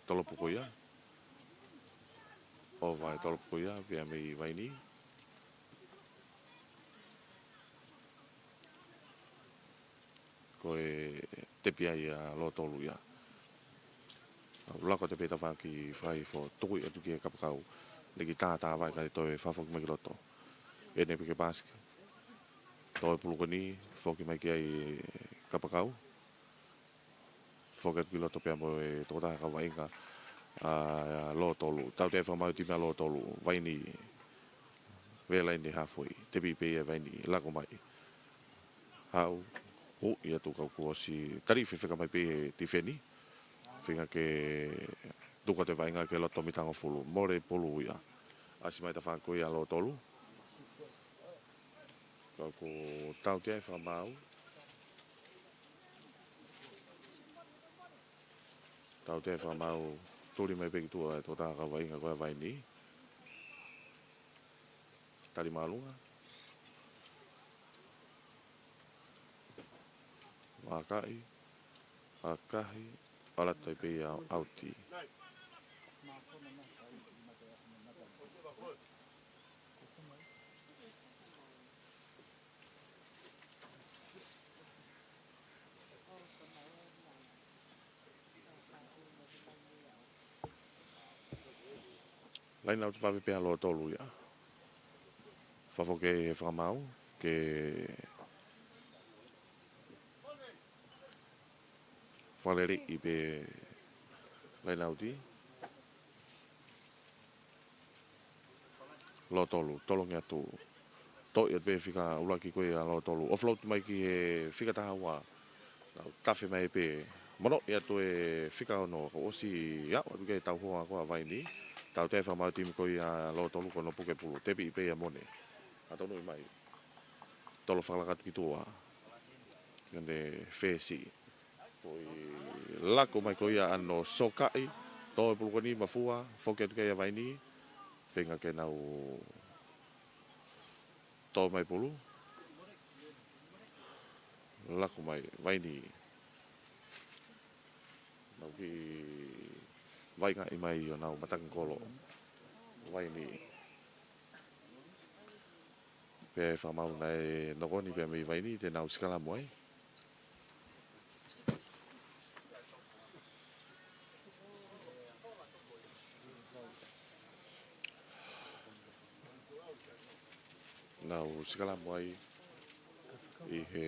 tolopu ko ia. ʻOva e tolopu ko ia, pea mei Vaini. ko e tepi ai ʻa Lotolu ia. ʻAlu lako atu pē tafaʻaki fakaifo, tuku atu ki he kapakau. Leki tātāvaʻi kae toe fakafoki mai ki loto. ʻEne pē ke pasiki. Toe pulu ko eni, foki mai ki ai kapakau. Foki atu ki loto pea mo e tokotaha kau vaʻinga ʻa Lotolu. Tautea e fakamaau e timi ʻa Lotolu. Vaini. Vela ʻi he halfway. Tepi pē ia Vaini. Lako mai. Haʻu. Huʻi atu ka kuo ʻosi tali fefeka mai pē he tifeni. Feinga ke tuku atu e vaʻinga ki loto mita hongofulu. Mole pulu ia. ʻAsi mai tafaʻaki ko ia ʻa Lotolu. Ka kuo tautea e fakamaau. Tautea e fakamaau, tuli mai pē ki tuʻa e tokotaha kau vaʻinga ko ia ʻa Vaini. Tali māʻolunga. Vakai, vakai, ʻalu atu ai pē ia ʻauti. Laine ʻauti vave pē ʻa Lotolu ia. Fakafoki e fakamaau ke fakalelei pē laine ʻauti. Lotolu, tolongi atu. Toʻi atu pē fika ʻuluaki ko ia ʻa Lotolu. Offload mai ki he fika taha ua. Nau tafe mai pē. Monoʻi atu e fika ono, kuo ʻosi aʻu atu ki he tauhoa ko ia ʻa Vaini. Tautea e fakamaau e timi ko ia ʻa Lotolu ko hono puke pulu. Tepi pē ia Mone. ʻA tonu mai. Tolo fakalaka atu ki tuʻa. Kene fesi. Ko e lako mai ko ia ʻa Nosokaʻi, toe pulu ko eni mafua, foki atu ki ai ʻa Vaini, feinga ke nau toe mai pulu. Lako mai, Vaini. Nau kiʻi vaʻingaʻi mai ʻo nau matangi kolo. Vaini. Pea e fakamaau naʻe nokoni pea mei Vaini te nau sikalamu ai. Nau sikalamu ai ʻi he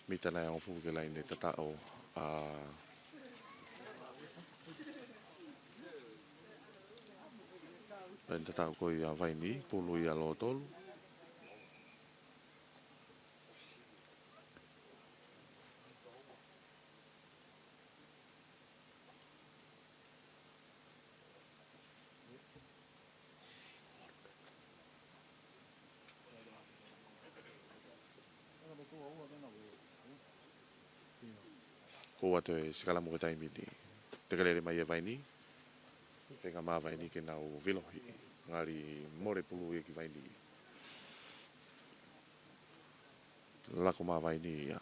mita nai hongofulu ki he laine tataʻo ʻa laine tataʻo ko ia ʻa Vaini, pulu ia ʻa Lotolu. Ko ʻoatu e sikalamu ko e taimi ni. Tekelele mai ʻa Vaini. Feinga mai ʻa Vaini ke nau vilohi. Ngali mole pulu ia ki Vaini. Lako mai ʻa Vaini ia.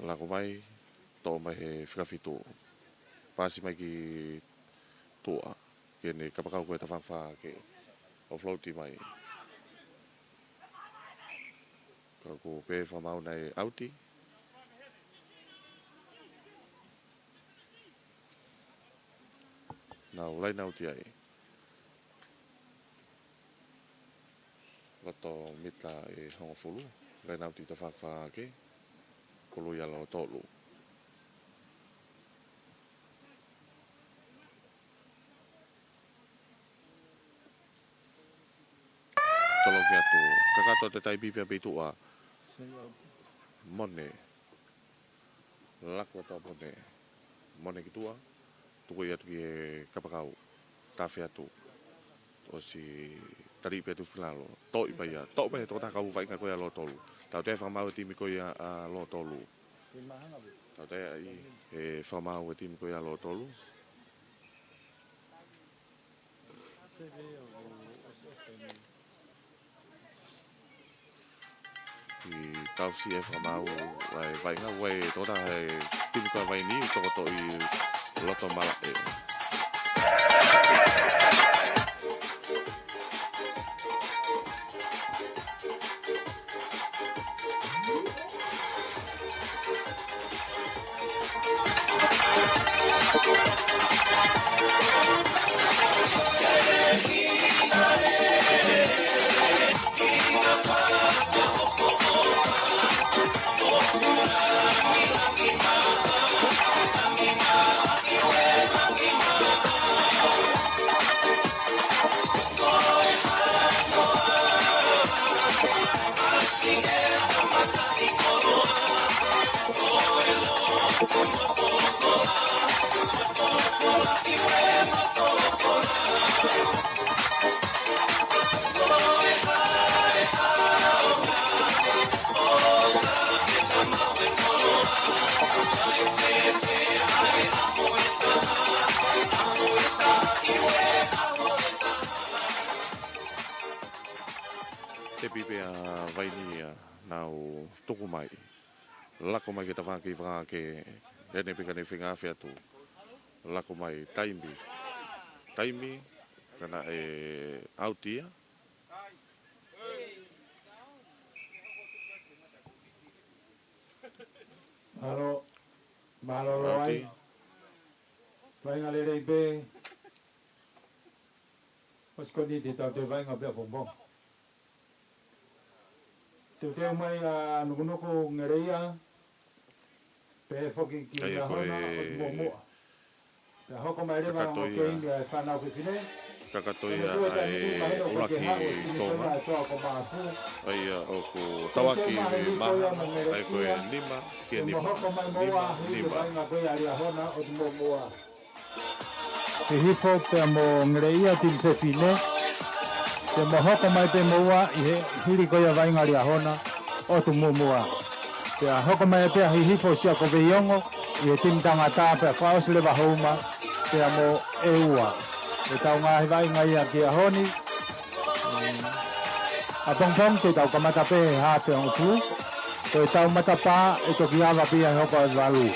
Lako mai, toʻo mai he fika fitu. Pasi mai ki tuʻa. Kene kapakau ko e tafaʻaki fā ke offload mai. Ka ko e pē fakamaau naʻe ʻauti. Nau laine ʻauti ai. Loto mita ʻe hongofulu. Laine ʻauti tafaʻaki fā ke. Pulu ia ʻa Lotolu. Tolo ki atu. Kakato te taipi pea pei tuʻa. Mone. Lako atu ʻa Mone. Mone ki tuʻa. Tuku ia atu ki he kapakau. Tafe atu. ʻOsi tali pē atu fika lalo. Toʻi pē ia. Toʻi pē ia he tokotaha kau vaʻinga ko ia ʻa Lotolu. Tautea e fakamaau e timi ko ia ʻa Lotolu. Tautea ai e fakamaau e timi ko ia ʻa Lotolu. ʻI tausi e fakamaau ʻa e vaʻinga, ʻa e tokotaha e timi ko ia ʻa Vaini, tokoto ʻi loto malaʻe. Pipea Vaini ia, nau tuku mai. Lako mai ke tavaki vake, ʻene pika ne fenga afe atu. Lako mai taimi. Taimi, ka naʻe ʻauti ia. Mālō, mālō Loai. Vainga lelei pē. ʻOsi ko eni te tau toe vainga pē ʻapongipongi. Teuteu mai ʻa Nukunuku Ngeleia, pehē foki ki Liahona ʻo Tumuʻomuʻa. Pea hoko mai leva ʻa e ongo keini ʻa e fānau fefine. Kakato ia ʻa e ʻuluaki konga. ʻA ia ʻoku tauaki mai, ʻa ia ko e nima ki he nima. Nima, nima. Hihifo pea mo Ngeleia timi fefine. Pea mo hoko mai pē mo ua ʻi he hili ko ia vainga Liahona ʻo Tumuʻomuʻa. Pea hoko mai pē ʻa Hihifo Siakoveiongo ʻi he timi tangata pea fakaʻosi leva houma pea mo e ua. ʻE tau ngaahi vainga ia ki he ʻaho ni. ʻApongipongi te tau kamata pē he hafe ʻo e ongo pulu. Ko e tau matapā ʻe toki ava pē ia he hopo ʻe valu.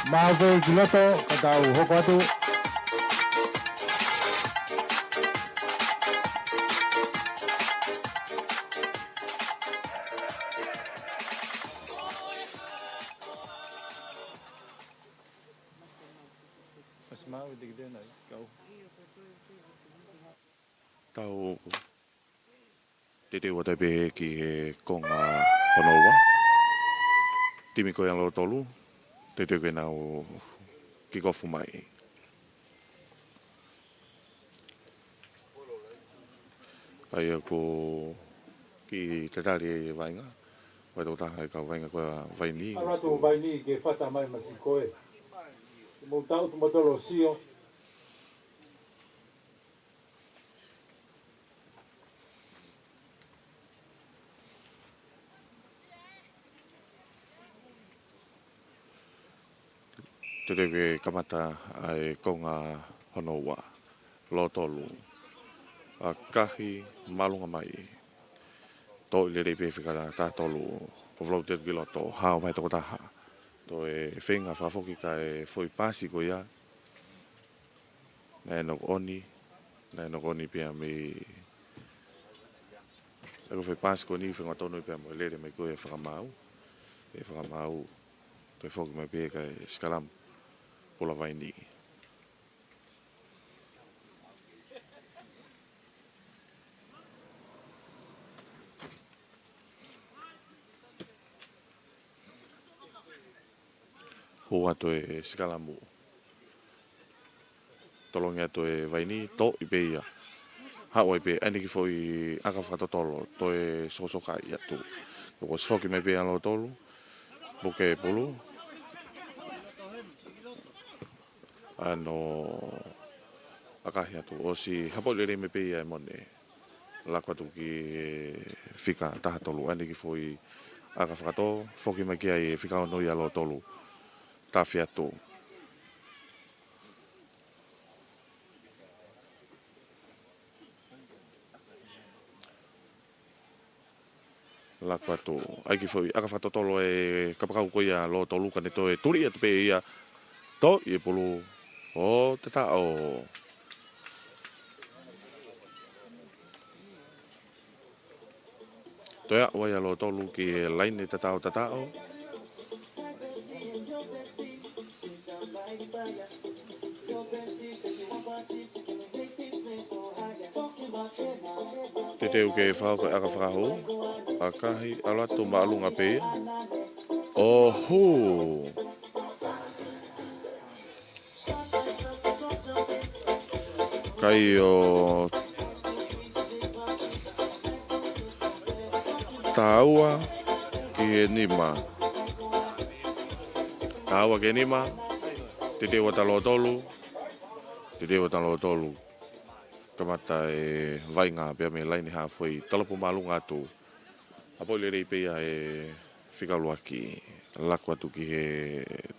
Mau pē ki loto, ka tau hoko atu. Tau teuteu atu pē ki he konga hono ua. Timi ko ia Lotolu, teuteu ke nau kikofu mai. ʻA ia ko e kiʻi tatali e vainga. Vai tau taha e kau vainga ko ia Vaini. ʻAlu atu Vaini ke fata mai masi koe. Mou tau tu motolo sio. Teuteu ke kamata ʻa e konga hono ua. Lotolu. ʻAkahi māʻolunga mai. Toʻi lelei pē fika taha tolu. Ko Floated ki loto. Hao mai tokotaha. Toe feinga fakafoki kae foʻi pasi ko ia. Naʻe knock on, naʻe knock on pea mei. ʻA ia ko e foʻi pasi ko eni feinga tonu pea mo e lele mai ko e fakamaau. ʻE fakamaau. Toe foki mai pē kae sikalamu. Pula Vaini. Hū atu e sikalamu. Tolongi atu e Vaini, toʻi pē ia. Haʻu ai pē, ʻa eni kiʻi foʻi ʻaka fakatotolo, toe sosokaʻi atu. Kuo ʻosi foki mai pē ʻa Lotolu. Puke pulu. ʻAno ʻakahi atu, ʻosi hapo lelei mai pē ia e mone. Lako atu ki he fika taha tolu, ʻa eni kiʻi foʻi ʻaka fakatō, foki mai ki ai e fika ono ia Lotolu. Tafe atu. Lako atu. ʻAi kiʻi foʻi ʻaka fakatotolo e kapakau ko ia Lotolu ka ne toe tuli atu pē ia. Toʻi e pulu ʻo tataʻo. Toe aʻu ai ʻa Lotolu ki he laine tataʻo tataʻo. Teuteu ke fakahoko e ʻaka fakahū. ʻAkahi, ʻalu atu māʻolunga pē ia. ʻO hū. Kai ʻo taha ua ki he nima. Taha ua ki he nima. Teuteu atu ʻa Lotolu. Teuteu atu ʻa Lotolu. kamata e vaʻinga pea mei he laine hāfoʻi, tolopu māʻolunga atu. Hapoʻi lelei pē ia e fika ʻuluaki, laku atu ki he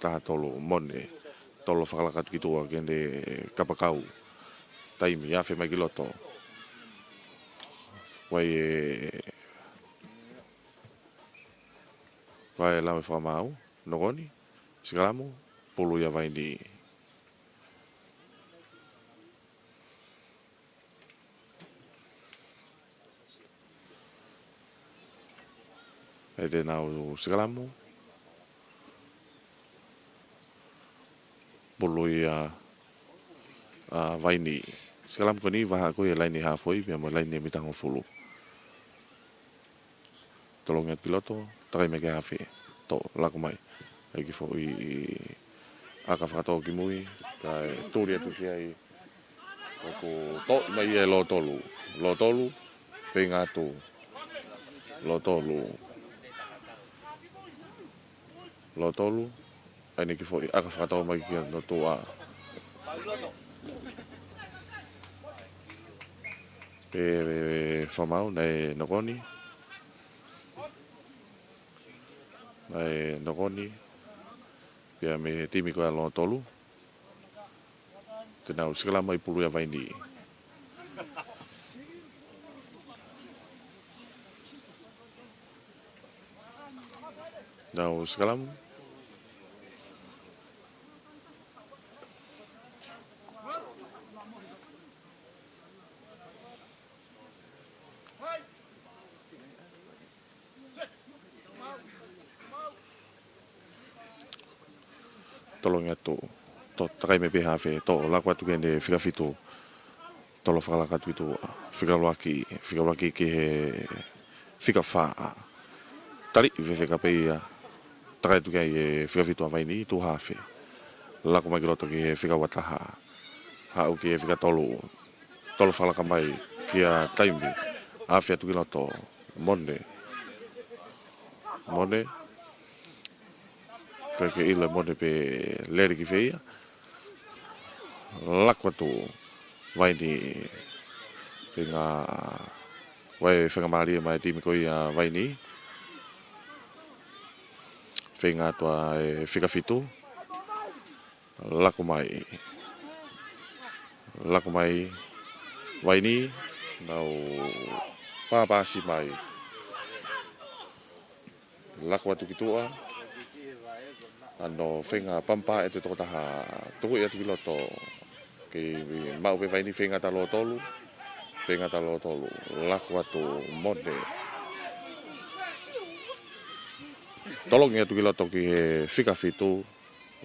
taha tolu Mone, tolo fakalaka atu ki tuʻa ke ne kapakau. Taimi, afe mai ki loto. Vai e, vai e lau e fakamaau, nokoni, sikalamu, pulu ia Vaini. ʻE te nau sikalamu. Pulu ia ʻa Vaini. Sikalamu ko eni vahaʻa ko ia e laine hāfoʻi, pea mo e laine mita hongofulu. Tolongi atu ki loto, takai mai ki he hafe, toʻo, laku mai. ʻAi kiʻi foʻi ʻaka fakatō ki mui, kae tuli atu ki ai. ʻOku toʻo mai ia ʻe Lotolu. Lotolu, feinga atu. Lotolu. Lotolu, ʻai eni kiʻi foʻi ʻaka fakatō mai ki hono tuʻa. Pea, pea, pea fakamaau, naʻe nokoni. Naʻe nokoni. Pea mei he timi ko ia ʻa Lotolu. Te nau sikalamu mai pulu ia Vaini. Nau sikalamu. Tolongi atu. Toʻo, takai mai pē hafe, toʻo, laku atu ki he fika fitu. Tolo fakalaka atu ki tuʻa. Fika ʻuluaki, fika ʻuluaki ki he fika fā. Taliʻi fefeka pē ia. Takai atu ki ai e fika fitu ʻa Vaini, tuʻu hafe. Laku mai ki loto ki he fika ua taha. Haʻu ki he fika tolu. Tolo fakalaka mai kia Taimi. Afe atu ki loto. Mone. Mone. Kae ke ʻilo Mone pe lele ki fē ia. Laku atu Vaini. Feinga, vai feinga mālie mai timi ko ia Vaini. Feinga atu ʻa e fika fitu. Laku mai. Laku mai Vaini, nau pāpasi mai. Laku atu ki tuʻa. ʻAno feinga pampa e te tokotaha tuku ia atu ki loto. Kei maʻu pē Vaini feinga atu ʻa Lotolu. Feinga atu ʻa Lotolu. Laku atu Mone. Tolongi atu ki loto ki he fika fitu.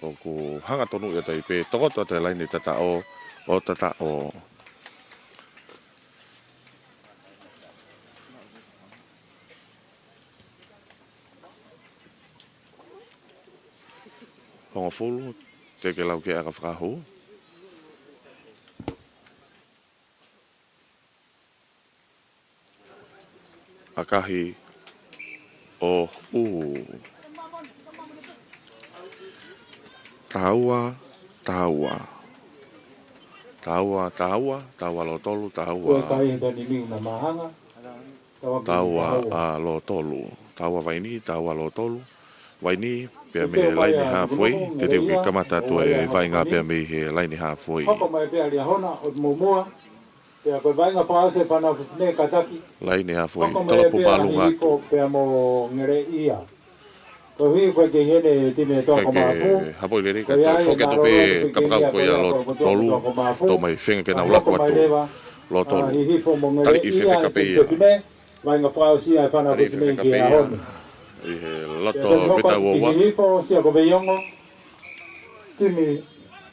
ʻOku hangatonu ia tai pē, tokoto atu e laine tataʻo, ʻo tataʻo. Hongofulu, te ke lau ke ʻaka fakahū. ʻAkahi ʻo ʻū. Taua, taua. Taua, taua, taua Lotolu, taua. Taua ʻa Lotolu. Taua Vaini, taua Lotolu. Vaini, pea mei he laine hāfoʻi, te teu ke kamata atu e vaʻinga pea mei he laine hāfoʻi. Hoko mai pea Liahona, ʻo muamua. Pea ko e vaʻinga fakaʻosi e fānau fefine kātaki. Laine hāfoʻi, tolopu māʻolunga atu. Pea mo Ngeleʻia. Ko hī ko e ke hene tine toa ko māpu. Hapoʻi lelei ka te foki atu pē kapakau ko ia Lotolu. Toʻo mai feinga ke nau laku atu. Lotolu. Taliʻi fefeka pē ia. Vaʻinga fakaʻosi ʻa e fānau fefine ki he ʻaho ni. ʻI he loto mita ua ua. Hifo, sia ko Veiongo. Timi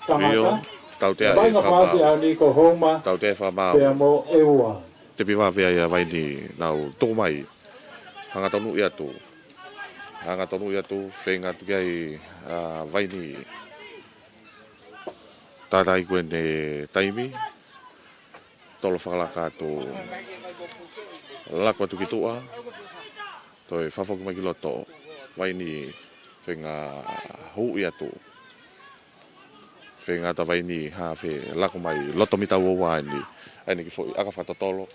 tangata. Tautea e fakamaau. Tautea e fakamaau. Pea mo e ua. Te pivavea ia Vaini nau tuku mai. Hangatonu ia tu. Hangatonu ia tu, feinga atu ki ai ʻa Vaini. Tātai ko eni Taimi. Tolo fakalaka atu. Laku atu ki tuʻa. Toe fafoki mai ki loto. Vaini feinga huʻi atu. Feinga atu ʻa Vaini, hafe, lako mai, loto mita ua ua eni. ʻA eni ki foʻi ʻaka fakatotolo,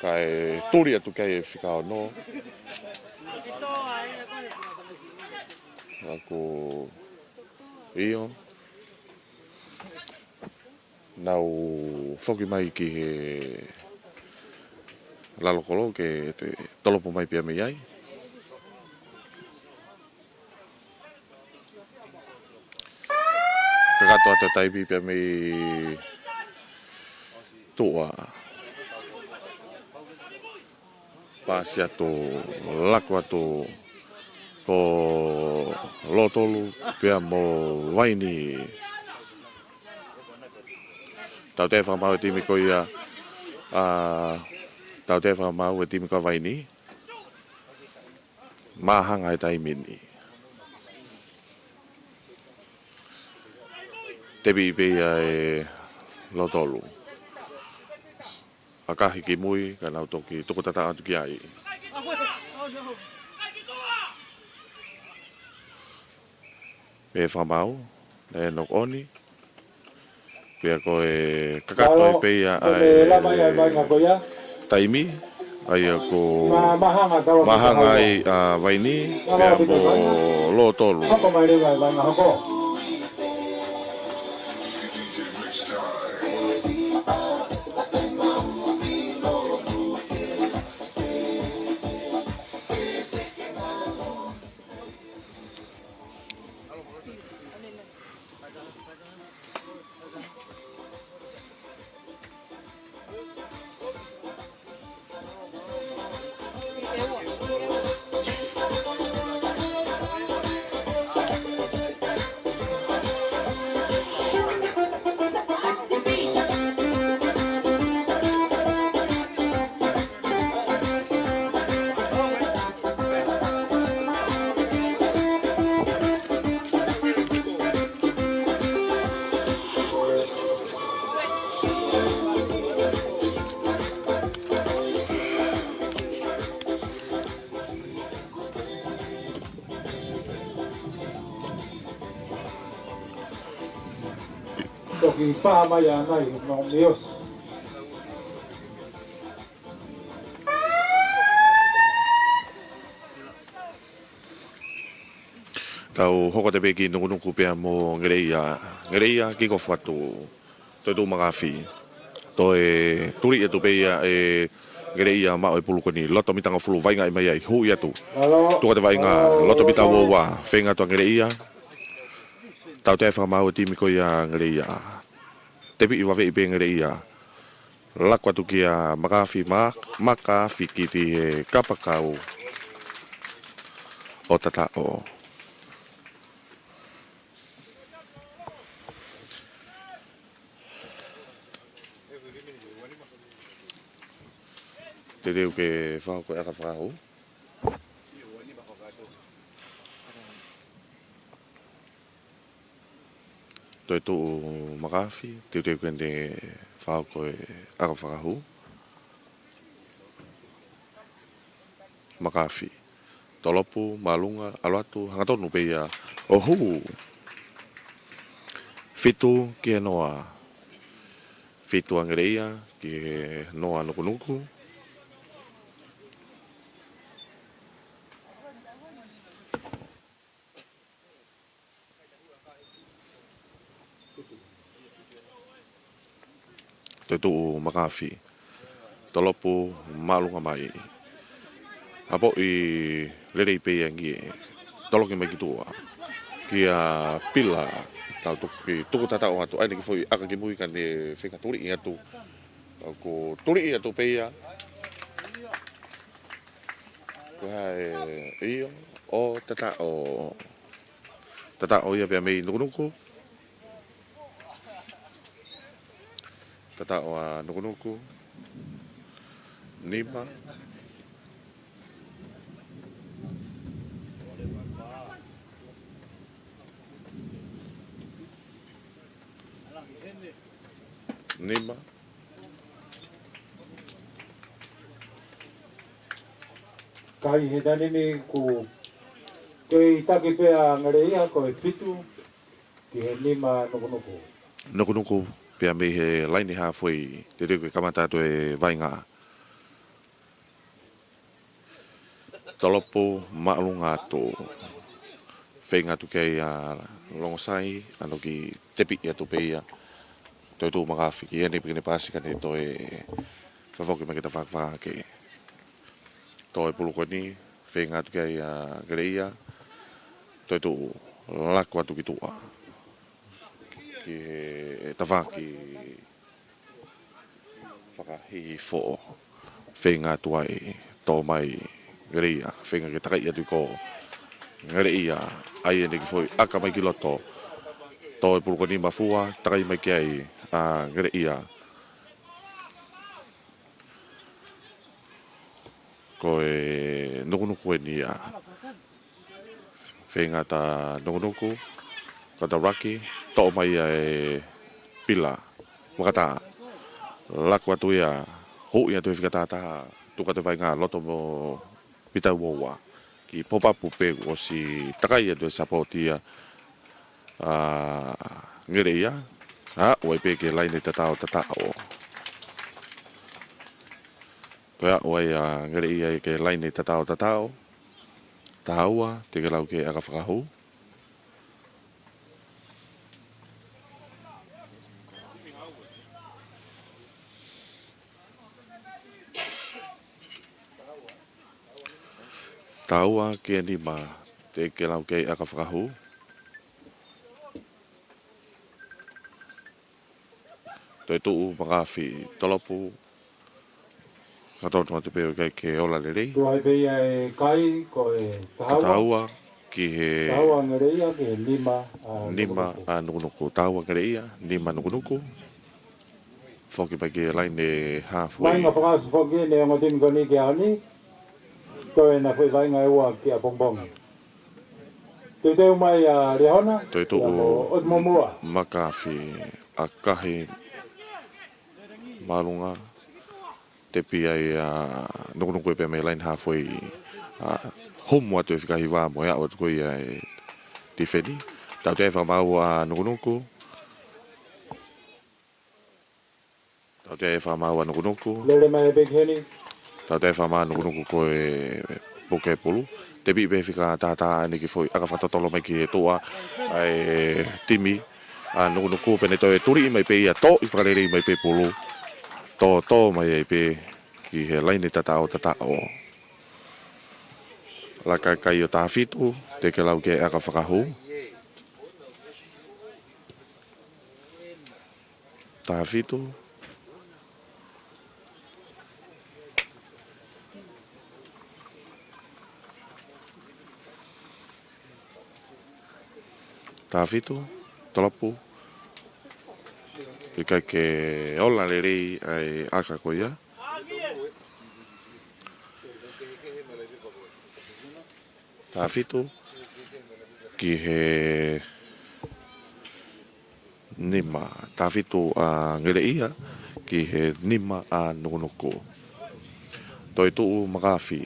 kae tuli atu ki ai e fika ono. Ako io. Nau foki mai ki he lalo kolo ke te tolopo mai pea mei ai. Kakato atu e taimi pea mei tuʻa. Pasi atu, lako atu ko Lotolu pea mo Vaini. Tautea fakamaau e timi ko ia, ʻa, tautea fakamaau e timi ko ia Vaini. Māhanga e taimi ni. Tepi pē ia ʻe Lotolu. ʻAkahi ki mui, ka nau toki tuku tata atu ki ai. Pea fakamaau, ʻe knock on. Pea ko e kakato ʻe pē ia ʻa e taimi, ʻa ia ko māhanga ai ʻa Vaini, pea mo Lotolu. Toki pā mai ʻanai, no mios. Tau hoko atu pē ki Nukunuku pea mo Ngeleia. Ngeleia, kick off atu. Toe tuʻu makafi. Toe tuli atu pē ia ʻe Ngeleia maʻu e pulu ko eni. Loto mita hongofulu, vaʻinga mai ai. Huʻi atu. Tuku atu e vaʻinga. Loto mita ua ua. Feinga atu ʻa Ngeleia. Tautea fakamaau e timi ko ia Ngeleia. Tepi ʻi vaveʻi pē Ngeleia. Lako atu kia Makafi, Mak-, Makafi ki he kapakau ʻo Tataʻo. Teuteu ke fakahoko e ʻaka fakahū. Toe tuʻu Makafi, teuteu ke ne fakahoko e ʻaka fakahū. Makafi. Tolopu, māʻolunga, ʻalu atu, hangatonu pē ia ʻo hū. Fitu ki he noa. Fitu ʻa Ngeleia ki he noa Nukunuku. Toe tuʻu Makafi. Tolopu māʻolunga mai. ʻApoʻi lelei pē ia ngie. Toloki mai ki tuʻa. Kia Pila. Tau tuku, tuku Tataʻo atu. ʻA eni ki foʻi ʻaka ki mui ka ne feinga tuliʻi atu. Tau ko tuliʻi atu pē ia. Ko hai io, ʻo Tataʻo. Tataʻo ia pea mei Nukunuku. Tataʻo ʻa Nukunuku. Nima. Nima. Ka ʻi he taimi ni kuo kei taki pē ʻa Ngeleia ko e fitu ki he nima Nukunuku. Nukunuku pea mei he laine hāfuei, teʻeki ke kamata atu e vaʻinga. Tolopu māʻolunga atu. Feinga atu ki ai ʻa Longosai, ʻa ʻene kiʻi tepi atu pē ia. Toetuʻu makafi ki ʻene piki ʻene pasi ka ne toe fakafoki mai ki he tafaʻaki fakahake. Toe pulu ko eni, feinga atu ki ai ʻa Ngeleʻia. Toetuʻu laku atu ki tuʻa. Ki he tafaʻaki fakahihifo. Feinga atu ai, tō mai Ngeleʻia, feinga ke takai atu ko Ngeleʻia, ʻai ʻene kiʻi foʻi ʻaka mai ki loto. Toe pulu ko eni mafua, takai mai ki ai ʻa Ngeleʻia. Ko e Nukunuku eni ia. Feinga ʻa Nukunuku, ko e taulaki, toʻo mai ia ʻe Pila Vakatā. Laku atu ia, huʻi atu he fika tahataha, tuku atu e vaʻinga loto mo Pita Uoua. Kiʻi pop up pē kuo ʻosi takai atu e sapoti ia ʻa Ngeleʻia. ʻA, ʻoku ʻi ai pē ki he laine tatao tataʻo. Ko ia ʻoku ʻi ai ʻa Ngeleʻia ki he laine tatao tataʻo. Taha ua, teʻeki lau ki he ʻaka fakahū. Taha ua ki he nima, teʻeki lau ki he ʻaka fakahū. Toetuʻu makafi, tolopu. Ka tonu atu pē ʻoku ʻikai ke ola lelei. Tuai pē ia e kai, ko e taha ua. Taha ua ki he taha ua Ngeleʻia, ki he nima ʻa nima Nukunuku. ʻA Nukunuku. Taha ua Ngeleʻia, nima Nukunuku. Foki mai ki he laine hāfuei. Vaʻinga fakaʻosi foki eni ʻa e ongo timi ko eni ki he ʻaho ni. Toe ʻena foʻi vaʻinga ʻe ua ki ʻapongipongi. Teuteu mai ʻa Liahona. Toetuʻu ia mo ʻOtu Momoa. Makafi, ʻakahi māʻolunga, tepi ai ʻa Nukunuku pē mei he laine hāfuei, ʻa, humu atu e fika hiva mo e aʻu atu ko ia e tifeni. Tautea e fakamaau ʻa Nukunuku. Tautea e fakamaau ʻa Nukunuku. Lele mai pē ki heni. Tautea e fakamaau ʻa Nukunuku ko e puke pulu. Tepi pē fika tahataha ʻene kiʻi foʻi ʻaka fakatotolo mai ki he tuʻa ʻa e timi ʻa Nukunuku pea ne toe tuliʻi mai pē ia, toʻi fakalelei mai pē pulu. Tō, tō mai ai pē ki he laine tatao tataʻo. Laka e kai ʻo taha fitu, teʻeki lau ki he ʻaka fakahū. Taha fitu. Taha fitu, tolopu. ʻIkai ke ola lelei ʻa e ʻaka ko ia. Taha fitu ki he nima, taha fitu ʻa Ngeleʻia ki he nima ʻa Nukunuku. Toetuʻu makafi.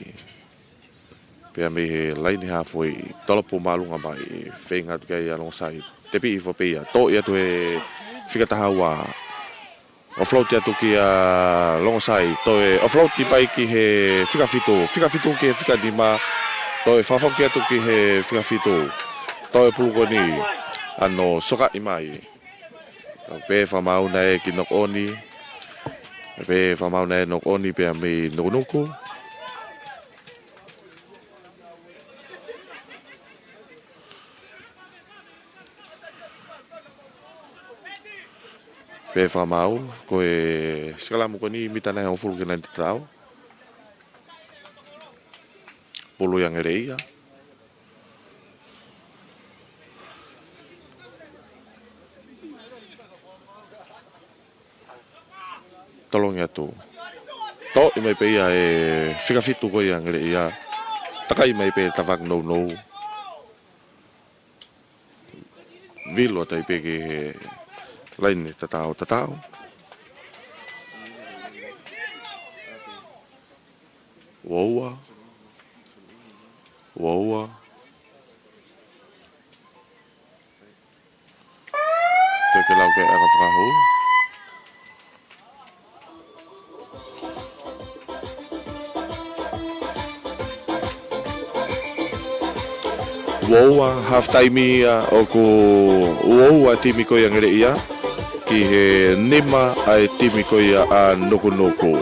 Pea mei he laine hāfuei, tolopu māʻolunga mai, feinga atu ki ai ʻa Longosai. Tepi hifo pē ia, toʻi atu he fika taha ua. Offload atu kia Longosai, toe offload mai ki he fika fitu, fika fitu ki he fika nima, toe fakafoki atu ki he fika fitu, toe pulu ko eni, ʻa ʻene sokaʻi mai. Pea fakamaau ʻena ki he knock on, pea fakamaau ʻena knock on pea mei Nukunuku. Pea fakamaau, ko e sikalamu ko eni mita nai hongofulu ki he laine tatao. Pulu ia Ngeleʻia. Tolongi atu. Toʻi mai pē ia e fika fitu ko ia Ngeleʻia. Takai mai pē tafaʻaki nounou. Vilo atu ai pē ki he laine tatao, tatao. Ua ua. Ua ua. Tokelau ke ʻaka fakahū. Ua ua, half time ia, ʻoku ua ua timi ko ia Ngeleʻia ki he nima ʻa e timi ko ia ʻa Nukunuku.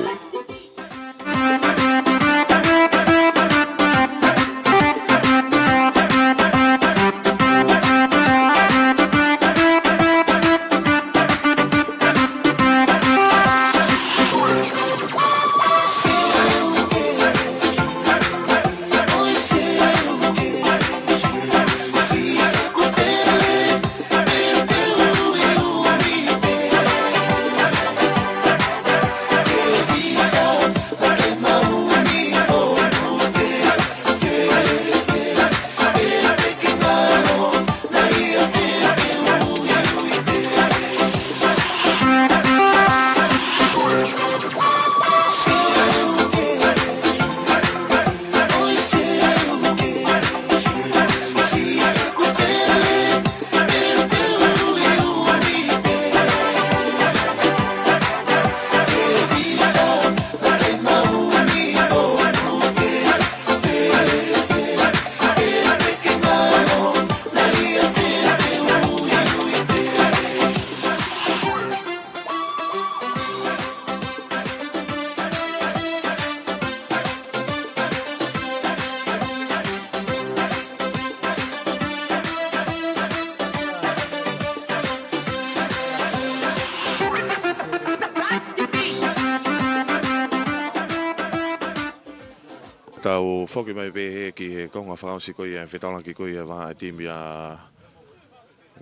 Tau foki mai pē hē ki he konga fakaʻosi ko ia e fetaulaki ko ia ʻa e timi ʻa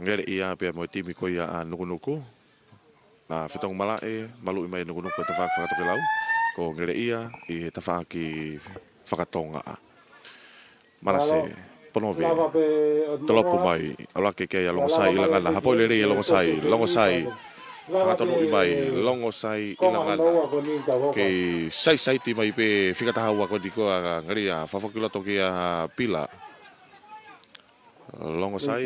Ngeleʻia pea mo e timi ko ia ʻa Nukunuku. ʻA, fetongi malaʻe, maluʻi mai Nukunuku he tafaʻaki fakatokelau, ko Ngeleʻia ʻi he tafaʻaki fakatonga. Malase, ponovi, tolopu mai, ʻalu hake ki ai ʻa Longosai ʻIlangana, hapoʻi lelei ʻe Longosai, Longosai, fakatonuʻi mai, Longosai ʻIlangana, kei saisaiti mai pē fika taha ua ko eni ko ia ʻa Ngeleʻia, fakafoki loto kia Pila. Longosai.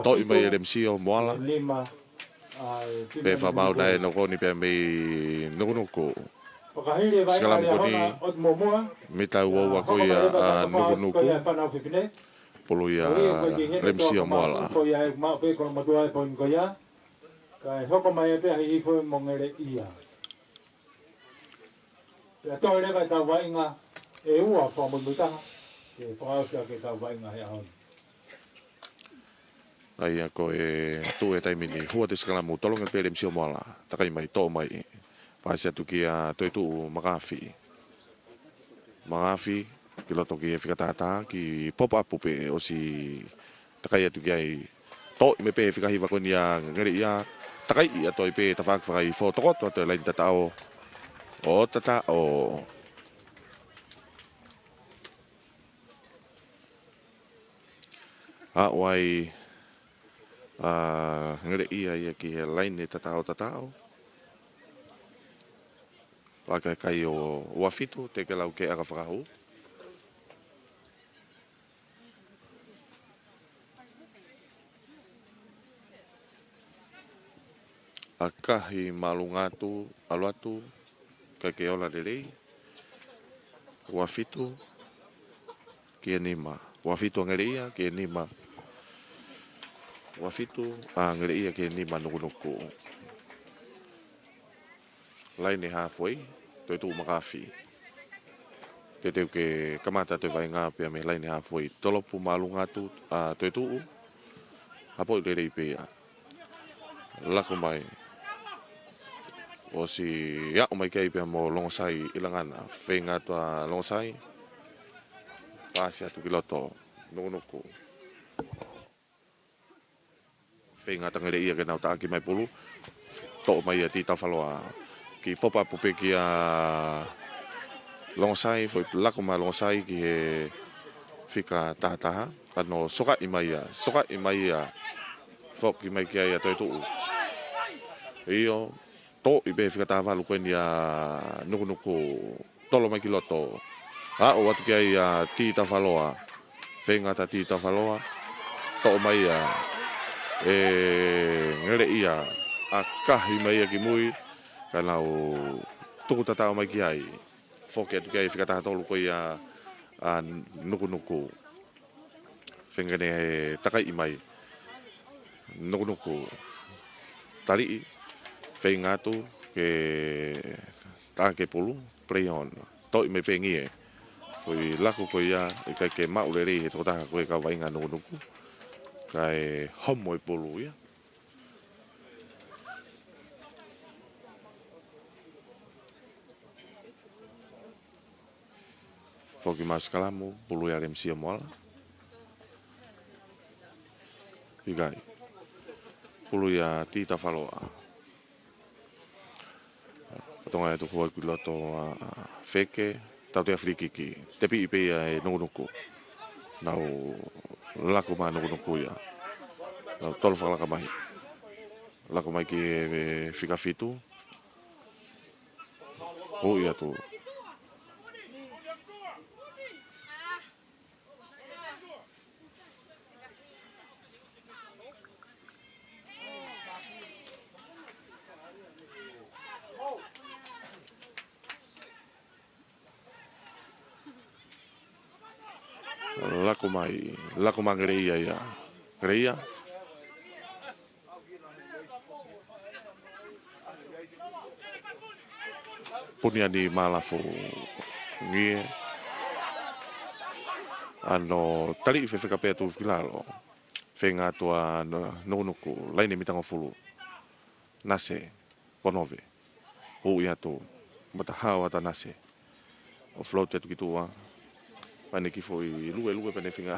Toʻi mai ʻe Lemisio Moala. Pea fakamaau naʻe nokoni pea mei Nukunuku. Sikalamu ko eni, mita ua ua ko ia ʻa Nukunuku. Pulu ia Lemisio Moala. Kae hoko mai pē ʻa Hihifo mo Ngeleʻia. Pea toe leva ʻetau vaʻinga ʻe ua fakamuimuitaha, ke fakaʻosi ʻaki ʻetau vaʻinga he ʻaho ni. ʻA ia ko e tuʻu he taimi ni, hū atu e sikalamu, tolongi pē ʻe Lemisio Moala, takai mai, toʻo mai, paasi atu kia Toetuʻu Makafi. Makafi, ki loto ki he fika taha taha, kiʻi pop up pē ʻosi takai atu ki ai. Toʻi mai pē fika hiva ko eni ʻa Ngeleʻia. Takai ʻa Toetuʻu pē tafaʻaki fakaʻosi, tokoto atu e laini tataʻo. ʻO tataʻo. Aʻu ai ʻa Ngeleʻia ia ki he laini tataʻo tataʻo. Pea ka kai ʻo ua fitu, Tokelau ke ʻaka fakahū. ʻAkahi māʻolunga atu, ʻalu atu, ʻikai ke ola lelei. Ua fitu ki he nima. Ua fitu ʻa Ngeleʻia ki he nima. Ua fitu ʻa Ngeleʻia ki he nima Nukunuku. Laini halfway, Toetuʻu Makafi. Teuteu ke kamata atu e vaʻinga pea mei he laini halfway. Tolopu māʻolunga atu ʻa Toetuʻu. Hapoʻi lelei pē ia. Laku mai. ʻOsi aʻu mai ki ai pea mo Longosai ʻIlangana. Feinga atu ʻa Longosai. Paasi atu ki loto. Nukunuku. Feinga atu ʻa Ngeleʻia ke nau taʻaki mai pulu. Toʻo mai ʻa Titafaloa. Kiʻi pop up pē kia Longosai, foʻi laku mai Longosai ki he fika taha taha. ʻAno sokaʻi mai ia, sokaʻi mai ia. Foki mai ki ai ʻa Toetuʻu. ʻIo, toʻi pē fika taha valu ko eni ʻa Nukunuku. Tolo mai ki loto. Aʻu atu ki ai ʻa Titafaloa. Feinga atu ʻa Titafaloa. Toʻo mai ʻa ʻe Ngeleʻia, ʻakahi mai ia ki mui, ka nau tuku tatau mai ki ai. Foki atu ki ai e fika taha tolu ko ia ʻa Nukunuku. Feinga ke ne takaiʻi mai. Nukunuku. Taliʻi. Feinga atu ke tā ke pulu. Play on. Toʻi mai pē Ngie. Foʻi laku ko ia, ʻikai ke maʻu lelei he tokotaha ko e kau vaʻinga Nukunuku. Kae homo e pulu ia. Foki mai sikalamu, pulu ia Lemisia Moala. ʻIkai. Pulu ia Tita Faloa. Tonga e tuku ai ki loto ʻa Feke, tautea filikiki. Tepiʻi pē ia ʻe Nukunuku. Nau laku mai Nukunuku ia. Nau tolo fakalaka mai. Laku mai ki he fika fitu. Ui atu. Laku mai, laku mai Ngeleʻia ia. Ngeleʻia. Puni ʻa Ngie Malafu. Ngie. ʻAno taliʻi fefeka pea tuʻu ki lalo. Feinga atu ʻa Nukunuku. Laine mitangofulu. Nase. Ponove. Ui atu. Matahao ʻa Nase. ʻO float atu ki tuʻa. Pane ki foʻi luelue pane finga.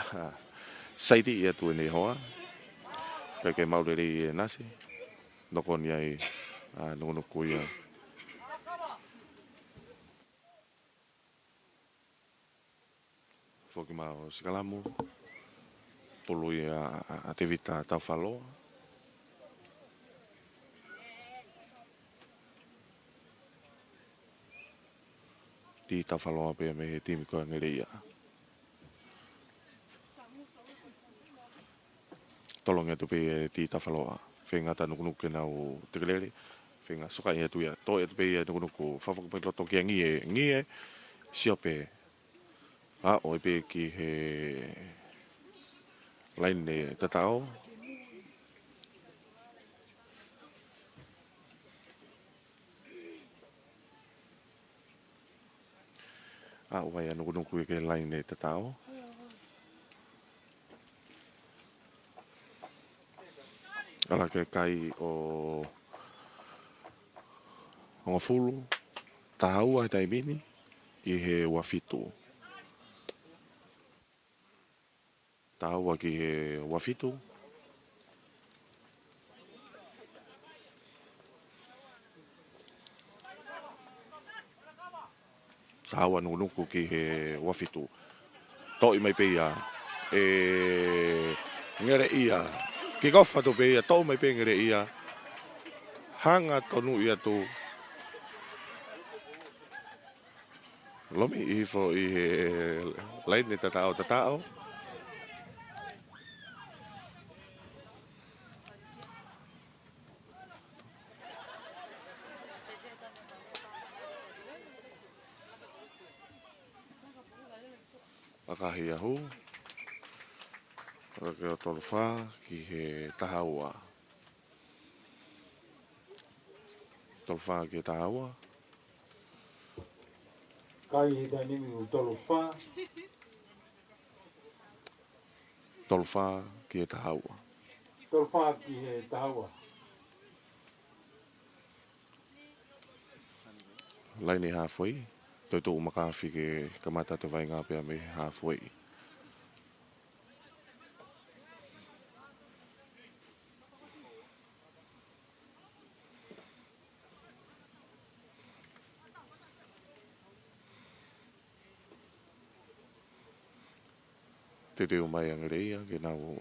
Saiti ʻi atu ʻene hoa. ʻIkai ke maʻu lelei ʻe Nase. Noko ni ai ʻa Nukunuku ia. Foki mai ʻo sikalamu. Pulu ia ʻa, ʻa, ʻa Tevita Taufaloa. Tita Faloa pea mei he timi ko Ngeleʻia. Tolongi atu pē ia ʻe Tita Faloa. Feinga atu ʻa Nukunuku ke nau tekelele. Feinga sokaʻi atu ia. Toe atu pē ia ʻe Nukunuku. Fakafoki mai loto kia Ngie. Ngie. Sio pē. ʻA, ʻoe pē ki he laine tataʻo. ʻA, ʻoe ʻa Nukunuku ki he laine tataʻo. ʻAla ke kai ʻo hongofulu, taha ua he taimi ni, ki he ua fitu. Taha ua ki he ua fitu. Taha ua Nukunuku ki he ua fitu. Toʻi mai pē ia ʻe Ngeleʻia. Kick off atu pē ia, toʻo mai pē Ngeleʻia. Hanga tonu ia tu. Lomi ʻi hifo ʻi he laine tataʻo tataʻo. ʻAkahi ʻa Hu. ʻAla ke ʻo tolu fā ki he taha ua. Tolu fā ki he taha ua. Kai he taimi ni ʻoku tolu fā. Tolu fā ki he taha ua. Tolu fā ki he taha ua. Laine hāfoʻi, toe tuʻu makafi ke kamata atu e vaʻinga pea mei hāfoʻi. Teuteu mai ʻa Ngeleʻia ke nau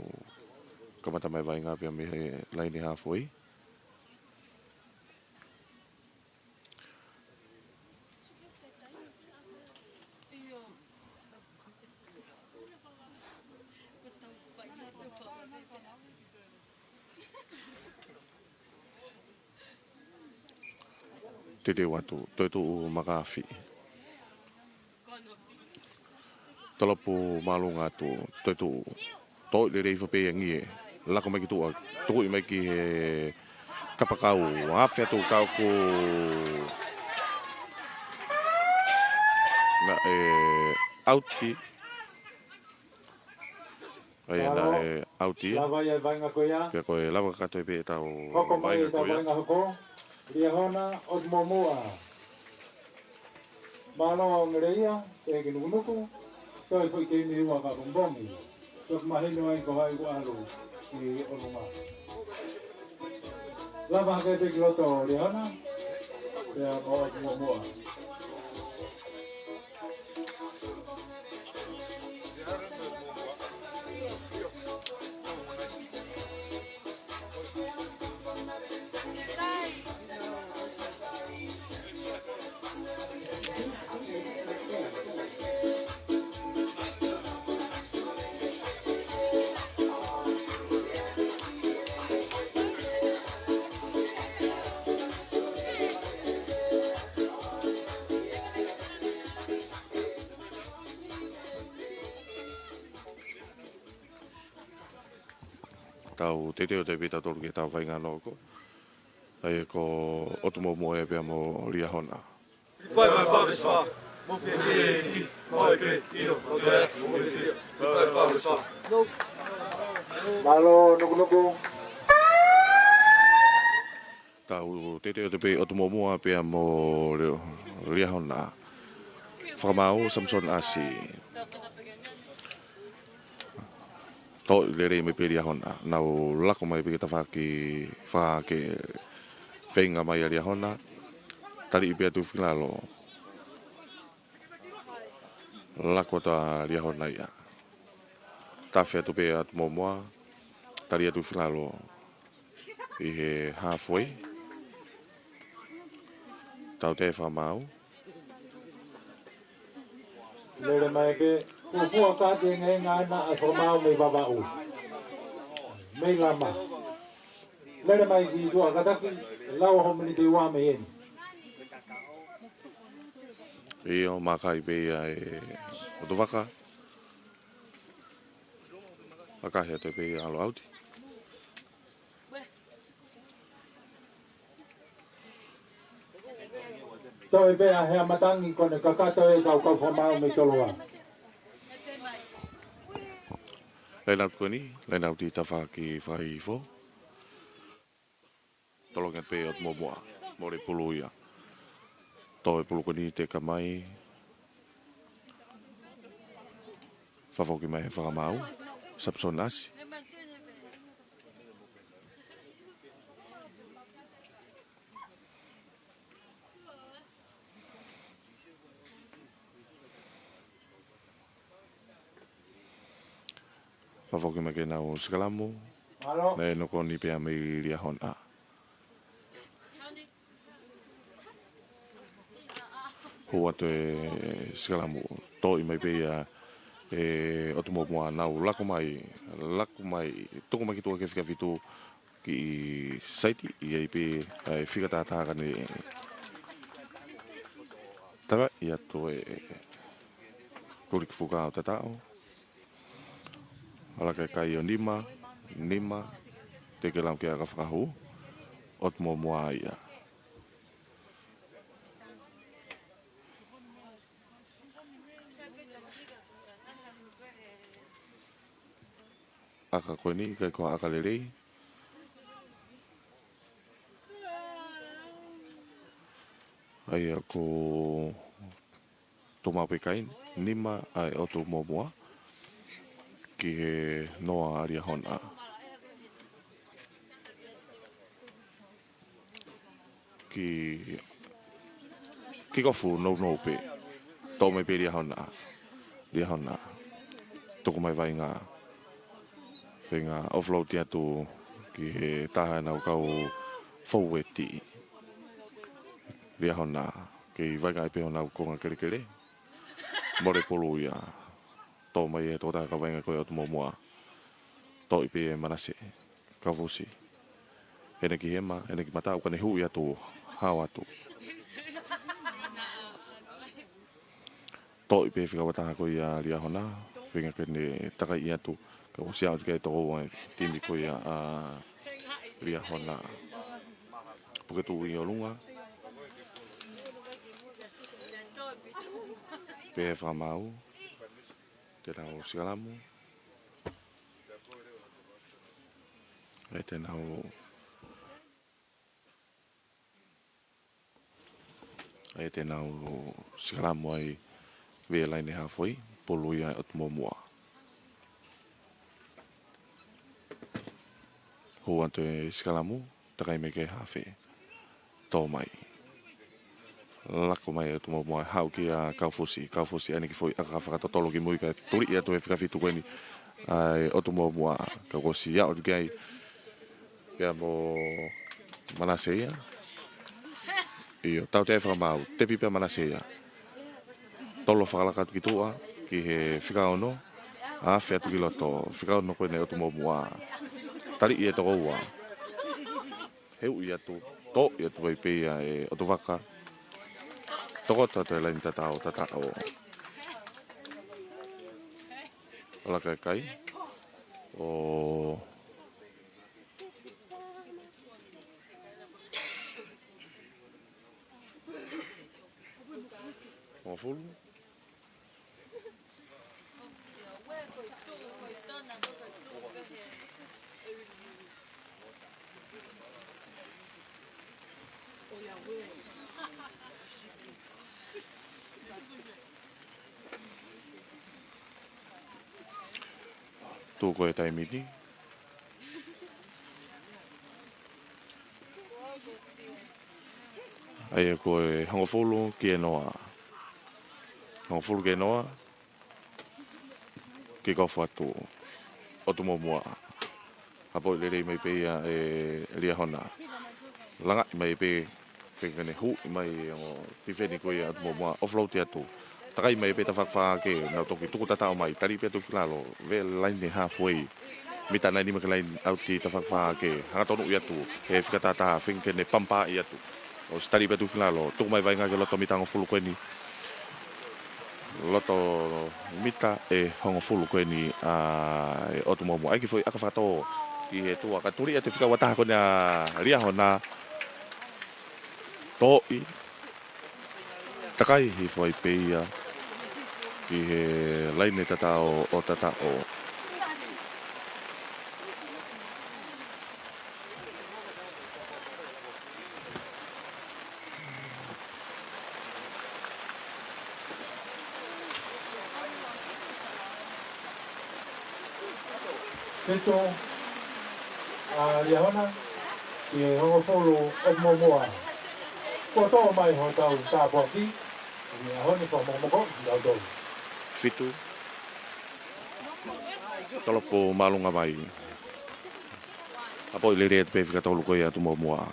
kamata mai e vaʻinga pea mei he laine hāfoʻi. Teuteu atu, Toetuʻu Makaafi. Tolopu māʻolunga atu, Toetuʻu. Toʻo lelei hifo pē ia ngie. Lako mai ki tuʻa, tukuʻi mai ki he kapakau, afe atu ka ʻoku naʻe ʻauti. ʻA ia naʻe ʻauti ia. Lava ia e vaʻinga ko ia. Pea ko e lava kakato ē pē ʻetau vaʻinga ko ia. Liahona ʻOtu Muʻomuʻa. Mālō ngeleia, pehē ki he nukunuku, toe foʻi keimi ua ka pongipongi. Toki mahino ai ko hai kuo ʻalu ki ʻolunga. Lava hake pē ki loto Liahona, pea mo ʻOtu Muʻomuʻa. Tau teuteu atu pē tautolu ki heʻetau vaʻinga noko. ʻA ia ko ʻOtu Muʻomuʻa ia pea mo Liahona. Pai mai fāmesa, mo fie fie ni, mo e pe, io, mo e pe, mo fie fie. Pai mai fāmesa. Mālō nukunuku. Tau teuteu atu pē ʻOtu Muʻomuʻa pea mo Lio-, Liahona. Fakamaau, Samson ʻAsi. Toʻo lelei mai pē Liahona. Nau lako mai pē ki tafaʻaki fā ke feinga mai ʻa Liahona. Tali pē atu filalo. Lako atu ʻa Liahona ia. Tafe atu pē ʻa ʻOtu Muʻomuʻa. Tali atu filalo. ʻI he halfway. Tau toe fakamaau. Lele mai pē, fuofua kātaki e ngaahi ngaahi naʻa fakamaau mei Vavaʻu. Mei Lama. Lele mai ki tuʻa kātaki, lau ho miniti ua mei heni. ʻIo, makai pē ia ʻe ʻOtuvaka. Akahi atu pē ia ʻalu ʻauti. Toe pē ʻa Heamatangi ko ʻene kakato e kau kau fakamaau mei Toloa. Laine ʻauti ko eni, laine ʻauti tafaʻaki fakahihifo. Tolongi atu pē ʻOtu Muʻomuʻa, mole pulu ia. Toʻo e pulu ko eni teka mai. Fakafoki mai he fakamaau, Samson ʻAsi. Fakafoki mai ke nau sikalamu. Mālō. Naʻe nokoni pē ia mei Liahona. Hū atu e sikalamu, toʻo mai pē ia ʻe ʻOtu Muʻomuʻa, nau lako mai, lako mai, tuku mai ki tuʻa ki he fika fitu, kiʻi saiti, ʻi ai pē ʻa e fika taha taha ka ne tala ia toe kulikifuka ʻo tataʻo. Ala ke kai ʻo nima, nima, teʻeki lau ke aka fakahū, ʻOtu Muʻomuʻa ia. Aka ko eni, ʻikai ko ha aka lelei. ʻA ia ko Tō maʻu pē kai nima ʻa e ʻOtu Muʻomuʻa ki he noa ʻa Liahona. Ki, kick off nounou pē. Tō mai pē Liahona. Liahona. Tuku mai vaʻinga. Feinga offload atu ki he taha ʻenau kau foueti. Liahona, kei vaʻinga ai pē honau konga kelekele. Mole pulu ia. Tō mai e tokotaha kau vaʻinga ko e ʻOtu Muʻomuʻa. Toʻo pē ʻe Manase Kavusi. ʻEne kiʻi hema, ʻene kiʻi mataʻu, ka ne huʻi atu, hao atu. Toʻi pē fika ua taha ko ia ʻa Liahona, feinga ke ne takai atu, ka ʻosi aʻu ki ai e tokoua e timi ko ia ʻa Liahona. Puke tuʻu ʻi ʻolunga. Pehē fakamaau. Te nau sikalamu. ʻE te nau ʻE te nau sikalamu ai vela ʻi he halfway, pulu ia ʻOtu Moʻomoʻa. Hū atu e sikalamu, takai mai ki he hafe. Tō mai. Laku mai ʻOtu Moʻomoʻa, haʻu kia Kaufusi. Kaufusi ʻai ʻene kiʻi foʻi ʻaka fakatotolo ki mui kae tuliʻi atu e fika fitu ko eni ʻa e ʻOtu Moʻomoʻa. Ka kuo ʻosi aʻu atu ki ai. Pea mo Manase ia. ʻIo, tau te fakamaau, tepi pea Manase ia. Tolo fakalaka atu ki tuʻa, ki he fika ono, afe atu ki loto, fika ono ko eni ʻOtu Moʻomoʻa. Taliʻi e tokoua. He uʻi atu, toʻi atu ai pē ia e ʻOtu Vaka. Tokoto atu e laini tataʻo, tataʻo. Laka e kai. ʻO hongofulu. Tuʻu ko e taimi ni. ʻA ia ko e hongofulu ki he noa. Hongofulu ki he noa. Kick off atu. ʻOtu Moʻomoʻa. Hapoʻi lelei mai pē ia ʻe Liahona. Langaʻi mai pē, feinga ke ne huʻi mai ʻo tifeni ko ia ʻOtu Moʻomoʻa, offload atu. Takai mai pē tafaʻaki fā ke nau toki tuku tataʻo mai, tali pē atu fika lalo, vela ʻi he halfway. Mita nai nima ki he laini ʻauti tafaʻaki fā ke, hangatonu ʻi atu, he fika taha taha, feinga ke ne pampaʻi atu. ʻOsi tali pē atu fika lalo, tuku mai vaʻinga ki loto mita hongofulu ko eni. Loto mita ʻe hongofulu ko eni ʻa e ʻOtu Moʻomoʻa. ʻAi kiʻi foʻi ʻaka fakatō ki he tuʻa ka tuliʻi atu e fika ua taha ko eni ʻa Liahona. Toʻi. Takai hifo ai pē ia ki he laini tataʻo ʻo tataʻo. Fitu ʻa Liahona, ki he hongofulu ʻOtu Moʻomoʻa. Kuo tō mai hotau tāpuaki, ʻi he ʻaho ni, fakamokomoko kitautolu. Fitu. Tolopo māʻolunga mai. Hapoʻi lelei atu pē fika tolu ko ia ʻOtu Moʻomoʻa.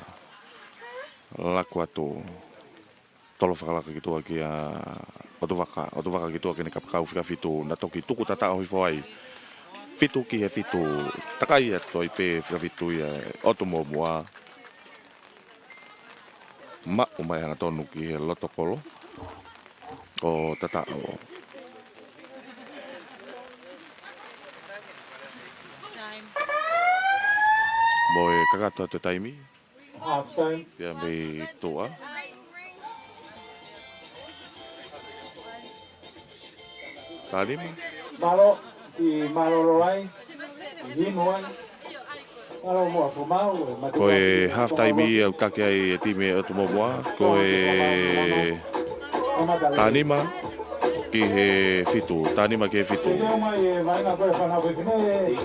Laku atu. Tolo fakalaka ki tuʻa kia ʻOtu Vaka. ʻOtu Vaka ki tuʻa ke ne kapakau fika fitu. Na toki tuku tataʻo hifo ai. Fitu ki he fitu. Takai atu ai pē fika fitu ia ʻOtu Moʻomoʻa. Maʻu mai hangatonu ki he loto kolo ʻo tataʻo. Mo e kakato atu e taimi. Half time. Pea mei tuʻa. Taha nima. Mālō, ʻi mālōlō ai, inu ai. Mālō mo ʻafu mau, e mate. Ko e half time ia ʻoku taki ai e timi ʻOtu Moʻomoʻa. Ko e taha nima ki he fitu, taha nima ki he fitu. Tō mai e vaʻinga ko e fānau fefine, ʻi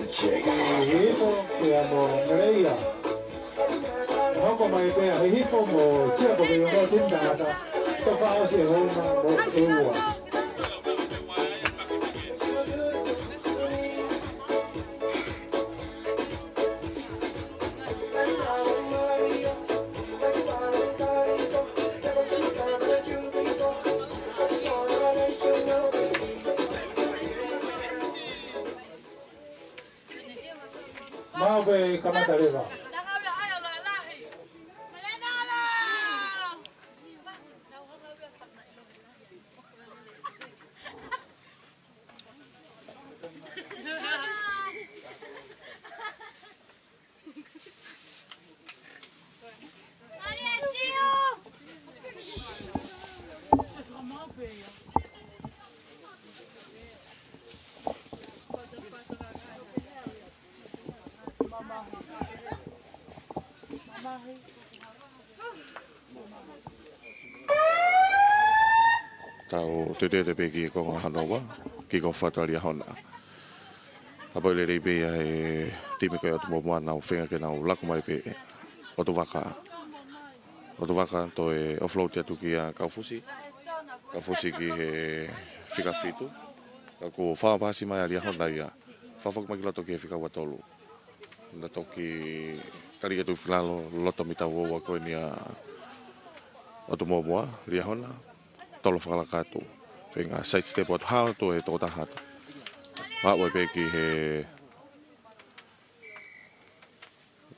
Hihifo, pea mo Meleia. Hoko mai pē ʻa Hihifo mo Sia ko e ongo timi tangata. Tofa ʻosi e hounga mo e ua. Mau pē kamata leva. Tau teuteu pē ki he konga hono ua, kick off atu ʻa Liahona. Ka ʻoku lelei pē ia ʻa e timi ko ia ʻOtu Momoa, nau feinga ke nau lako mai pē. ʻOtu Vaka. ʻOtu Vaka toe offload atu kia Kaufusi. Kaufusi ki he fika fitu. Ka kuo fakapaasi mai ʻa Liahona ia. Fakafoki mai ki loto ki he fika ua tolu. Na toki tali atu ki lalo, loto mita ua ua ko eni ʻa ʻOtu Momoa, Liahona, tolo fakalaka atu. Feinga side step atu, hao atu e tokotaha atu. Maʻu ai pē ki he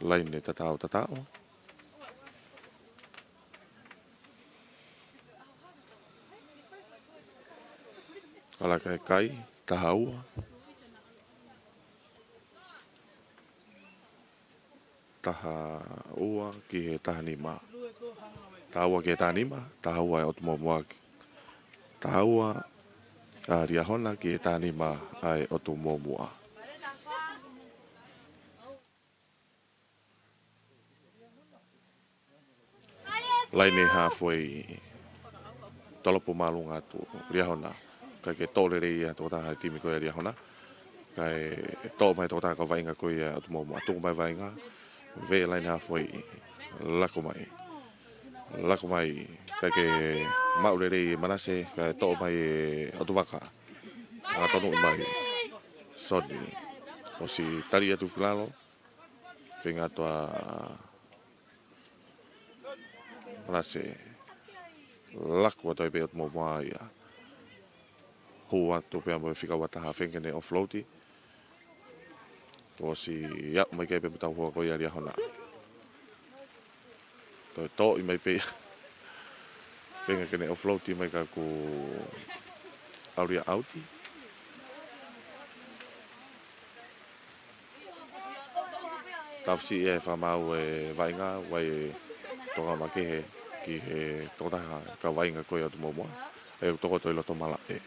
laine tatao tatao. Kalaka e kai, taha ua. Taha ua ki he taha nima. Taha ua ki he taha nima, taha ua ʻa e ʻOtu Momoa. Taha ua ʻa Liahona ki he taha nima ʻa e ʻOtu Momoa. Laine halfway. Tolopo māʻolunga atu Liahona. Kae toʻo lelei ia tokotaha timi ko ia Liahona. Kae toʻo mai tokotaha kau vaʻinga ko ia ʻOtu Momoa. Tuku mai vaʻinga. Veʻe laine halfway. Lako mai. Lako mai. Kae maʻu lelei Manase. Kae toʻo mai ʻe ʻOtu Vaka. Angatonu mai. Soni. ʻOsi tali atu ki lalo. Feinga atu ʻa Manase. Lako atu ai pē ʻOtu Momoa ia. Hū atu pea mo e fika ua taha feinga ke ne offload. Kuo ʻosi aʻu mai ki ai pē mo e tauhua ko ia Liahona. Toe toʻo mai pē ia. Feinga ke ne offload mai ka kuo ʻalu ia ʻauti. Tafisi e fakamaau e vaʻinga, ʻoku ʻi ai e toka makehe ki he tokotaha kau vaʻinga ko ia ʻOtu Momoa. ʻE tokoto ʻi loto malaʻe.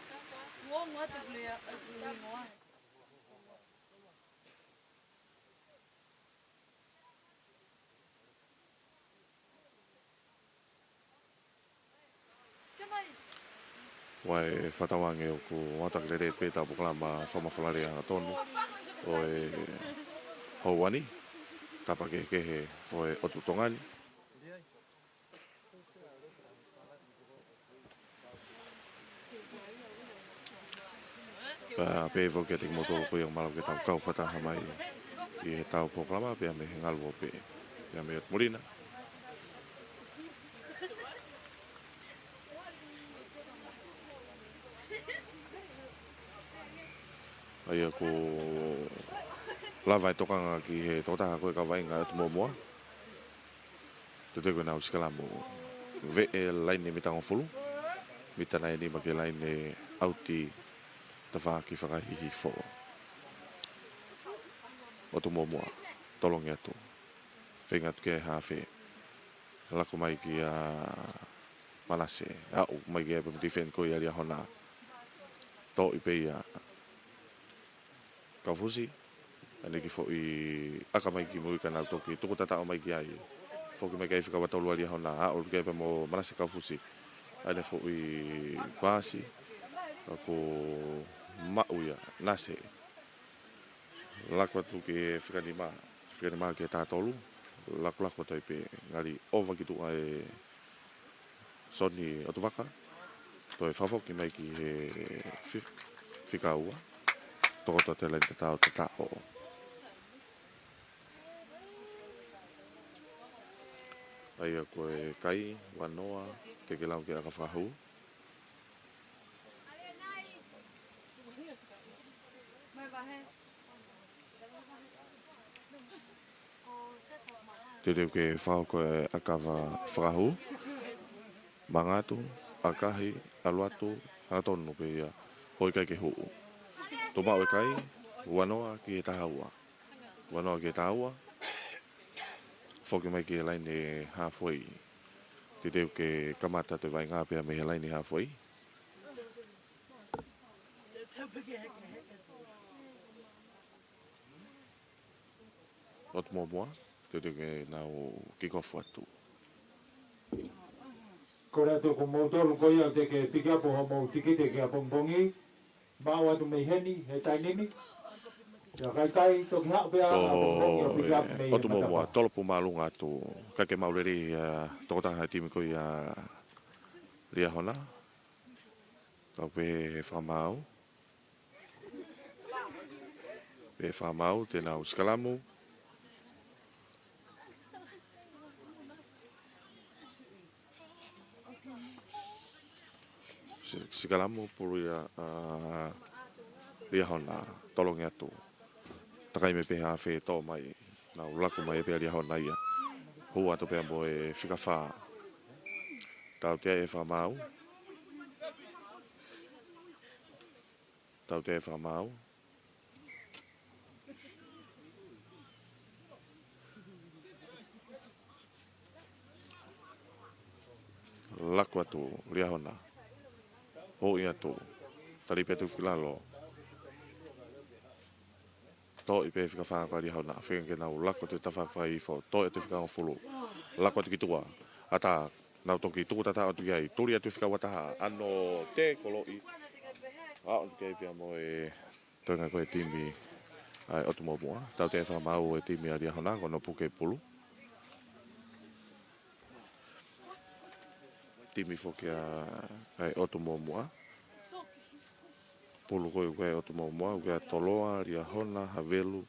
ʻOku ou fakatauange ʻoku ʻatā ke lele pē ʻetau polokalama fakamafola lea hangatonu ʻo e houa ni, tapa kehekehe ʻo e ʻOtu Tonga ni. Pea pehē foki kiate kimoutolu ko ia ʻoku mālō ke tau kau fakataha mai ʻi heʻetau polokalama, pea mei he ngaluope, pea mei ʻOtu Molina. ʻA ia kuo lava e tokanga ki he tokotaha ko e kau vaʻinga ʻOtu Momoa. Teuteu ke nau sikalamu. Veʻe laine mita hongofulu. Mita nai nima ki he laine ʻauti tafaʻaki fakahihifo. ʻOtu Momoa. Tolongi atu. Feinga atu ki he haafe. Lako mai kia Manase. Aʻu mai ki he pē mo e tifeni ko ia Liahona. Toʻo pē ia. Kaufusi, ʻa eni kiʻi foʻi ʻaka mai ki mui ka nau toki tuku tataʻo mai ki ai. Foki mai ki ai fika ua tolu ʻa Liahona, aʻu ki ai pea mo Manase Kaufusi. ʻA eni foʻi paasi, ka kuo maʻu ia, Manase. Lako atu ki he fika nima, fika nima ki he taha tolu, laku laku atu ai pē, ngali ʻova ki tuʻa e Soni ʻOtu Vaka, toe fakafoki mai ki he fi-, fika ua, tokoto atu e laine tatao tatao. ʻA ia ko e kai, ua noa, teʻeki lau ke ʻaka fakahū. Teuteu ke fakahoko e ʻaka fakahū. Manga atu, ʻakahi, ʻalu atu, hangatonu pē ia, ʻo ʻikai ke hū. Tuʻu maʻu e kai, ua noa ki he taha ua. Ua noa ki he taha ua. Foki mai ki he laine halfway. Teuteu ke kamata atu e vaʻinga pea mei he laine halfway. ʻOtu Momoa, teuteu ke nau kick off atu. Ko e ʻatu ko moutolu ko ia te ke pick up hoʻomou tikite ki ʻapongipongi. Maʻu atu mei heni, he taimi ni. Pea ka ʻikai, toki haʻu pē ʻa ʻapongipongi ʻo pick up mei he ʻOtu Moʻomoʻa, matapā. Tolo pumālunga atu. Ka ke maʻu lelei, ʻa, tokotaha timi ko ia Liahona. Tau pē he fakamaau. Pē fakamaau, te nau sikalamu. Si-, sikalamu pulu ia, ʻa, Liahona, tolongi atu. Takai mei pē hafe toʻo mai, nau laku mai pē Liahona ia. Hū atu pē mo e fika fā. Tautea e fakamaau. Tautea e fakamaau. Laku atu, Liahona. Hoi atu. Tali pē atu fika lalo. Toʻi pē fika fā ko ia Liahona. Feinga ke nau laku atu tafaʻaki fakaifo. Toʻi atu fika hongofulu. Laku atu ki tuʻa. ʻAtā, nau toki tuku tata atu ki ai. Tuli atu fika ua taha. ʻAno te koloʻi. ʻA, ʻoku kei pea mo e toenga ko e timi ʻa e ʻOtu Moʻomoʻa. Tautea e fakamaau e timi ʻa Liahona, ko hono puke pulu. Timi foki ʻa, ʻa e ʻOtu Moʻomoʻa. Pulu ko ē ʻa e ʻOtu Moʻomoʻa, ʻa Toloa, Liahona, Havelu,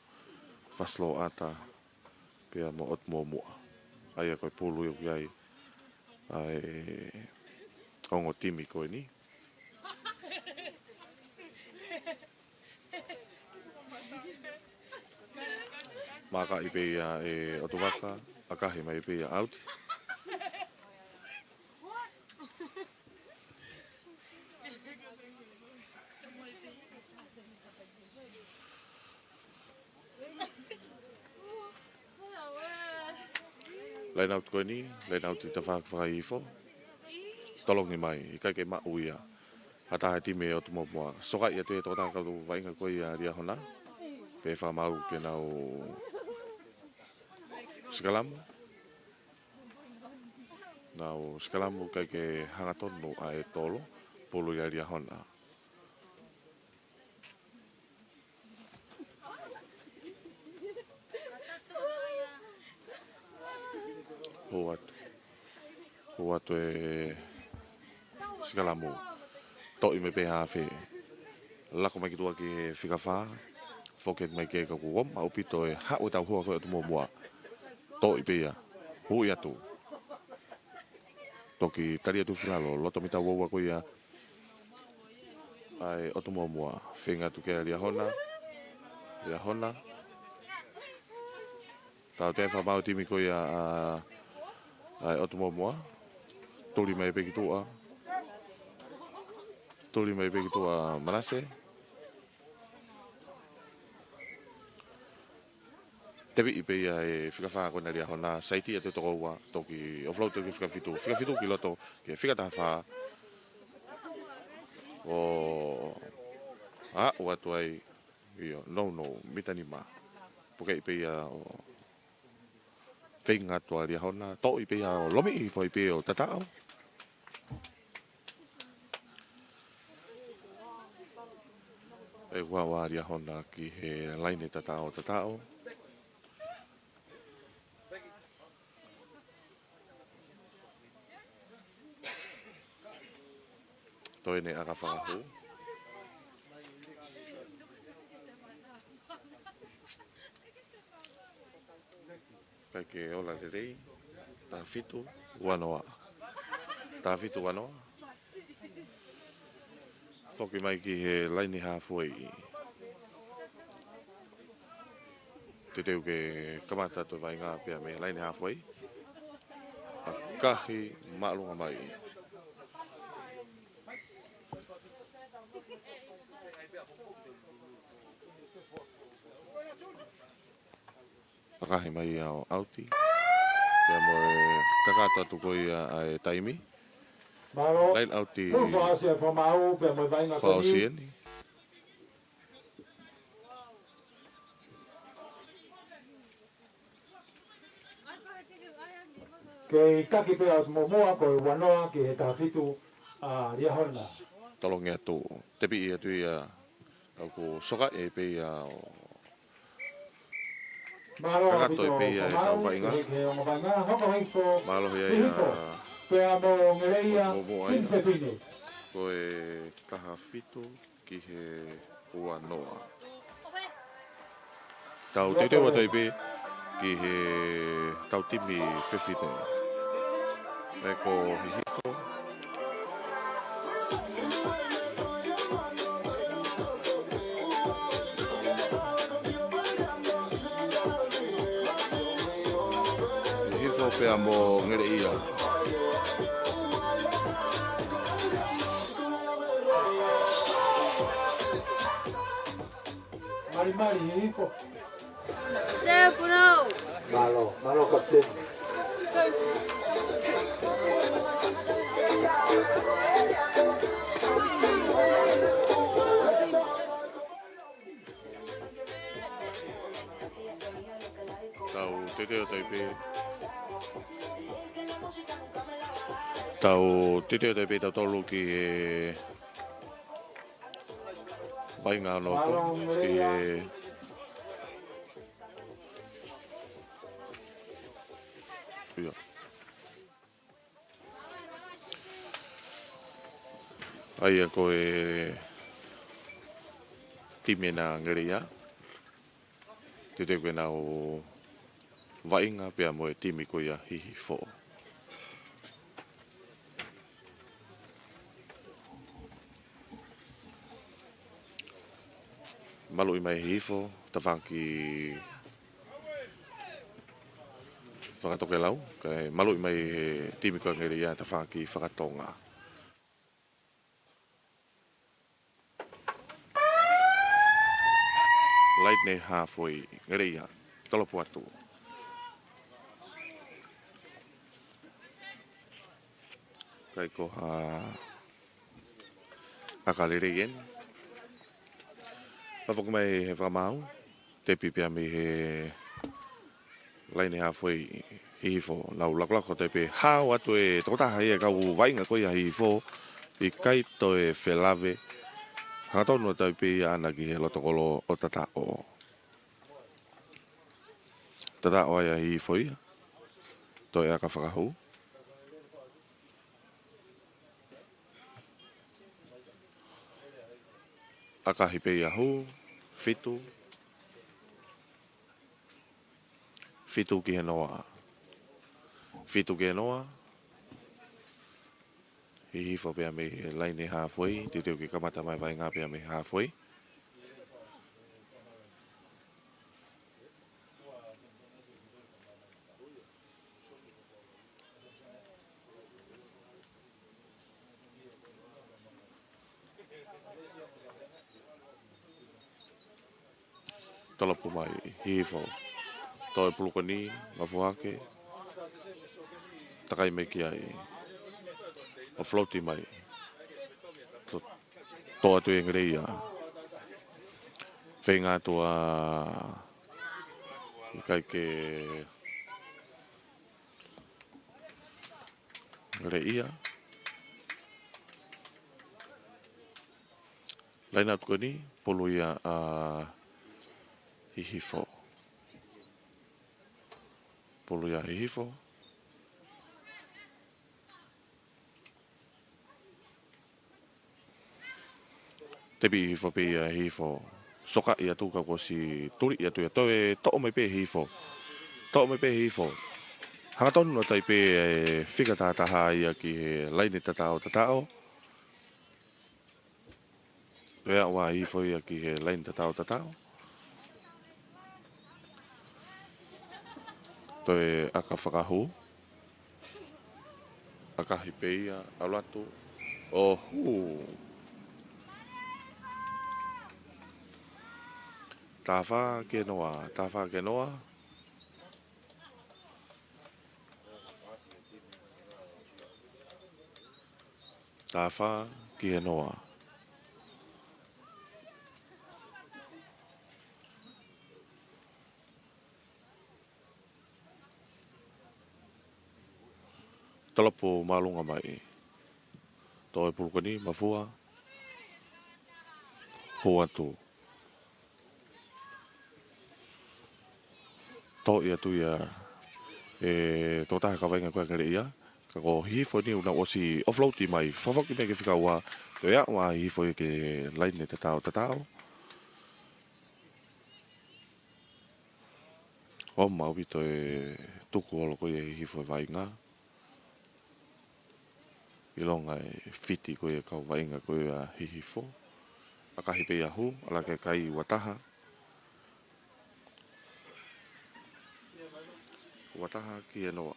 Fasiloʻata, pea mo ʻOtu Moʻomoʻa. ʻA ia ko e pulu ʻoku ʻi ai ʻa e ongo timi ko eni. Makaʻi pē ia ʻe ʻOtuvaka, ʻakahi mai pē ia ʻauti. Laine ʻauti ko eni, laine ʻauti tafaʻaki fakaifo. Tolongi mai, ʻikai ke maʻu ia. ʻA e taha timi ʻOtu Moʻomoʻa. Sokaʻi atu e tokotaha kau vaʻinga ko ia Liahona. Pē fakamaau ke nau sikalamu. Nau sikalamu ʻikai ke hangatonu ʻa e tolo. Pulu ia Liahona. Hū atu. Hū atu e sikalamu. Toʻi mei pē hafe. Laku mai ki tuʻa ki he fika fā. Foki mai ki he kaku om. ʻAupito e haʻu e tau hoa ko e ʻOtu Moʻomoʻa. Toʻi pē ia. Hū atu. Toki tali atu fika lalo. Loto mita uaua ko ia. ʻA e ʻOtu Moʻomoʻa. Feinga atu ki ai Liahona. Liahona. Tautea e fakamaau timi ko ia ʻa, ʻa e ʻOtu Moʻomoʻa. Tuli mai pē ki tuʻa. Tuli mai pē ki tuʻa Manase. Teviʻi pē ia e fika fā ko ena Liahona, saiti atu e toko ua, toki offload atu ki he fika fitu, fika fitu ki loto, ki he fika taha fā. ʻO aʻu atu ai, ʻio, nounou, mita nima. Pukeʻi pē ia ʻo feinga atu ʻa Liahona, toʻi pē ia ʻo lomiʻi foʻi pē ʻo tataʻo. ʻE ua ua Liahona ki he laine tataʻo, tataʻo. Toe ʻene ʻaka fakahū. ʻIkai ke ola lelei, taha fitu, ua noa. Taha fitu, ua noa. Foki mai ki he laine halfway. Teuteu ke kamata atu e vaʻinga pea mei he laine halfway. ʻAkahi māʻolunga mai. ʻAkahi mai ia ʻo ʻauti. Pea mo e kakato atu ko ia ʻa e taimi. Mālō. Laine ʻauti. Full force e fakamaau, pea mo e vaʻinga ko eni. Fakaʻosi eni. Kei taki pē ʻa e muʻomuʻa ko e ua noa ki he taha fitu ʻa Liahona. Tolongi atu. Tepi atu ia, ʻoku soka ʻe pē ia ʻo Mālō kakato ʻaupito pē ia e Kamau, tau vaʻinga. Ki he ongo vaʻinga, hoko hifo, mālohi ai hifo. Pea mo Ngeleia, mo, mo ai. Fefine. Ko e taha fitu ki he ua noa. Tau teuteu atu ai pē ki he tau timi fefine. ʻE ko Hihifo. Hihifo pea mo Ngeleia. Malimali, Hihifo. Stefano. Mālō, mālō, kapiteni. Tau teuteu atu ai pē. Tau teuteu atu ai pē tautolu ki he vaʻinga hono hoko, ki he, ia. ʻA ia ko e timi ʻa Ngeleia. Teuteu ke nau vaʻinga pea mo e timi ko ia Hihifo. Maluʻi mai Hihifo, tafaʻaki fakatokelau, kae maluʻi mai he timi ko Ngeleia tafaʻaki fakatonga. Laine halfway, Ngeleia, tolopu atu. Kai ko ha ʻaka lelei eni. Fafoki mai he fakamaau, tepi pea mei he laine halfway Hihifo, nau lakolako atu ai pē, hao atu e tokotaha ia kau vaʻinga ko ia Hihifo, ʻikai toe felave, hangatonu atu ai pē ia ʻana ki he loto kolo ʻo tataʻo. Tataʻo ai ʻa Hihifo ia, toe ʻaka fakahū. ʻAkahi pē ia hū, fitu. Fitu ki he noa. Fitu ki he noa. Hihifo pea mei he laine halfway, teuteu ke kamata mai vaʻinga pea mei halfway. Tolopu mai, Hihifo. Toe pulu ko eni, ngafu hake. Takai mai ki ai. ʻO float mai. To-, toʻo atu ʻe Ngeleia. Feinga atu ʻa ʻIkai ke Ngeleia. Laine atu ko eni, pulu ia ʻa Hihifo. Pulu ia Hihifo. Tepi Hihifo pē ia Hihifo. Sokaʻi atu ka kuo ʻosi tuliʻi atu ia toe toʻo mai pē Hihifo. Toʻo mai pē Hihifo. Hangatonu atu ai pē e fika tahataha ia ki he laine tataʻo tataʻo. Toe aʻu ʻa Hihifo ia ki he laine tataʻo tataʻo. Toe ʻaka fakahū. ʻAkahi pē ia, ʻalu atu, ʻo hū. Taha fā ki he noa, taha fā ki he noa. Taha fā ki he noa. Tolopo māʻolunga mai. Tō e pulu ko eni, mafua. Hū atu. Toʻo atu ia ʻe he tokotaha kau vaʻinga ko ia ʻa Ngeleʻia. Ka ko Hihifo eni ʻoku nau ʻosi offload mai. Fakafoki mai ki he fika ua. Toe aʻu ʻa Hihifo ia ki he laine tatao tatao. ʻOmai ʻaupito e tuku holo ko ia ʻe Hihifo e vaʻinga. ʻIlonga e fiti ko ia e kau vaʻinga ko ia ʻa Hihifo. ʻAkahi pē ia hū, ʻalu hake e kai ua taha. Ua taha ki he noa.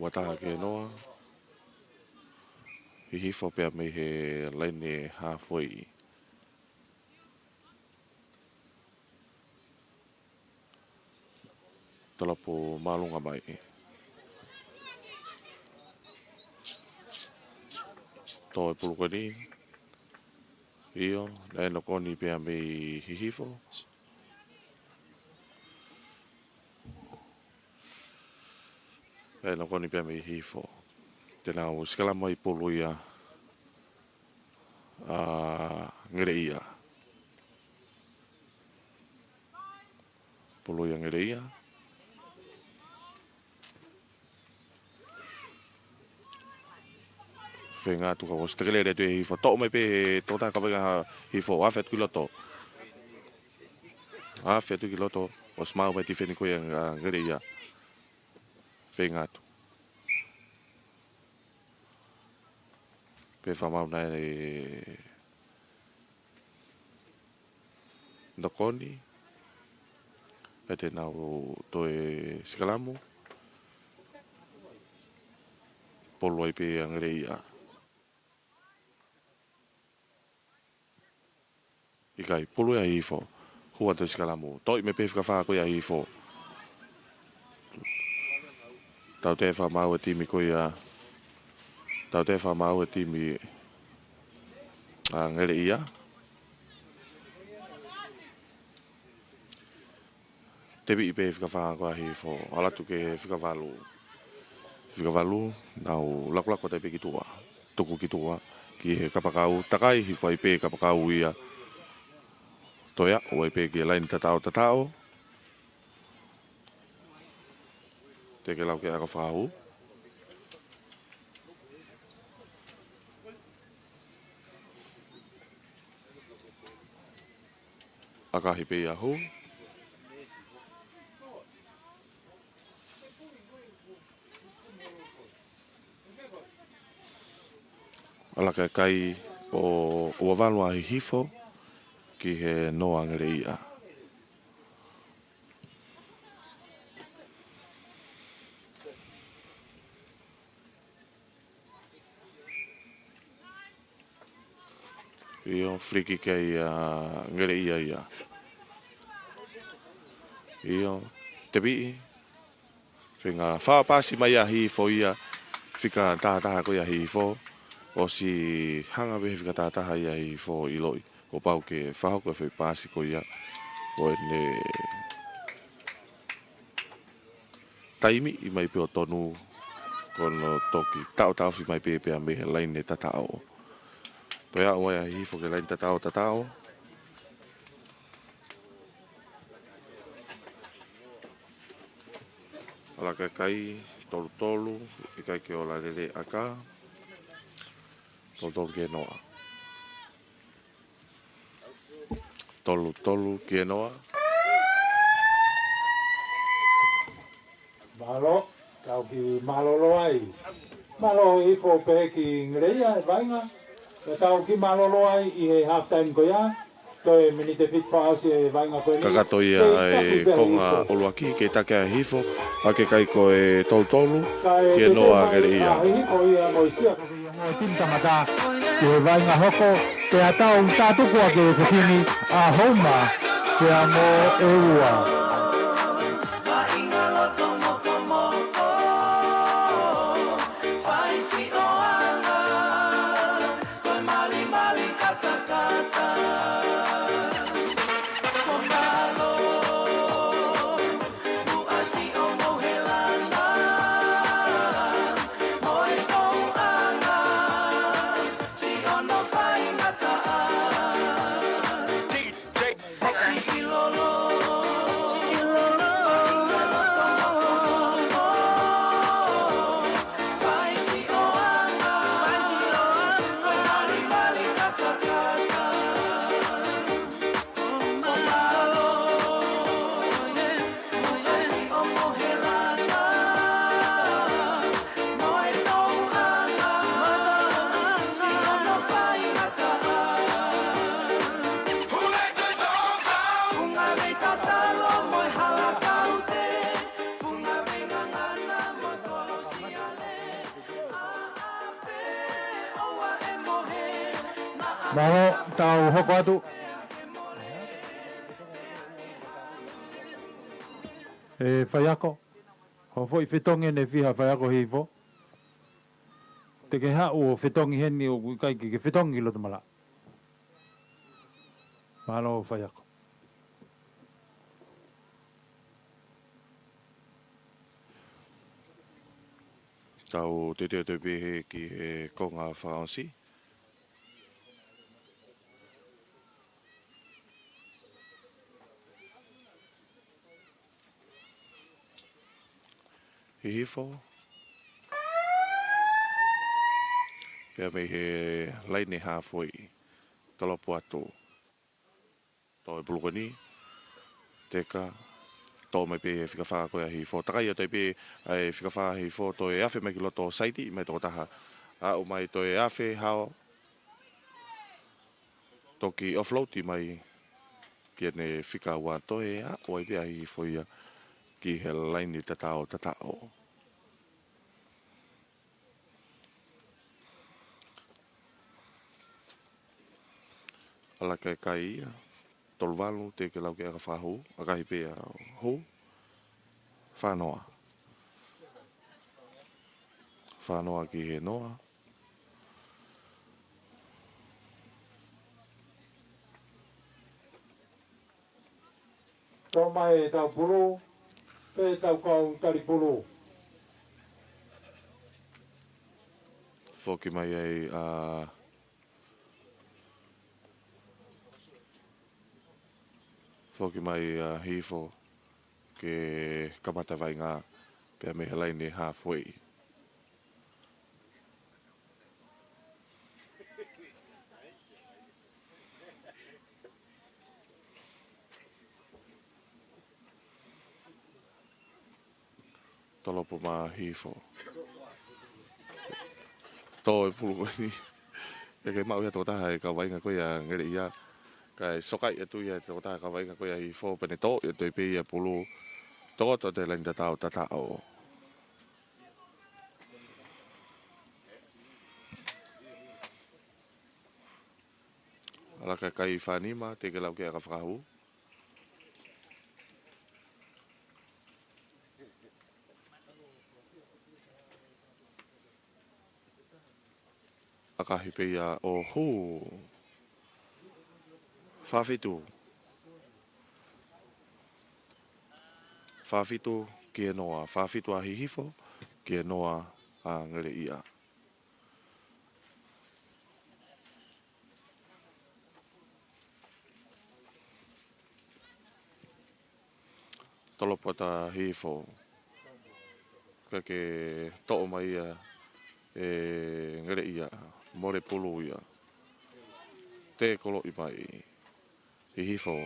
Ua taha ki he noa. Hihifo pea mei he laine halfway. Tolopo māʻolunga mai. Tō e pulu ko eni. ʻIo, naʻe nokoni pea mei Hihifo. Naʻe nokoni pea mei Hihifo. Te nau sikalamu ai pulu ia ʻa Ngeleʻia. Pulu ia ʻa Ngeleʻia. Feinga atu ka ʻosi tekele atu ʻe Hihifo. Toʻo mai pē he tokotaha kau vaʻinga ʻa Hihifo. Afe atu ki loto. Afe atu ki loto. ʻOsi maʻu mai e tifeni ko ia ʻa Ngeleʻia. Feinga atu. Pea fakamaau naʻe nokoni. Pea te nau toe sikalamu. Pulu ai pē ʻa Ngeleʻia. ʻIkai, pulu ia ʻa Hihifo. Hū atu e sikalamu. Toʻo mai pē fika fā ko ia ʻa Hihifo. Tautea fakamaau e timi ko ia. Tautea fakamaau e timi ʻa Ngeleʻia. Teviʻi pē fika fā ko ia ʻa Hihifo, ʻalu atu ki he fika valu. Fika valu, nau lakulaku atu ai pē ki tuʻa. Tuku ki tuʻa, ki he kapakau, takai, hifo ai pē kapakau ia. Toe aʻu ai pē ki he laine tatao tatao. Te ke lau ke ʻaka fakahū. ʻAkahi pē ia hū. ʻAlu hake e kai ʻo ua valu ʻa Hihifo ki he noa ʻa Ngeleʻia. ʻIo, free kick ia ʻa Ngeleʻia ia. ʻIo, teviʻi. Feinga fakapaasi mai ʻa Hihifo ia. Fika taha taha ko ia ʻa Hihifo. ʻOsi hanga pē he fika taha taha ia ʻa Hihifo ʻiloʻi. Kuo pau ke fakahoko e foʻi paasi ko ia. Ko ʻene taimi ʻi mai pē ʻo tonu, ko hono toki taʻotaʻofi mai pē pea mei he laine tatao. Toe aʻu ai ʻa Hihifo ki he laine tatao tatao. ʻAlu hake e kai, tolu tolu, ʻikai ke ola lelei e ʻaka. Tolu tolu ki he noa. Tolu tolu ki he noa. Mālō, tau kiʻi mālōlō ai. Mālō Hihifo pehē ki Ngeleʻia e vaʻinga. Pea tau kiʻi mālōlō ai ʻi he half time ko ia. Toe miniti fitu fakaʻosi e vaʻinga ko eni. Kakato ia e konga ʻuluaki ke taki ʻa Hihifo, ʻalu hake e kai ko e tolu tolu ki he noa ʻa Ngeleʻia. Hihifo ia mo e sia. Mo e timi kamata ki he vaʻinga hoko, pea tau tātuku ʻaki e fefine ʻa Houma, pea mo e ua. Mālō, tau hoko atu. ʻE faiako, hoʻo foʻi fetongi ʻe fiha faiako Hihifo? Te ke haʻu ʻo fetongi heni ʻoku ʻikai ke ke fetongi ki loto malaʻe. Mālō faiako. Tau teuteu pē heni ki he konga fakaʻosi. Hihifo. Pea mei he laine hāfoʻi. Tolopo atu. Toe pulu ko eni. Teka. Toʻo mai pē he fika fā ko ia Hihifo. Takai atu ai pē ʻa e fika fā Hihifo, toe afe mai ki loto saiti mai tokotaha. Aʻu mai toe afe hao. Toki offload mai ki heʻene fika ua, toe aʻu ai pē ʻa Hihifo ia ki he laine tatao tataʻo. ʻAlakaʻi kai ia, tolu valu, teʻeki ke lau ki he ʻakafakahū, ʻakahi pē ia hū, fā noa. Fā noa ki he noa. Toʻo mai ʻetau pulu, pe ʻetau kau tali pulu. Foki mai ai ʻa, foki mai ʻa Hihifo ke kamata vaʻinga pea mei he laine hāfoʻi. Tolopo mai Hihifo. Toe pulu ko eni. ʻIkai ke maʻu ia ʻe he tokotaha ʻe kau vaʻinga ko ia Ngeleʻia. Kae sokaʻi atu ia ʻe he tokotaha kau vaʻinga ko ia Hihifo, pea ne toʻo atu ai pē ia pulu. Tokoto atu he laine tatao tataʻo. ʻAlakaʻi kai fā nima, teʻeki ke lau ki he ʻakafakahū. ʻAkahi pē ia ʻo hū. Fā fitu. Fā fitu ki he noa. Fā fitu ʻa Hihifo ki he noa ʻa Ngeleʻia. Tolopo atu ʻa Hihifo. Kae toʻo mai ia ʻe Ngeleʻia. Mole pulu ia. Tēkoloʻi mai. Hihifo.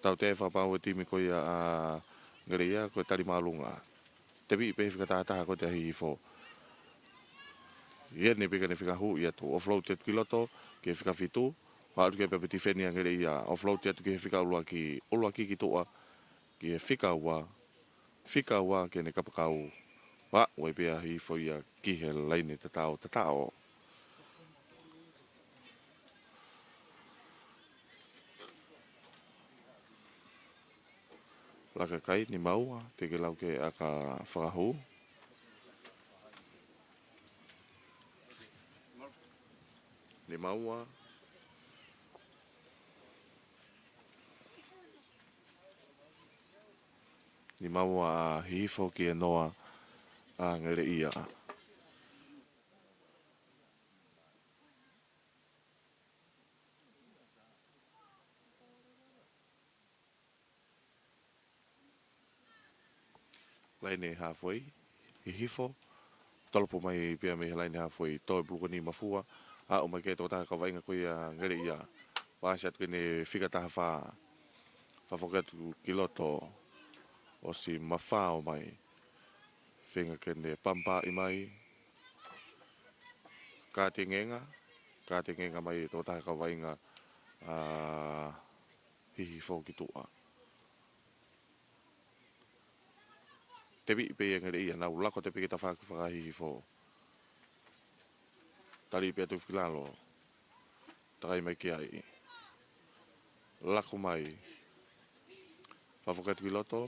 Tautea fakamaau e timi ko ia ʻa Ngeleʻia, ko e tali māʻolunga. Teviʻi pē he fika taha taha ko ē ʻa Hihifo. ʻI heʻene pika ʻene fika hū ia atu. Offload atu ki loto, ki he fika fitu. Aʻu ki ai pē ʻa e tifeni ʻa Ngeleʻia. Offload atu ki he fika ʻuluaki, ʻuluaki ki tuʻa, ki he fika ua. Fika ua ki heʻene kapakau. Aʻu ai pē ʻa Hihifo ia ki he laine tatao tataʻo. ʻAlakaʻi kai nima ua, teʻeki ke lau ki he ʻakafakahū. Nima ua. Nima ua ʻa Hihifo ki he noa ʻa Ngeleʻia. Laine hāfoʻi, Hihifo, tolopo mai pē ia mei he laine hāfoʻi, toe pulu ko eni mafua, aʻu mai ki he tokotaha kau vaʻinga ko ia Ngeleʻia. Paasi atu ki heʻene fika taha fā, fakafoki atu ki loto, ʻosi mafao mai, feinga ke ne pampaʻi mai, kātengenga, kātengenga mai e tokotaha kau vaʻinga, ʻa, Hihifo ki tuʻa. Teviʻi pē ia Ngeleʻia, nau lako atu pē ki he tafaʻaki faka-Hihifo. Tali pē atu ki lalo. Takai mai ki ai. Laku mai. Fakafoki atu ki loto.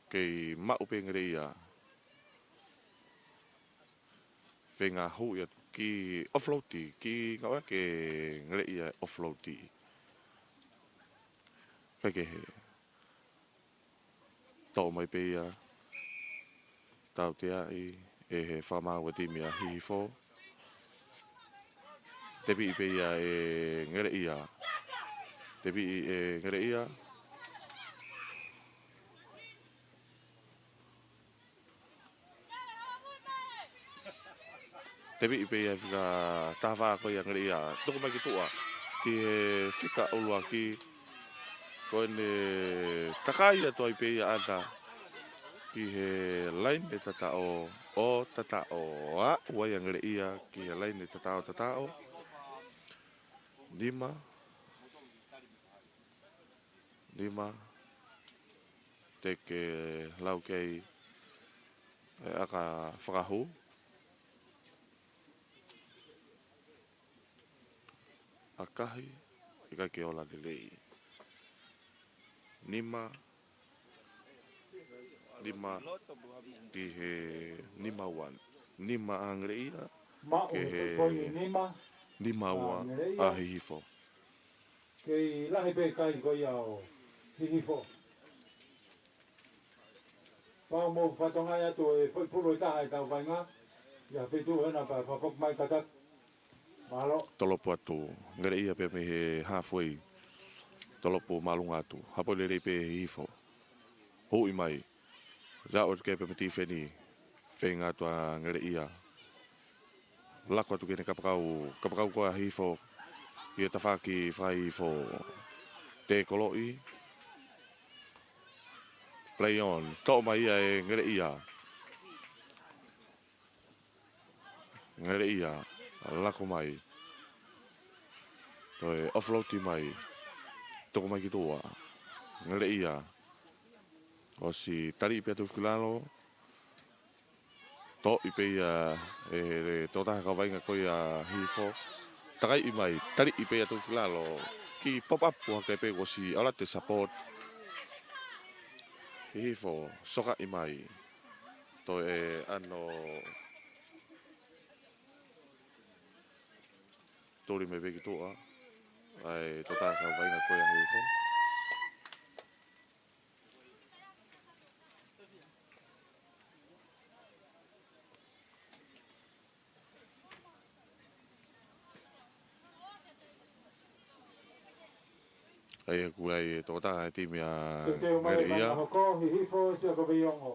Kei maʻu pē Ngeleʻia. Feinga huʻi atu ki offload, ki ngāue ke Ngeleʻia offload. Kae kehe. Toʻo mai pē ia. Tauteaʻi ʻe he fakamaau ʻa e timi ʻa Hihifo. Tepiʻi pē ia ʻe Ngeleʻia. Tepiʻi ʻe Ngeleʻia. Tepiʻi pē ia ʻe he fika taha fā ko ia Ngeleʻia. Tuku mai ki tuʻa. Ki he fika ʻuluaki. Ko ʻene takai atu ai pē ia ʻana. Ki he laine tataʻo ʻo tataʻo. Aʻu ai ʻa Ngeleʻia. Ki he laine tataʻo tataʻo. Nima. Nima, te ke lau kei ʻe ʻaka fakahū. ʻAkahi, ʻikai ke ola lelei. Nima, nima, ki he nima ua. Nima ʻa Ngeleʻia, maʻu ki he poini nima, nima ua ʻa Ngeleʻia. ʻA Hihifo. Kei lahi pē kai ko ia ʻo Hihifo. Pau mo fatongai atu e foʻi pulu ʻe taha ʻetau vaʻinga. ʻI ha feituʻu hena pea fakafoki mai kātaki. Mālō. Tolopu atu. Ngeleʻia pē mei he halfway. Tolopu māʻolunga atu. Hapo lelei pē Hihifo. Huʻi mai. Aʻu atu ki ai pē mei tifeni. Feinga atu ʻa Ngeleʻia. Laku atu ki heʻene kapakau, kapakau ko ia ʻa Hihifo. ʻI he tafaʻaki fakaHihifo. Tekoloʻi. Play on. Toʻo mai ia ʻe Ngeleʻia. Ngeleʻia. Laku mai. Toe offload mai. Tuku mai ki tuʻa. Ngeleʻia. ʻOsi taliʻi pē ʻa Tufukilalo. Toʻo pē ia ʻe he tokotaha kau vaʻinga ko ia ʻa Hihifo. Takai mai, taliʻi pē ʻa Tufukilalo. Kiʻi pop up ʻo hake pē kuo ʻosi ʻalu atu e support. Hihifo, sokaʻi mai. Toe ʻano tuli mai pē ki tuʻa. ʻA e tokotaha kau vaʻinga ko ia ʻa Hihifo. ʻA ia ko e tokotaha ʻa e timi ʻa Ngeleʻia. Teuteu mai e vaʻinga hoko, Hihifo, Siakoveiongo.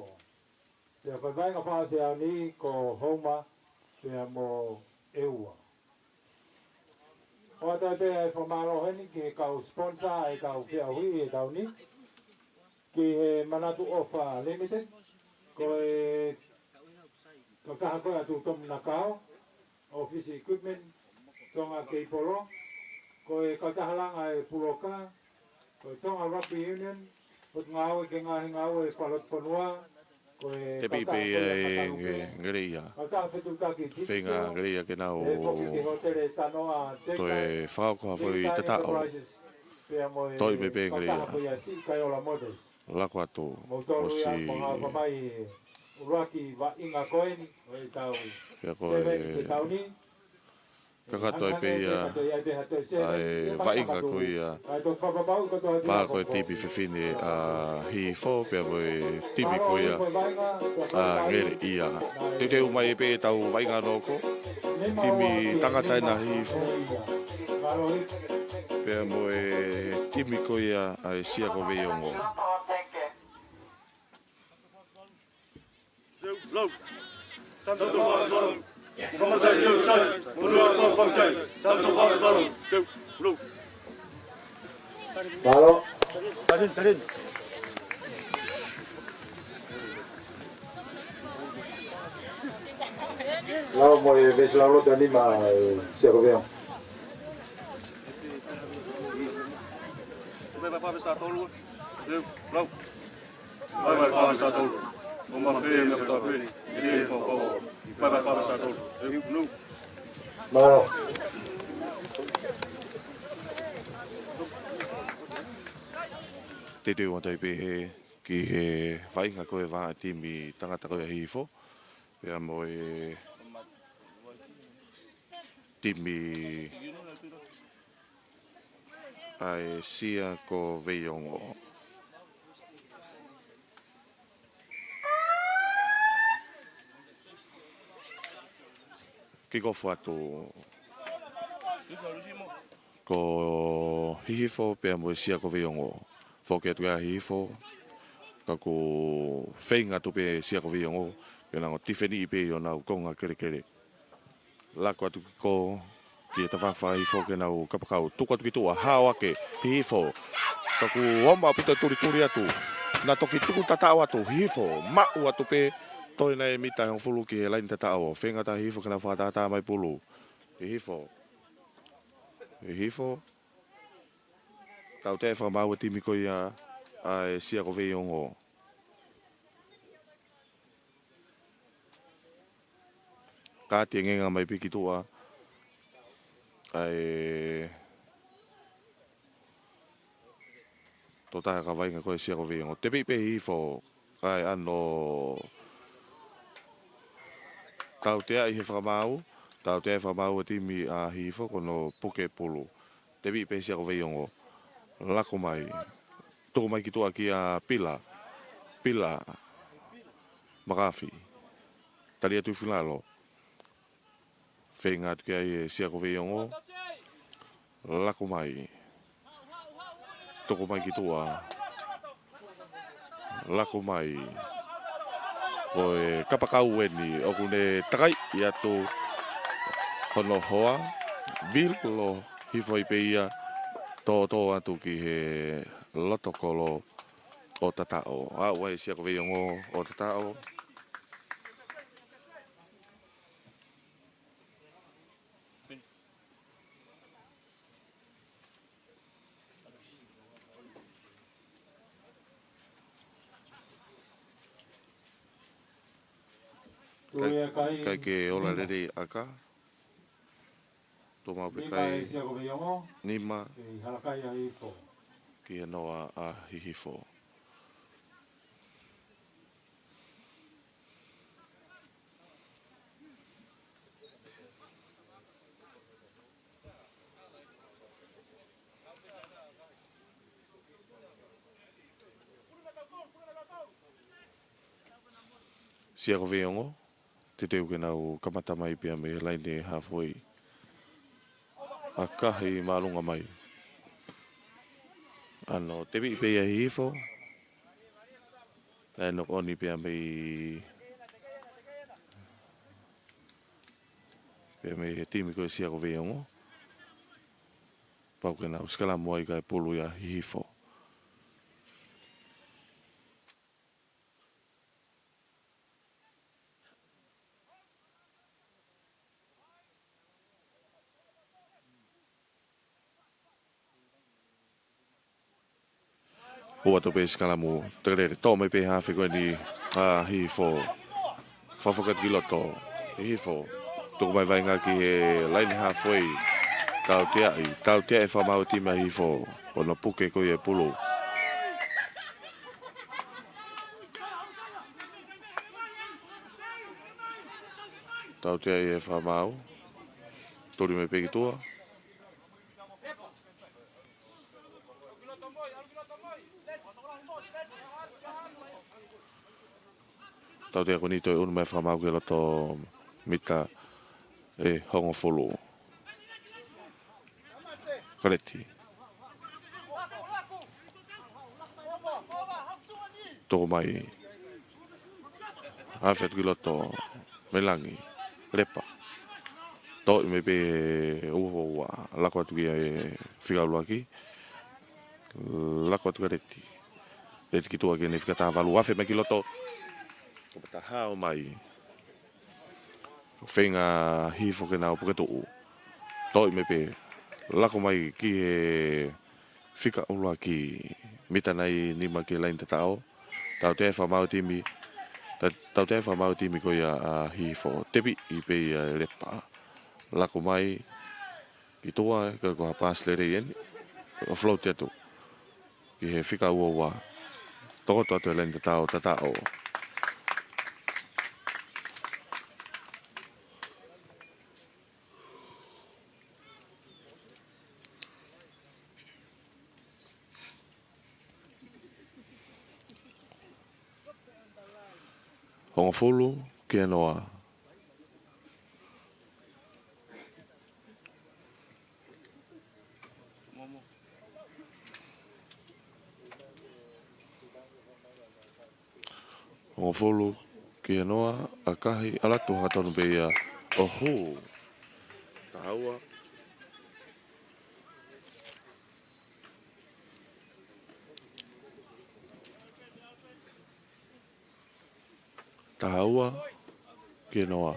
Pea ko e vaʻinga fakaʻosi ʻaho ni ko Houma, pea mo ʻEua. ʻOatu pē ʻa e fakamālō heni ki he kau sponsor ʻa e kau feʻauhi ʻi he taʻu ni. Ki he Manatu ʻOfa Limited, ko e kautaha ko ia ʻa Tuʻi Tomi Nakao, Office Equipment, Tonga Keipolo, ko e kautaha langa ʻa e puloka, ko e Tonga Rugby Union, Potungāue ki he Ngaahi Ngāue Fakalotofonua, ko e Tepi pē kautaha ko ia ʻa Katanu Nge-, Ngeleʻia. Kautaha fetuʻutaki Feinga Digital, Ngeleʻia ke nau e foki ki Hotele Tanoa Teka, toe fakahoko ha foʻi Data tataʻo. Enterprises, pea mo e Toʻo mai pē kautaha Ngeleʻia. Ko ia Siʻi Kaiola Motors. Laku atu. Moutolu ia ʻosi mo ngāue mai ʻuluaki vaʻinga ko eni, ʻo e taʻu Pea ko seven e ki he taʻu ni. Kakato ai pē ia ʻa e vaʻinga ko ia. Pea ko e timi fefine ʻa Hihifo, pea ko e timi ko ia ʻa Ngeleʻia. Teuteu mai pē ʻetau vaʻinga noko. Timi tangata ena ʻa Hihifo. Pea mo e timi ko ia ʻa e Siakoveiongo. Teu, lau. Santo Faʻasolo. Fakatai teu sai. Monua kau fakatai. Santo Faʻasolo. Teu, lau. Mālō. Tarin, tarin. Lau mo e veesi lauloto ʻa e nima ʻa e Siakoveiongo. Mai, mai, mai, mai, tolu. Teu, lau. Mai, mai, fā, sā, tolu. ʻO mafē, meʻa pē taha pē. ʻE, fā, fā, fā. Mai, mai, fā, sā, tolu. Teu, lau. Mālō. Teuteu atu ai pē he ki he vaʻinga ko ē ʻa e timi tangata ko ē ʻa Hihifo, pea mo e timi ʻa e Sia ko Veiongo. Kick off atu. Ko Hihifo pea mo e Sia ko Veiongo. Foki atu ʻa Hihifo. Ka ʻoku feinga atu pē Sia ko Veiongo ke nau tifeni pē ʻi honau konga kelekele. Lako atu ki kō, ki he tafaʻaki ʻa Hihifo ke nau kapakau. Tuku atu ki tuʻa, hao ake, Hihifo. Ka ʻoku ʻomai ʻaupito e tulituli atu. Naʻe toki tuku tataʻo atu, Hihifo. Maʻu atu pē, toe nai mita ʻe hongofulu ki he laini tataʻo. Feinga atu ʻa Hihifo ke nau fakatātā mai pulu. Hihifo. Hihifo. Tautea e fakamaau ʻa e timi ko ia ʻa e Sia ko Veiongo. Ka ʻoku ʻi ai e ngeʻenga mai pē ki tuʻa ʻa e tokotaha ʻa e vaʻinga ko ē ʻa e Sia ko Veiongo. Tepi pē Hihifo, kae ʻano tauteaʻi he fakamaau, tautea e fakamaau ʻa e timi ʻa Hihifo, ko hono puke pulu. Tepi pē Sia ko Veiongo. Lako mai. Tuku mai ki tuʻa kia Pila. Pila. Makafi. Tali atu ʻi finalo. Feinga atu ki ai e Sia ko Veiongo. Lako mai. Tuku mai ki tuʻa. Lako mai. Ko e kapakau eni ʻoku ne takai atu hono hoa. Vilo Hihifo ai pē ia. Tōtō atu ki he loto kolo ʻo tataʻo. Aʻu ai e Sia ko Veiongo ʻo tataʻo. Kai, kai ke ola lelei ʻa e ʻaka. Tō mau pē kai nima ki he noa ʻa Hihifo. Sia ko Veiongo, teuteu ke nau kamata mai pea mei he laine halfway. ʻAkahi māʻolunga mai. ʻAno tepi pē ia ʻa Hihifo. Naʻe knock on pea mei, pea mei he timi ko e Sia ko Veiongo. Pau ke nau sikalamu ai kae pulu ia ʻa Hihifo. Ua to pē sikalamu, tekelele, toʻo mai pē hafe ko eni ʻa Hihifo. Fakafoki atu ki loto, Hihifo. Tuku mai vaʻinga ki he laine halfway. Tauteaʻi, tauteaʻi e fakamaau ʻa e timi ʻa Hihifo. Ko hono puke ko ia e pulu. Tauteaʻi e fakamaau. Tuli mai pē ki tuʻa. Tautea ko eni toe ʻunu mai e fakamaau ki loto mita ʻe hongofulu. Kaleti. Toʻo mai. Hafe atu ki loto. Mei langi. Lepa. Toʻo mai pē ua ua. Lako atu ki he fika ʻuluaki. Lako atu Kaleti. Kaleti ki tuʻa ki heʻene fika taha valu. Hafe mai ki loto. Ko pata hao mai. Feinga Hihifo ke nau puke tuʻu. Toʻo mai pē. Lako mai ki he fika ʻuluaki. Mita nai nima ki he laine tataʻo. Tautea e fakamaau ʻa e timi. Ta-, tautea e fakamaau ʻa e timi ko ia ʻa Hihifo. Tepi pē ia ʻe Lepa. Lako mai. Ki tuʻa, ka ko ha paasi lelei eni. ʻO float atu. ʻi he fika ua ua. Tokoto atu e laine tatau, tataʻo. Hongofulu ki he noa. Hongofulu ki he noa, ʻakahi, ʻalu atu hangatonu pē ia ʻo hū. Taha ua. Taha ua ki he noa.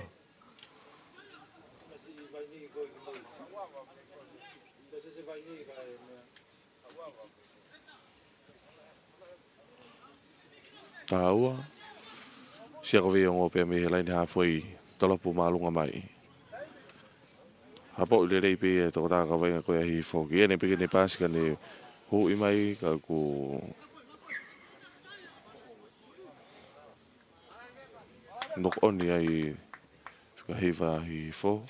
Taha ua. Siakoveiongo pē mei he laine haafe, tolopu māʻolunga mai. Hapoʻi lelei pē ia ʻe he tokotaha kau vaʻinga ko ia ʻa Hihifo. Ki heʻene piki ʻene paasi ka ne huʻi mai ka kuo knock on ai fika hiva ʻa Hihifo.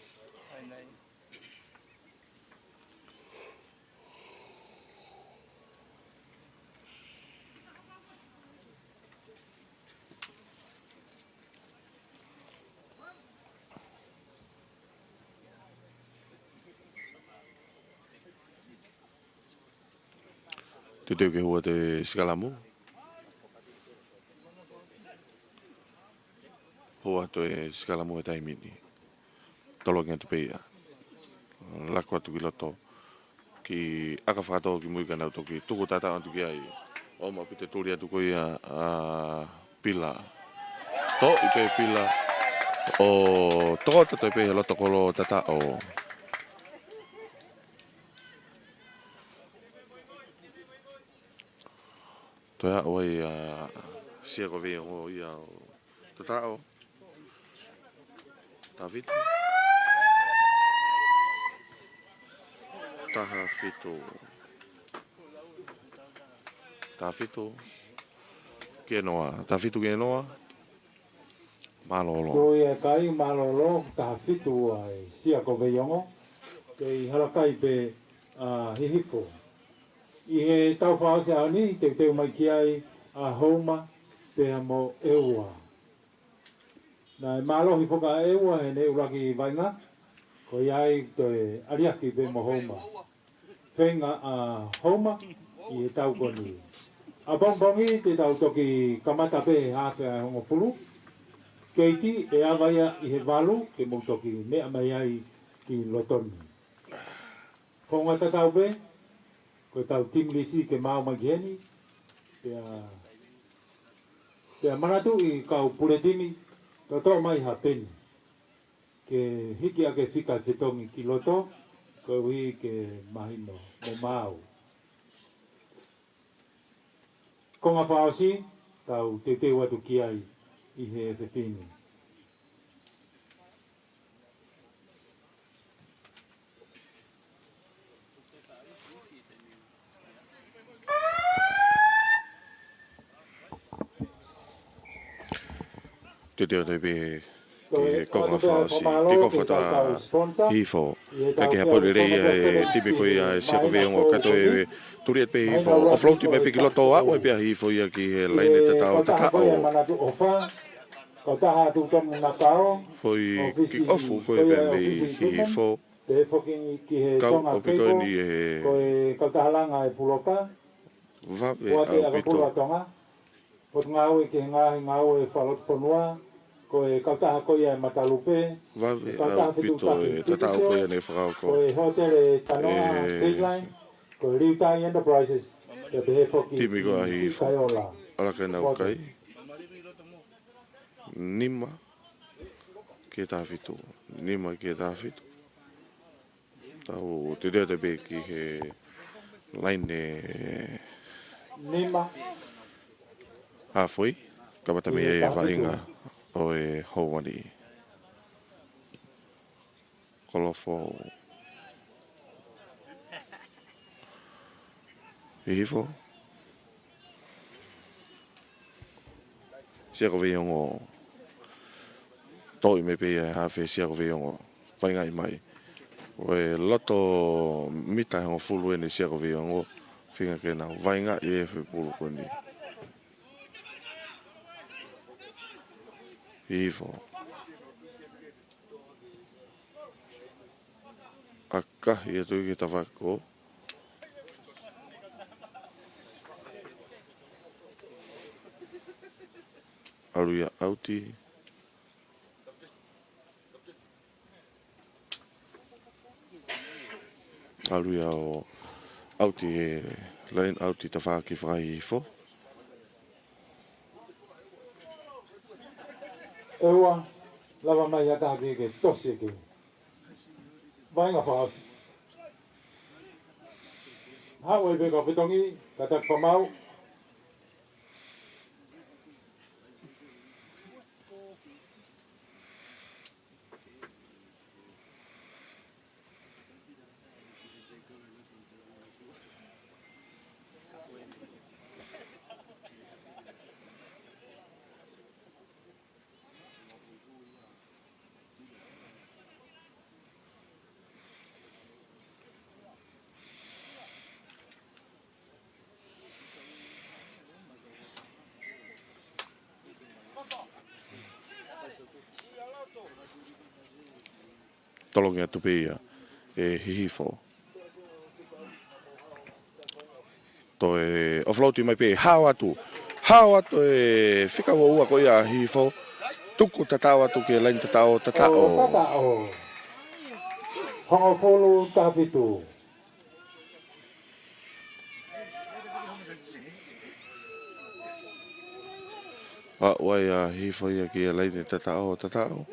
Teuteu ke hū atu e sikalamu. Hū atu e sikalamu he taimi ni. Tolongi atu pē ia. Laku atu ki loto. Kiʻi ʻaka fakatō ki mui ka nau toki tuku tataʻo atu ki ai. ʻOmai pē ʻo tuli atu ko ia ʻa Pila. Toʻi pē Pila. ʻO tokoto atu pē he loto kolo, tataʻo. Toe aʻu ai ʻa Siakoveiongo ia ʻo tataʻo. Taha fitu. Taha fitu. Taha fitu ki he noa. Taha fitu ki he noa. Mālōlō. Ko ia kai mālōlō, taha fitu ʻa e Siakoveiongo. Kei hala kai pē ʻa Hihifo. ʻI he tau fakaʻosi ʻaho ni, teuteu mai ki ai ʻa Houma pea mo ʻEua. Naʻe mālohi foki ʻa ʻEua heʻene ʻuluaki vaʻinga, ko ia ai toe ʻaliaki pē mo Houma. Feinga ʻa Houma ʻi he tau ko eni. ʻApongipongi te tau toki kamata pē he haafe ʻa e hongofulu. Keiti ʻe ava ia ʻi he valu ke mou toki meʻa mai ai ki loto ni. Founga tatau pē, ko e tau timi lisi ke maʻu mai ki heni, pea, pea manatuʻi kau pule timi, toʻo mai ha peni. Ke hiki ʻa e fika fetongi ki loto, koeʻuhi ke mahino mo maau. Konga fakaʻosi, tau teuteu atu ki ai ʻi he efiafi ni. Teuteu atu pē ki he konga fakaʻosi, kick off atu ʻa Hihifo. Ka ke hapo lelei ʻa e timi ko ia ʻa e Siakoveiongo, ka toe tuli atu pē Hihifo, offload mai pē ki loto, aʻu ai pē ʻa Hihifo ia ki he laine tatau, tataʻo. Foʻi kick off ko ē pē mei Hihifo. Kau ʻaupito eni ʻe he Vave ʻaupito. Potungāue ki he ngaahi ngāue fakalotofonua, ko e kautaha ko ia ʻa e Matalupe, Vave ʻaupito e tataʻo ko ia ne fakahoko ʻe he Hōtele Tanoa, Dateline, ko e Liutai Enterprises, pea pehē foki ki Siʻi Kaiola. ʻAlu ʻa e kau kai. Nima ki he taha fitu. Nima ki he taha fitu. Tau teuteu atu pē ki he laine nima. Halfway, kamata mei ai e vaʻinga ʻo e Houani. Kolofo. Hihifo. Siakoveiongo. Toʻi mai pē ia ʻe he hafe Siakoveiongo. Vaingaʻi mai. ʻI he loto mita ʻe hongofulu ʻeni Siakoveia ongo. Feinga ke nau vaingaʻi e fepulu ko eni. Hihifo. ʻAkahi atu ki he tafaʻaki ko. ʻAlu ia ʻauti. ʻAlu ia ʻo ʻauti e laine ʻauti tafaʻaki fakahihifo. ʻEua, lava mai ʻa e taha ke tosi ʻe he vaʻinga fakaʻosi. Haʻu ai pē kau fetongi, ka taki fakamau. Tolongi atu pē ia ʻe Hihifo. Toe offload mai pē, hao atu. Hao atu e fika ua ua ko ia ʻa Hihifo. Tuku tataʻo atu ki he laine tataʻo, tataʻo. ʻO tataʻo. Hongofulu taha fitu. Aʻu ai ʻa Hihifo ia ki he laine tataʻo, tataʻo.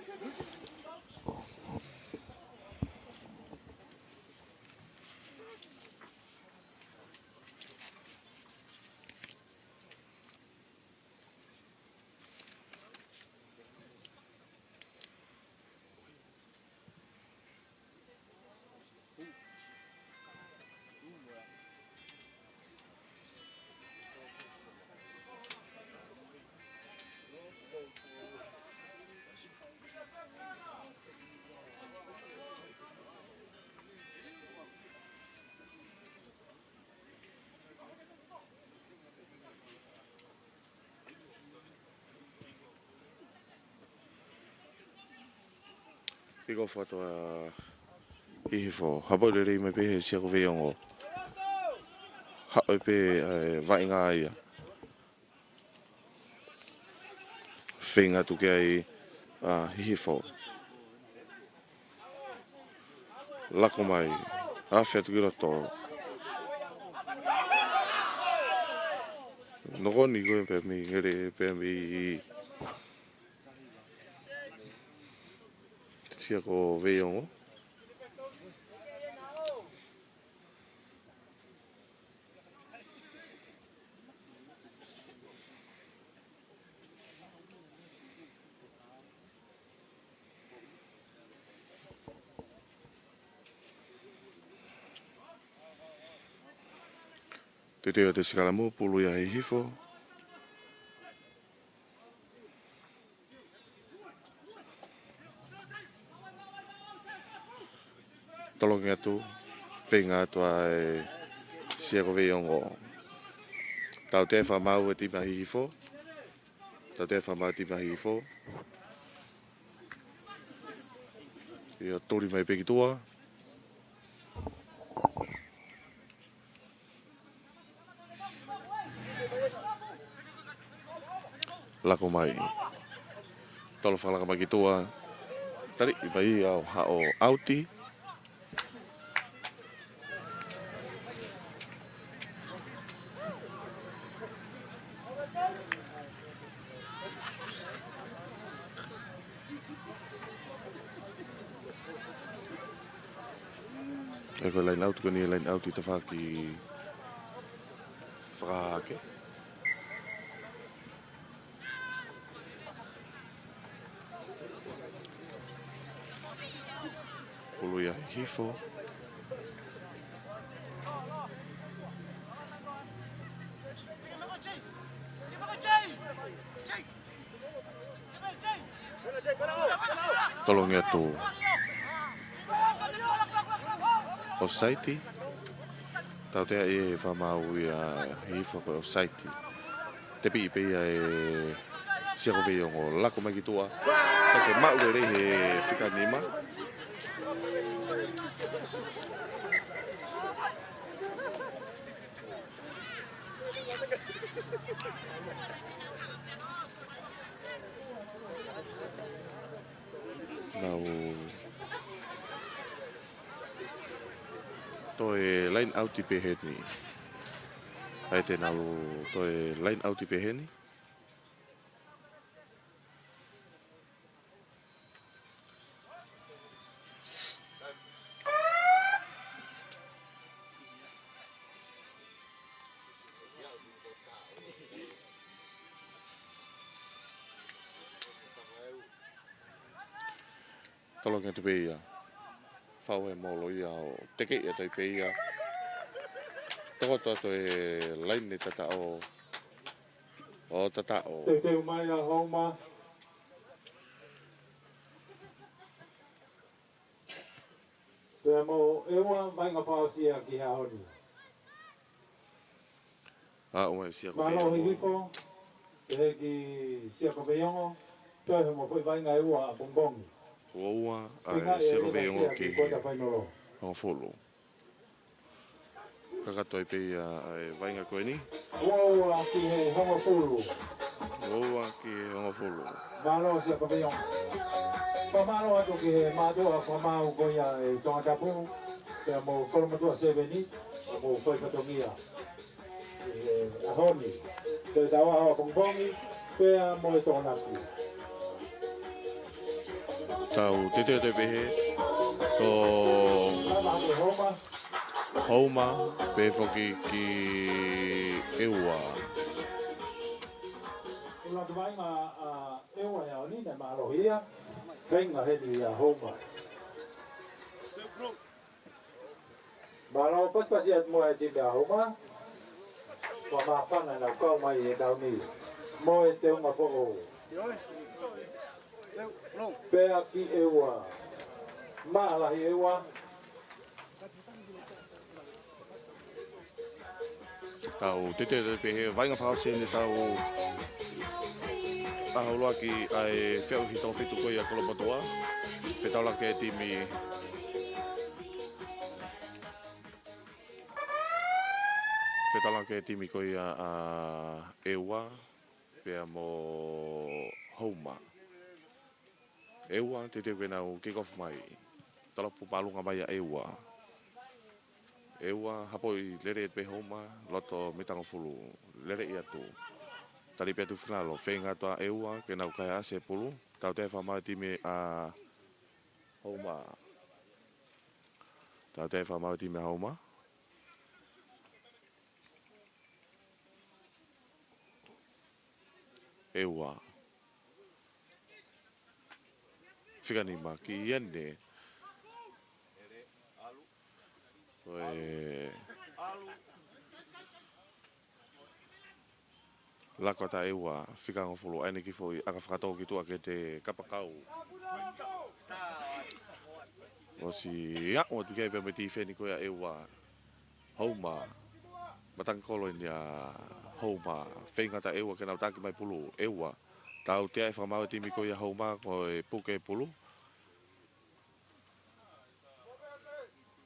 Piko foto ʻa Hihifo. Hapo lelei mai pē he Siakoveia ongo. Haʻu pē ʻa e vaʻinga ia. Feinga atu ki ai ʻa Hihifo. Lako mai. Afe atu ki loto. Nokoni ko e pē mei ngere pē mei Siakoveia ongo. Teuteu atu e sikalamu, pulu ia ʻe Hihifo. Tolongi atu, feinga atu ʻa e Siakoveia ongo. Tautea fakamaau e timi ʻa Hihifo. Tautea fakamaau e timi ʻa Hihifo. ʻIo, tuli mai pē ki tuʻa. Lako mai. Tolo fakalaka mai ki tuʻa. Tali mai ia ʻo haʻu ʻauti. ʻE ko e laine ʻauti ko eni, laine ʻauti tafaʻaki fakahahake. Pulu ia ʻe Hihifo. Tolongi atu. Offside. Tautea ʻe he fakamaau ia ʻi he hifo ko e offside. Tepiʻi pē ia ʻe Siako Veiongo, lako mai ki tuʻa. Kae maʻu lelei ʻe he fika nima. Nau toe line out pē heni. ʻAi te nau toe line out pē heni. Tolongi atu pē ia. Fau e molo ia ʻo tekeʻi atu ai pē ia. Tokoto atu e laine tataʻo. ʻO tataʻo. Teuteu mai ʻa Houma. Pea mo ʻEua, vaʻinga fakaʻosi ia ki he ʻaho ni. Aʻu mai Siako Veiongo. Mālohi hifo, pehē ki Siako Veiongo, toe he mo foʻi vaʻinga ʻEua pongipongi. Ua ua, ʻa Siako Veiongo ki he hongofulu. Kakato ai pē ia ʻa e vaʻinga ko eni. Ua ua ki he hongofulu. Ua ua ki he hongofulu. Mālō Siako Veiongo. Fakamālō atu ki he mātuʻa fakamaau ko ia ʻi Tongatapu, pea mo Kolomotuʻa Seveni, pea mo fai fatongia ʻi he ʻaho ni. Toe tau ʻaho pongipongi, pea mo e Tokonaki. Tau teuteu pē heni, ko Houma, pea foki ki ʻEua. ʻUluaki vaʻinga ʻa ʻEua he ʻaho ni, naʻe mālohi ia. Feinga heni ʻa Houma. Mālō pasipasi atu mo e timi ʻa Houma. Ko e māfana naʻa nau kau mai he taimi ni mo e teunga foʻou. Pea ki ʻEua. Mālahi ʻEua. Tau teuteu pē heni, vaʻinga fakaʻosi eni tau ʻaho ʻuluaki ʻa e feʻauhi toko fitu ko ia Kolomotuʻa. Fetaulaki e timi. Fetaulaki e timi ko ia ʻa ʻEua pea mo Houma. ʻEua, teuteu ke nau kick off mai. Talopu māʻolunga mai ʻa ʻEua. ʻEua, hapoʻi lelei pē Houma, loto mita hongofulu, lelei atu. Tali pē atu finangalo, feinga atu ʻa ʻEua ke nau kaihaʻasi e pulu. Tautea e fakamaau e timi ʻa Houma. Tautea e fakamaau e timi ʻa Houma. ʻEua. Fika nima ki Iene. Ko e lako atu ʻa ʻEua, fika hongofulu, ʻa ʻene kiʻi foʻi ʻaka fakatō ki tuʻa ki he kapakau. ʻOsi aʻu atu ki ai pea mo e tifeni ko ia ʻa ʻEua. Houma. Matangi kolo eni ʻa Houma. Feinga atu ʻa ʻEua ke nau taki mai pulu. ʻEua. Tautea e fakamaau e timi ko ia Houma ko e puke pulu.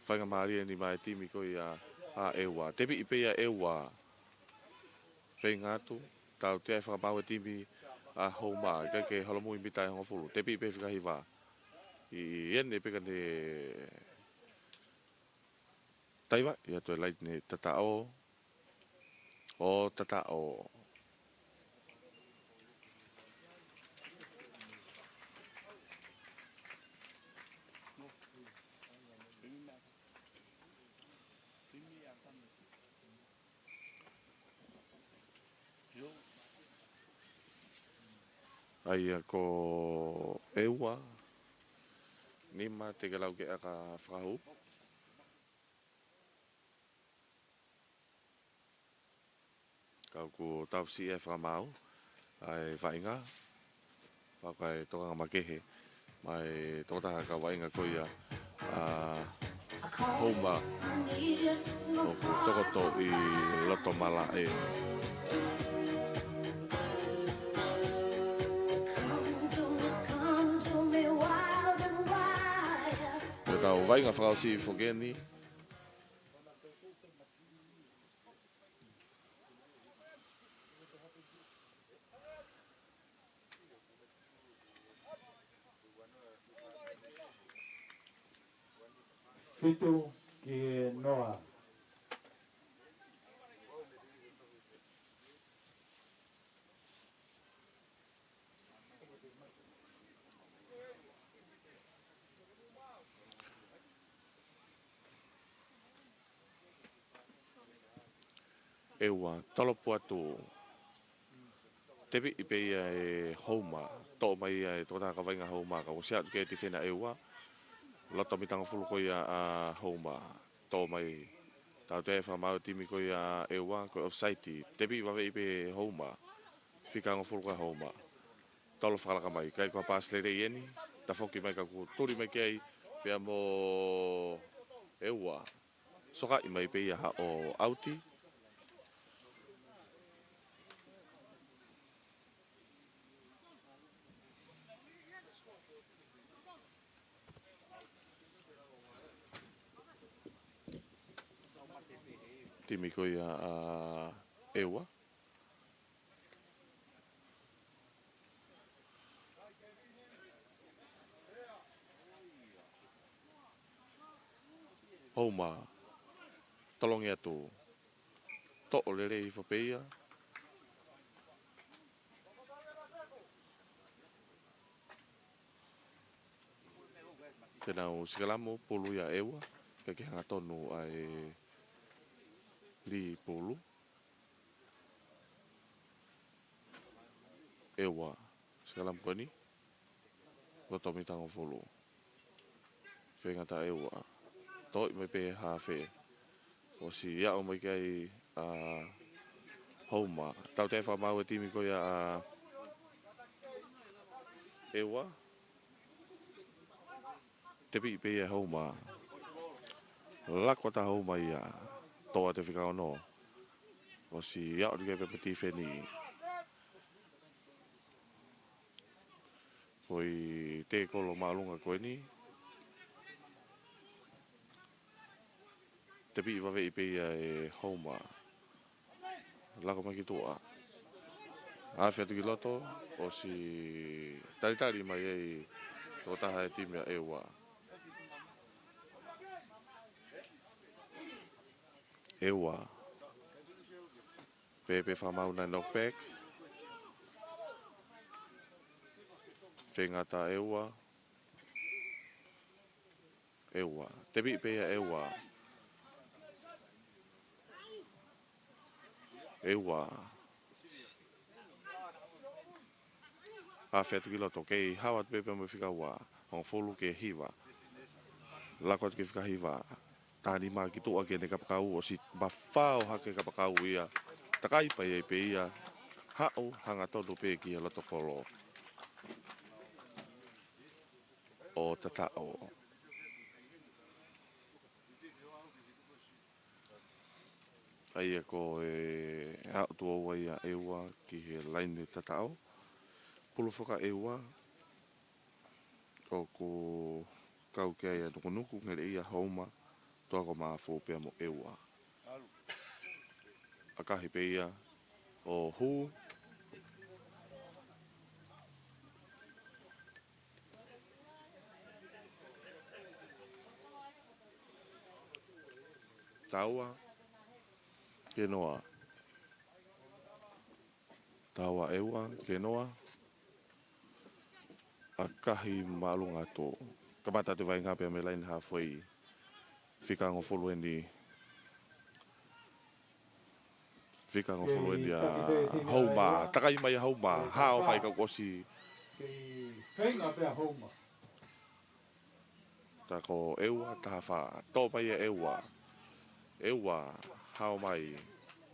Faingamālie eni maʻa e timi ko ia ʻa ʻEua. Tepiʻi pē ia ʻEua. Feinga atu. Tautea e fakamaau e timi ʻa Houma. ʻIkai ke holomui mita ʻe hongofulu. Tepiʻi pē fika hiva. ʻI, ʻi ʻEua pē ka ne taiva, ʻi atu e laine tataʻo, ʻo tataʻo. ʻA ia ko ʻEua, nima teʻeki ke lau ke ʻaka fakahū. Ka ʻoku tau siʻi e fakamaau, ʻa e vaʻinga, pea ko e tokanga makehe. Mai tokotaha kau vaʻinga ko ia ʻa Houma, ʻoku tokoto ʻi loto malaʻe. Ko e kau vaʻinga fakaʻosi foki eni. Fitu ki he noa. ʻEua, tolopu atu. Tepiʻi pē ia ʻe Houma. Toʻo mai ia ʻe tokotaha kau vaʻinga Houma, ka ʻosi aʻu ki he tifeni ʻa ʻEua. Loto mitangofulu ko ia ʻa Houma. Toʻo mai. Tautea e fakamaau e timi ko ia ʻa ʻEua, ko e offside. Tepiʻi vaveʻi pē ʻe Houma. Fika hongofulu ko ia ʻa Houma. Tolo fakalaka mai, ʻikai ko ha paasi lelei eni, tafoki mai ka kuo tuli mai ki ai, pea mo ʻEua. Sokaʻi mai pē ia haʻo ʻauti. Timi ko ia ʻa ʻEua. Houma, tolongi atu. Toʻo lelei hifo pē ia. Te nau sikalamu, pulu ia ʻa ʻEua, kae ke hangatonu ʻa e lī pulu. ʻEua, sikalamu ko eni. Loto mitangofulu. Feinga ʻa ʻEua. Toʻo mai pē hafe. ʻOsi aʻu mai ki ai ʻa Houma. Tautea e fakamaau e timi ko ia ʻa ʻEua. Tepiʻi pē ia ʻe Houma. Lako atu ʻa Houma ia. Toʻo atu e fika ono. ʻOsi aʻu ki ai pē mo e tifeni. Ko e tēkolo māʻolunga ko eni. Tepiʻi vaveʻi pē ia ʻe Houma. Lako mai ki tuʻa. Afe atu ki loto, ʻosi talitali mai ai tokotaha e timi ʻa ʻEua. ʻEua. Pēpē fakamaau naʻe knockback. Feinga ʻa ʻEua. ʻEua. Tepiʻi pē ia ʻe ʻEua. ʻEua. Afe atu ki loto, kei hao atu pē pea mo e fika ua. Hongofulu ki he hiva. Lako atu ki he fika hiva. Taha nima ki tuʻa ki heʻene kapakau, ʻosi mafao hake kapakau ia. Takai pē ia pē ia. Haʻu hangatonu pē ki he loto kolo ʻo Tataʻo. ʻA ia ko e aʻu tuʻo ua ia ʻa ʻEua ki he laine Tataʻo. Pulu foki ʻa ʻEua. ʻOku kau ki ai ʻa Nukunuku, ngele ia Houma, toa ko Mafu pea mo ʻEua. ʻAkahi pē ia ʻo hū. Taua, Kenoa. Taua ʻEua, Kenoa. ʻAkahi māʻolunga atu. Kamata atu e vaʻinga pea mei laine halfway. Fika hongofulu eni. Fika hongofulu eni ʻa Houma. Takai mai ʻa Houma. Hao mai ka kuo ʻosi. Kei feinga pē ʻa Houma. Tā ko ʻEua, taha fā. Toʻo mai ʻe ʻEua. ʻEua, hao mai.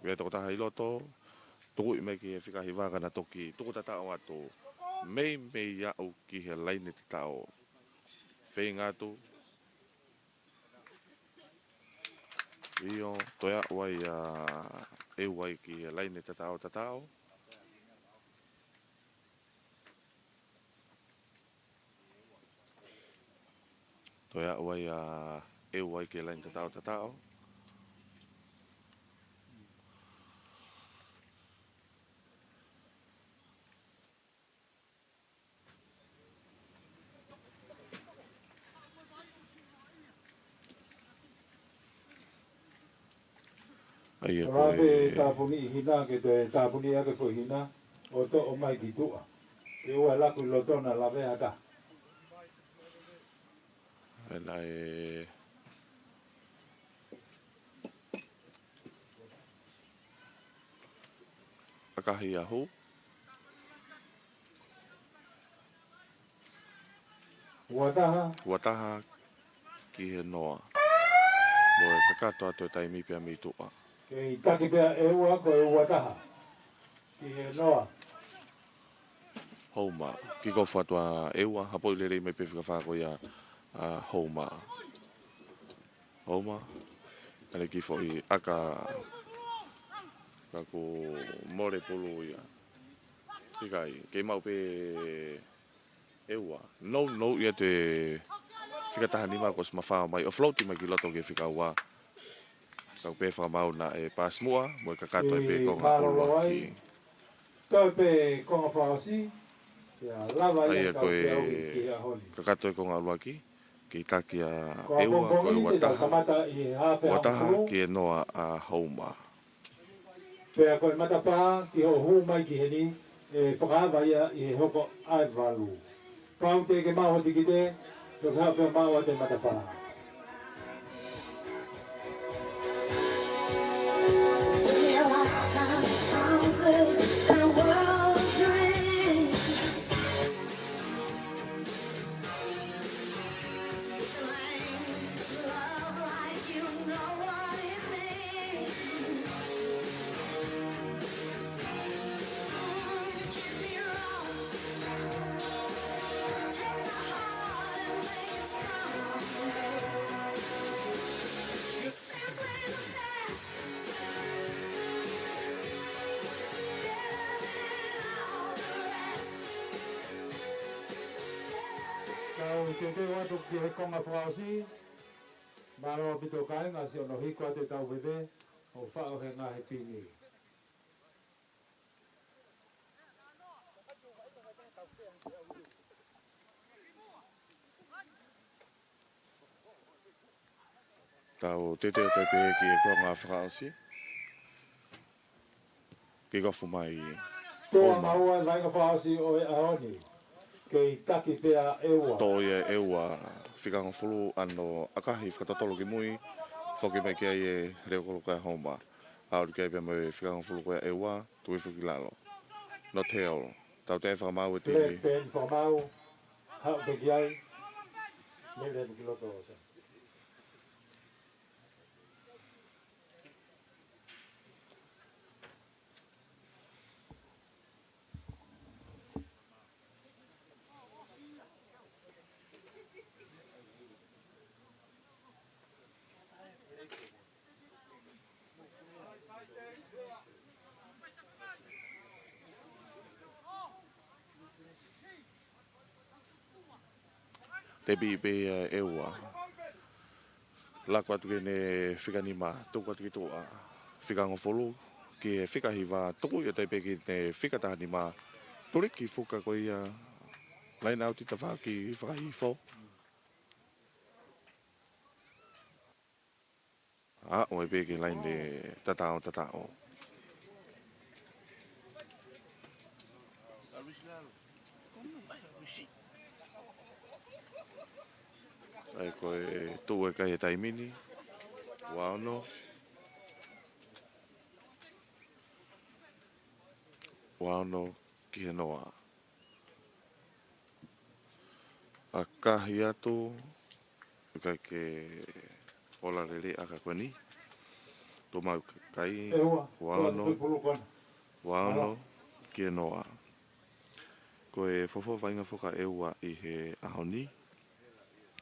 Vea tokotaha ʻi loto. Tukuʻi mai ki he fika hiva ka na toki tuku Tataʻo atu. meimei aʻu ki he laine tataʻo. Feinga atu. ʻIo, toe aʻu ai ʻa ʻEua ki he laine tataʻo tataʻo. Toe aʻu ai ʻa ʻEua ki he laine tataʻo tataʻo. ʻA ia ko e tāpuni ʻi hina ke toe tāpuni ake foʻi hina ʻo toʻo mai ki tuʻa. Ke ʻoua ʻe laku ʻi loto na lavea ta. Naʻe ʻakahi ʻa Hou. Ua taha. Ua taha ki he noa. Mo e kakato atu e taimi pea mei tuʻa. Kei taki pea ʻEua ko e ua taha. Ki he noa. Houma. Kick off atu ʻa ʻEua. Hapoʻi lelei mai pē fika fā ko ia ʻa Houma. Houma. Ane ki foʻi ʻaka. Ka kuo mole pulu ia. ʻIkai, kei maʻu pē ʻEua. Nounou ia e fika taha nima kuo ʻosi mafao mai. Offload mai ki loto ki he fika ua. Kau pē fakamaau naʻe pass muʻa, mo e kakato ai pē konga ʻuluaki. Kau pē konga fakaʻosi. ʻA ia ko e kakato e konga ʻuluaki. Kei taki ʻa ʻEua, ko e ua taha. Ua taha ki he noa ʻa Houma. Pea ko e matapā ki hoʻo hū mai ki heni, ʻe fakaava ia ʻi he hoko ʻa e valu. Pau te ke maʻu hoʻo tikite, toki haʻu pea maʻu atu e matapā. Kau teuteu atu ki he konga fakaʻosi. Mālō ʻaupito kāinga, siʻono hiko atu e tau veve ʻo faʻo he ngaahi pini. Tau teuteu atu pē ki he konga fakaʻosi. Kick off mai. Toʻo maua e vaʻinga fakaʻosi ʻo e ʻaho ni. Kei taki pea ʻEua. Toʻo ia ʻEua, fika hongofulu ʻano ʻakahi fakatotolo ki mui. Foki mai ki ai e leʻo kolo ko ia ʻa Houma. ʻAlu ki ai pea mo e fika hongofulu ko ia ʻa ʻEua, tuʻu hifo ki lalo. Not held. Tau toe fakamaau e timi. Flag pē ʻeni fakamaau. Haʻu pē ki ai. Meʻa ʻeni ki loto ʻo sa. Tepi pē ia ʻa ʻEua. Laku atu ki heʻene fika nima, tuku atu ki tuʻa. Fika hongofulu, ki he fika hiva, tuku ia atu pē ki heʻene fika taha nima. Tuliki fuka ko ia, laine ʻauti tafaʻaki fakahihifo. Aʻu ai pē ki he laine tataʻo tataʻo. ʻA ia ko e tuʻu e kai he taimi ni. Ua ono. Ua ono ki he noa. ʻAkahi atu, ʻikai ke ola lelei ʻaka ko eni. Tuʻu maʻu kai, ua ono, ua ono ki he noa. Ko e fuofua vaʻinga foki ʻa ʻEua ʻi he ʻaho ni,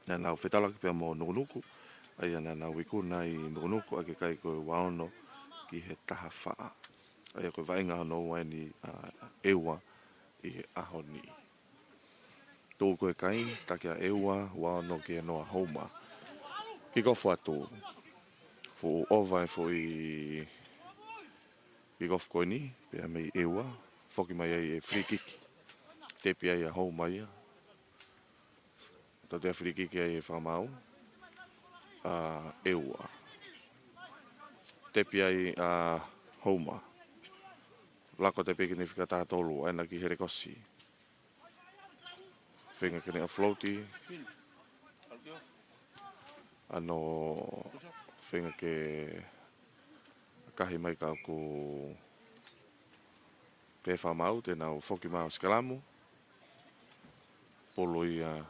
naʻa nau fetaulaki pea mo Nukunuku, ʻa ia naʻa nau ikuna ai Nukunuku ʻaki e kai ko e ua ono ki he taha fā. ʻA ia ko e vaʻinga hono ua eni ʻa ʻEua ʻi he ʻaho ni. Tuʻu ko e kai, taki ʻa ʻEua, ua ono ki he noa Houma. Kikofu atu. Fuʻu ʻova e foʻi kikofu ko eni, pea mei ʻEua, foki mai ai e free kick. Tepi ai ʻa Houma ia. Tau te free kick ai e fakamaau ʻa ʻEua. Tepi ai ʻa Houma. Lako tepi ki he fika taha tolu, ʻa ena ki he lekosi. Feinga ke ne offload. ʻA ena feinga ke kahi mai ka ʻoku pē fakamaau, te nau foki mai ʻo sikalamu. Pulu ia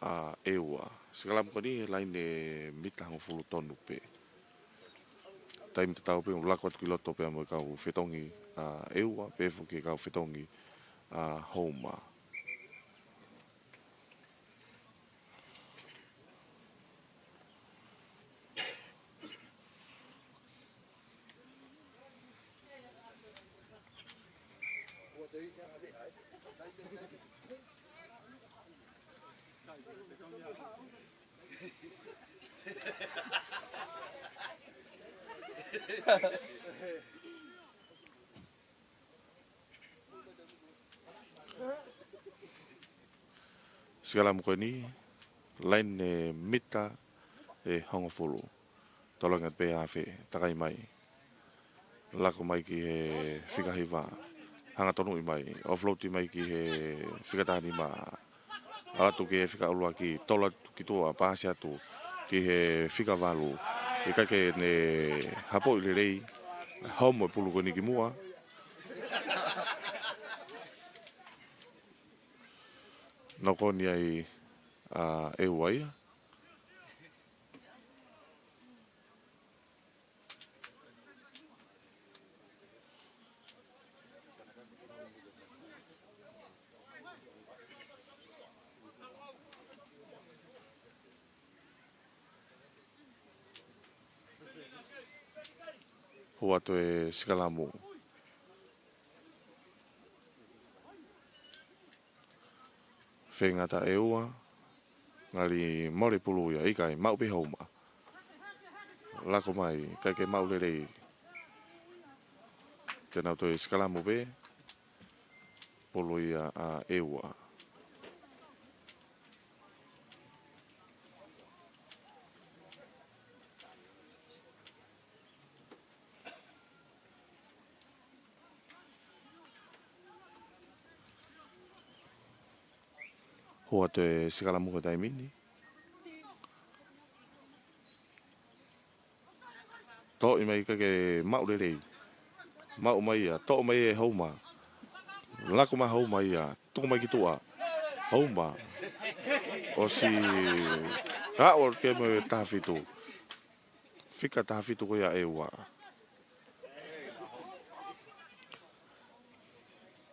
ʻa ʻEua. Sikalamu ko eni he laine mita hongofulu tonu pē. Taimi tatau pē ʻoku lako atu ki loto pea mo e kau fetongi ʻa ʻEua, pea foki e kau fetongi ʻa Houma. Sikalamu ko eni, laine mita ʻe hongofulu. Tolonga pē afe, takai mai. Lako mai ki he fika hiva. Hanga tonuʻi mai, offload mai ki he fika taha nima. ʻAlu atu ki he fika ʻuluaki, tolo atu ki tuʻa, paasi atu ki he fika valu. ʻIkai ke ne hapoʻi lelei, Houma e pulu ko eni ki muʻa. Nokoni ai ʻa ʻEua ia. Hū atu e sikalamu. Feinga ʻa ʻEua, ngali mole pulu ia, ʻikai, maʻu pē Houma. Lako mai, ʻikai ke maʻu lelei. Te nau toe sikalamu pē, pulu ia ʻa ʻEua. Hū atu e sikalamu ko e taimi ni. Toʻo mai ʻikai ke maʻu lelei. Maʻu mai ia, toʻo mai ʻe Houma. Lako mai Houma ia, tuku mai ki tuʻa. Houma. ʻOsi aʻu ki he taha fitu. Fika taha fitu ko ia ʻEua.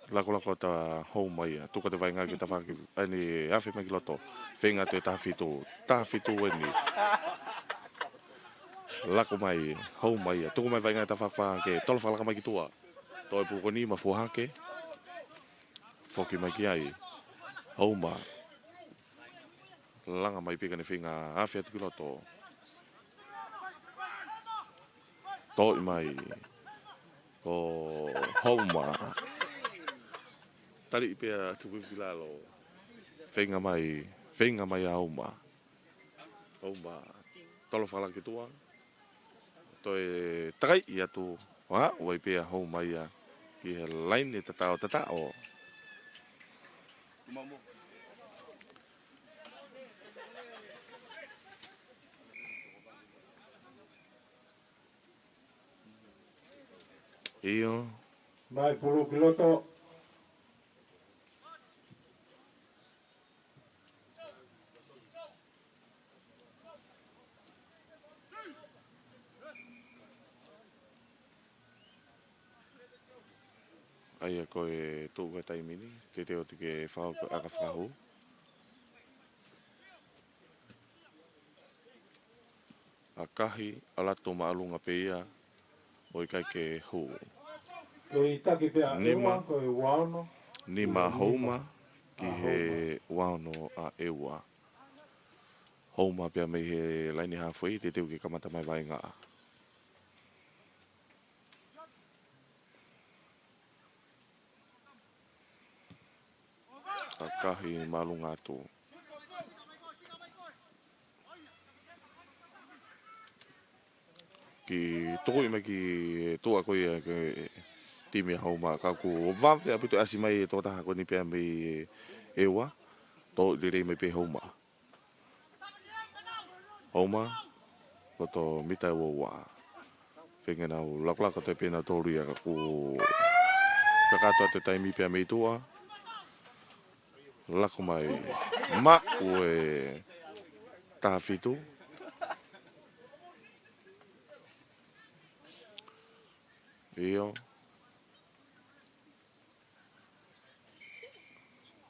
Lakolako atu ʻa Houma ia, tuku atu e vaʻinga ki tafaʻaki, ʻa eni afe mai ki loto, feinga atu e taha fitu, taha fitu eni. Lako mai, Houma ia, tuku mai vaʻinga tafaʻaki, tolo fakalaka mai ki tuʻa. Toe pulu ko eni mafua hake, foki mai ki ai, Houma. Langa mai pē ka ne feinga afe atu ki loto. Toʻo mai ʻo Houma. Tali pē ʻa Tukuivi ki lalo. Feinga mai, feinga mai ʻa Houma. Houma. Tolo fakalaka ki tuʻa. Toe takai atu. ʻO aʻu ai pē ʻa Houma ia ki he laine tataʻo tataʻo. ʻIo. Mai pulu ki loto. ʻA Ia ko e tuʻu ko e taimi ni, teuteu atu ke fakahoko e ʻaka fakahū. ʻAkahi ʻalu atu māʻolunga pē ia, ʻo ʻikai ke hū. Kei taki pē ʻa ʻEua, ko e ua ono. Nima Houma ki he ua ono ʻa ʻEua. Houma pea mei he laine haafe, teuteu ke kamata mai vaʻinga. ʻAkahi māʻolunga atu. Kiʻi tukuʻi mai ki he tuʻa ko ia ki he timi ʻa Houma, ka kuo vave ʻaupito ʻasi mai e tokotaha ko eni pea mei ʻEua, toʻo lelei mai pē Houma. Houma, loto mita ʻe ua ua. Feinga nau lakolako atu pē nautolu ia ka kuo kakato atu e taimi pea mei tuʻa. Lako mai, maʻu e taha fitu. ʻIo.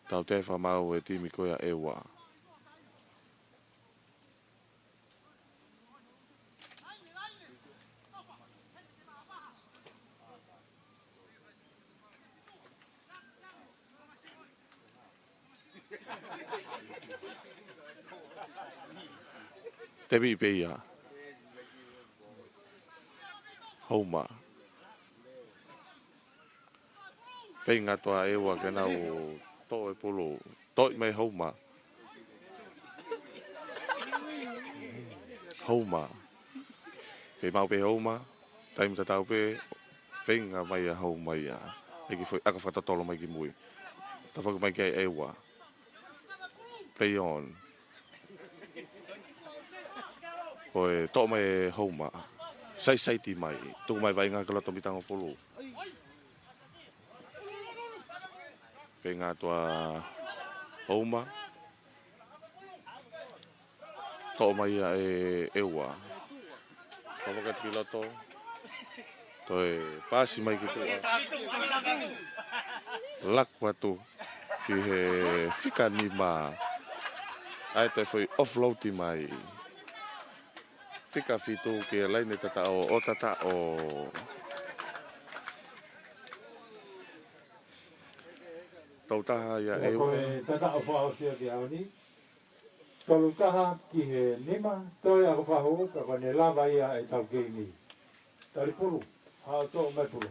Tautea fakamaau e timi ko ia ʻEua. Temi pē ia. Houma. Feinga atu ʻa ʻEua ke nau toʻo e pulu. Toʻo mai Houma. Houma. Fiemaʻu pē Houma. Taimi tatau pē. Feinga mai ʻa Houma ia. ʻEiki foʻi ʻaka fakatotolo mai ki mui. Tafoki mai ki ai ʻEua. Play on. Ko e toʻo mai ʻe Houma. Saisaiti mai. Tuku mai vaʻinga ki loto mita hongofulu. Feinga atu ʻa Houma. Toʻo mai ia ʻe ʻEua. Kavaka ki loto. Toe paasi mai ki tuʻa. Laku atu ki he fika nima. ʻAi toe foʻi offload mai. Fika fitu ki he laine tataʻo, ʻo tataʻo. Tau taha ia ʻEua. Ko e tataʻo fakaʻosi ia ki he ʻaho ni. Tolu taha ki he nima, toe ʻaka fakahū, ka ko ʻene lava ia ʻetau keimi. Tali pulu, haʻu toʻo mai pulu.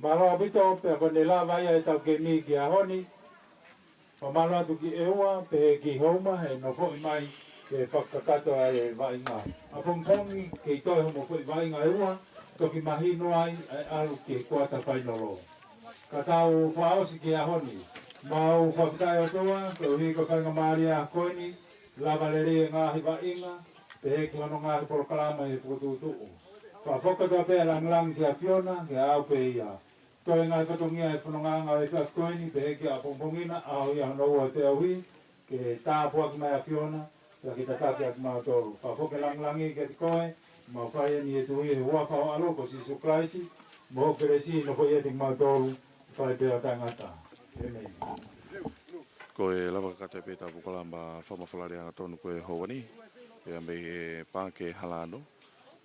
Mālō ʻaupito, pea ko ʻene lava ia ʻetau keimi ki he ʻaho ni. Fakamālō atu ki ʻEua, pehē ki Houma, he nofoʻi mai ke fakakakato ai e vaʻinga. ʻApongipongi, kei toe homo foʻi vaʻinga ʻEua, toki mahino ai e ʻalu ki he kuata fainolo. Ka tau fakaʻosi ki he ʻaho ni. Mau fakafetaʻi ʻOtua, koeʻuhi ko e faingamālie ko eni, lava lelei e ngaahi vaʻinga, pehē ki hono ngaahi polokalama ʻi he fokotuʻutuʻu. Fakafoki atu pē e lāngilangi ki he ʻAfiona, ke ʻaʻau pē ia. Toe ngaahi fatongia e fonongaʻanga ʻo e efiafi ko eni, pehē ki ʻapongipongi na, ʻaho ia hono ua e feʻauhi, ke tāpuaki mai ʻAfiona, pea ke tataki ʻa kimautolu. Fakafoki e lāngilangi kiate koe, mau fai eni ʻi he tui he huafa ho ʻAlo ko Sīsū Kalaisi, mo hoʻo kelesi nofoʻia ʻiate kimautolu, fai pē ʻo taʻengata. ʻĒmeni. Ko e lava kakato pē ʻetau polokalama fakamafola lelei angatonu ko e houa ni, pea mei he Paʻake Halano,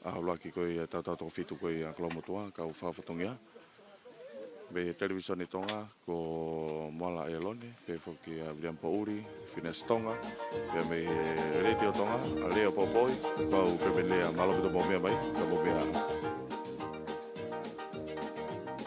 ʻaho ʻuluaki ko ia ʻa e tautau toko fitu ko ia ʻa Kolomotuʻa, kau fakafatongia. Mei he Televīsone Tonga, ko Moala ʻElone, pehē foki ʻa Viliami Poʻuli, Finasi Tonga, pea mei he Letiō Tonga, ʻa Leo Popoi, pau pē mei lea, mālō ʻaupito hoʻomou meʻa mai, ka mou meʻa.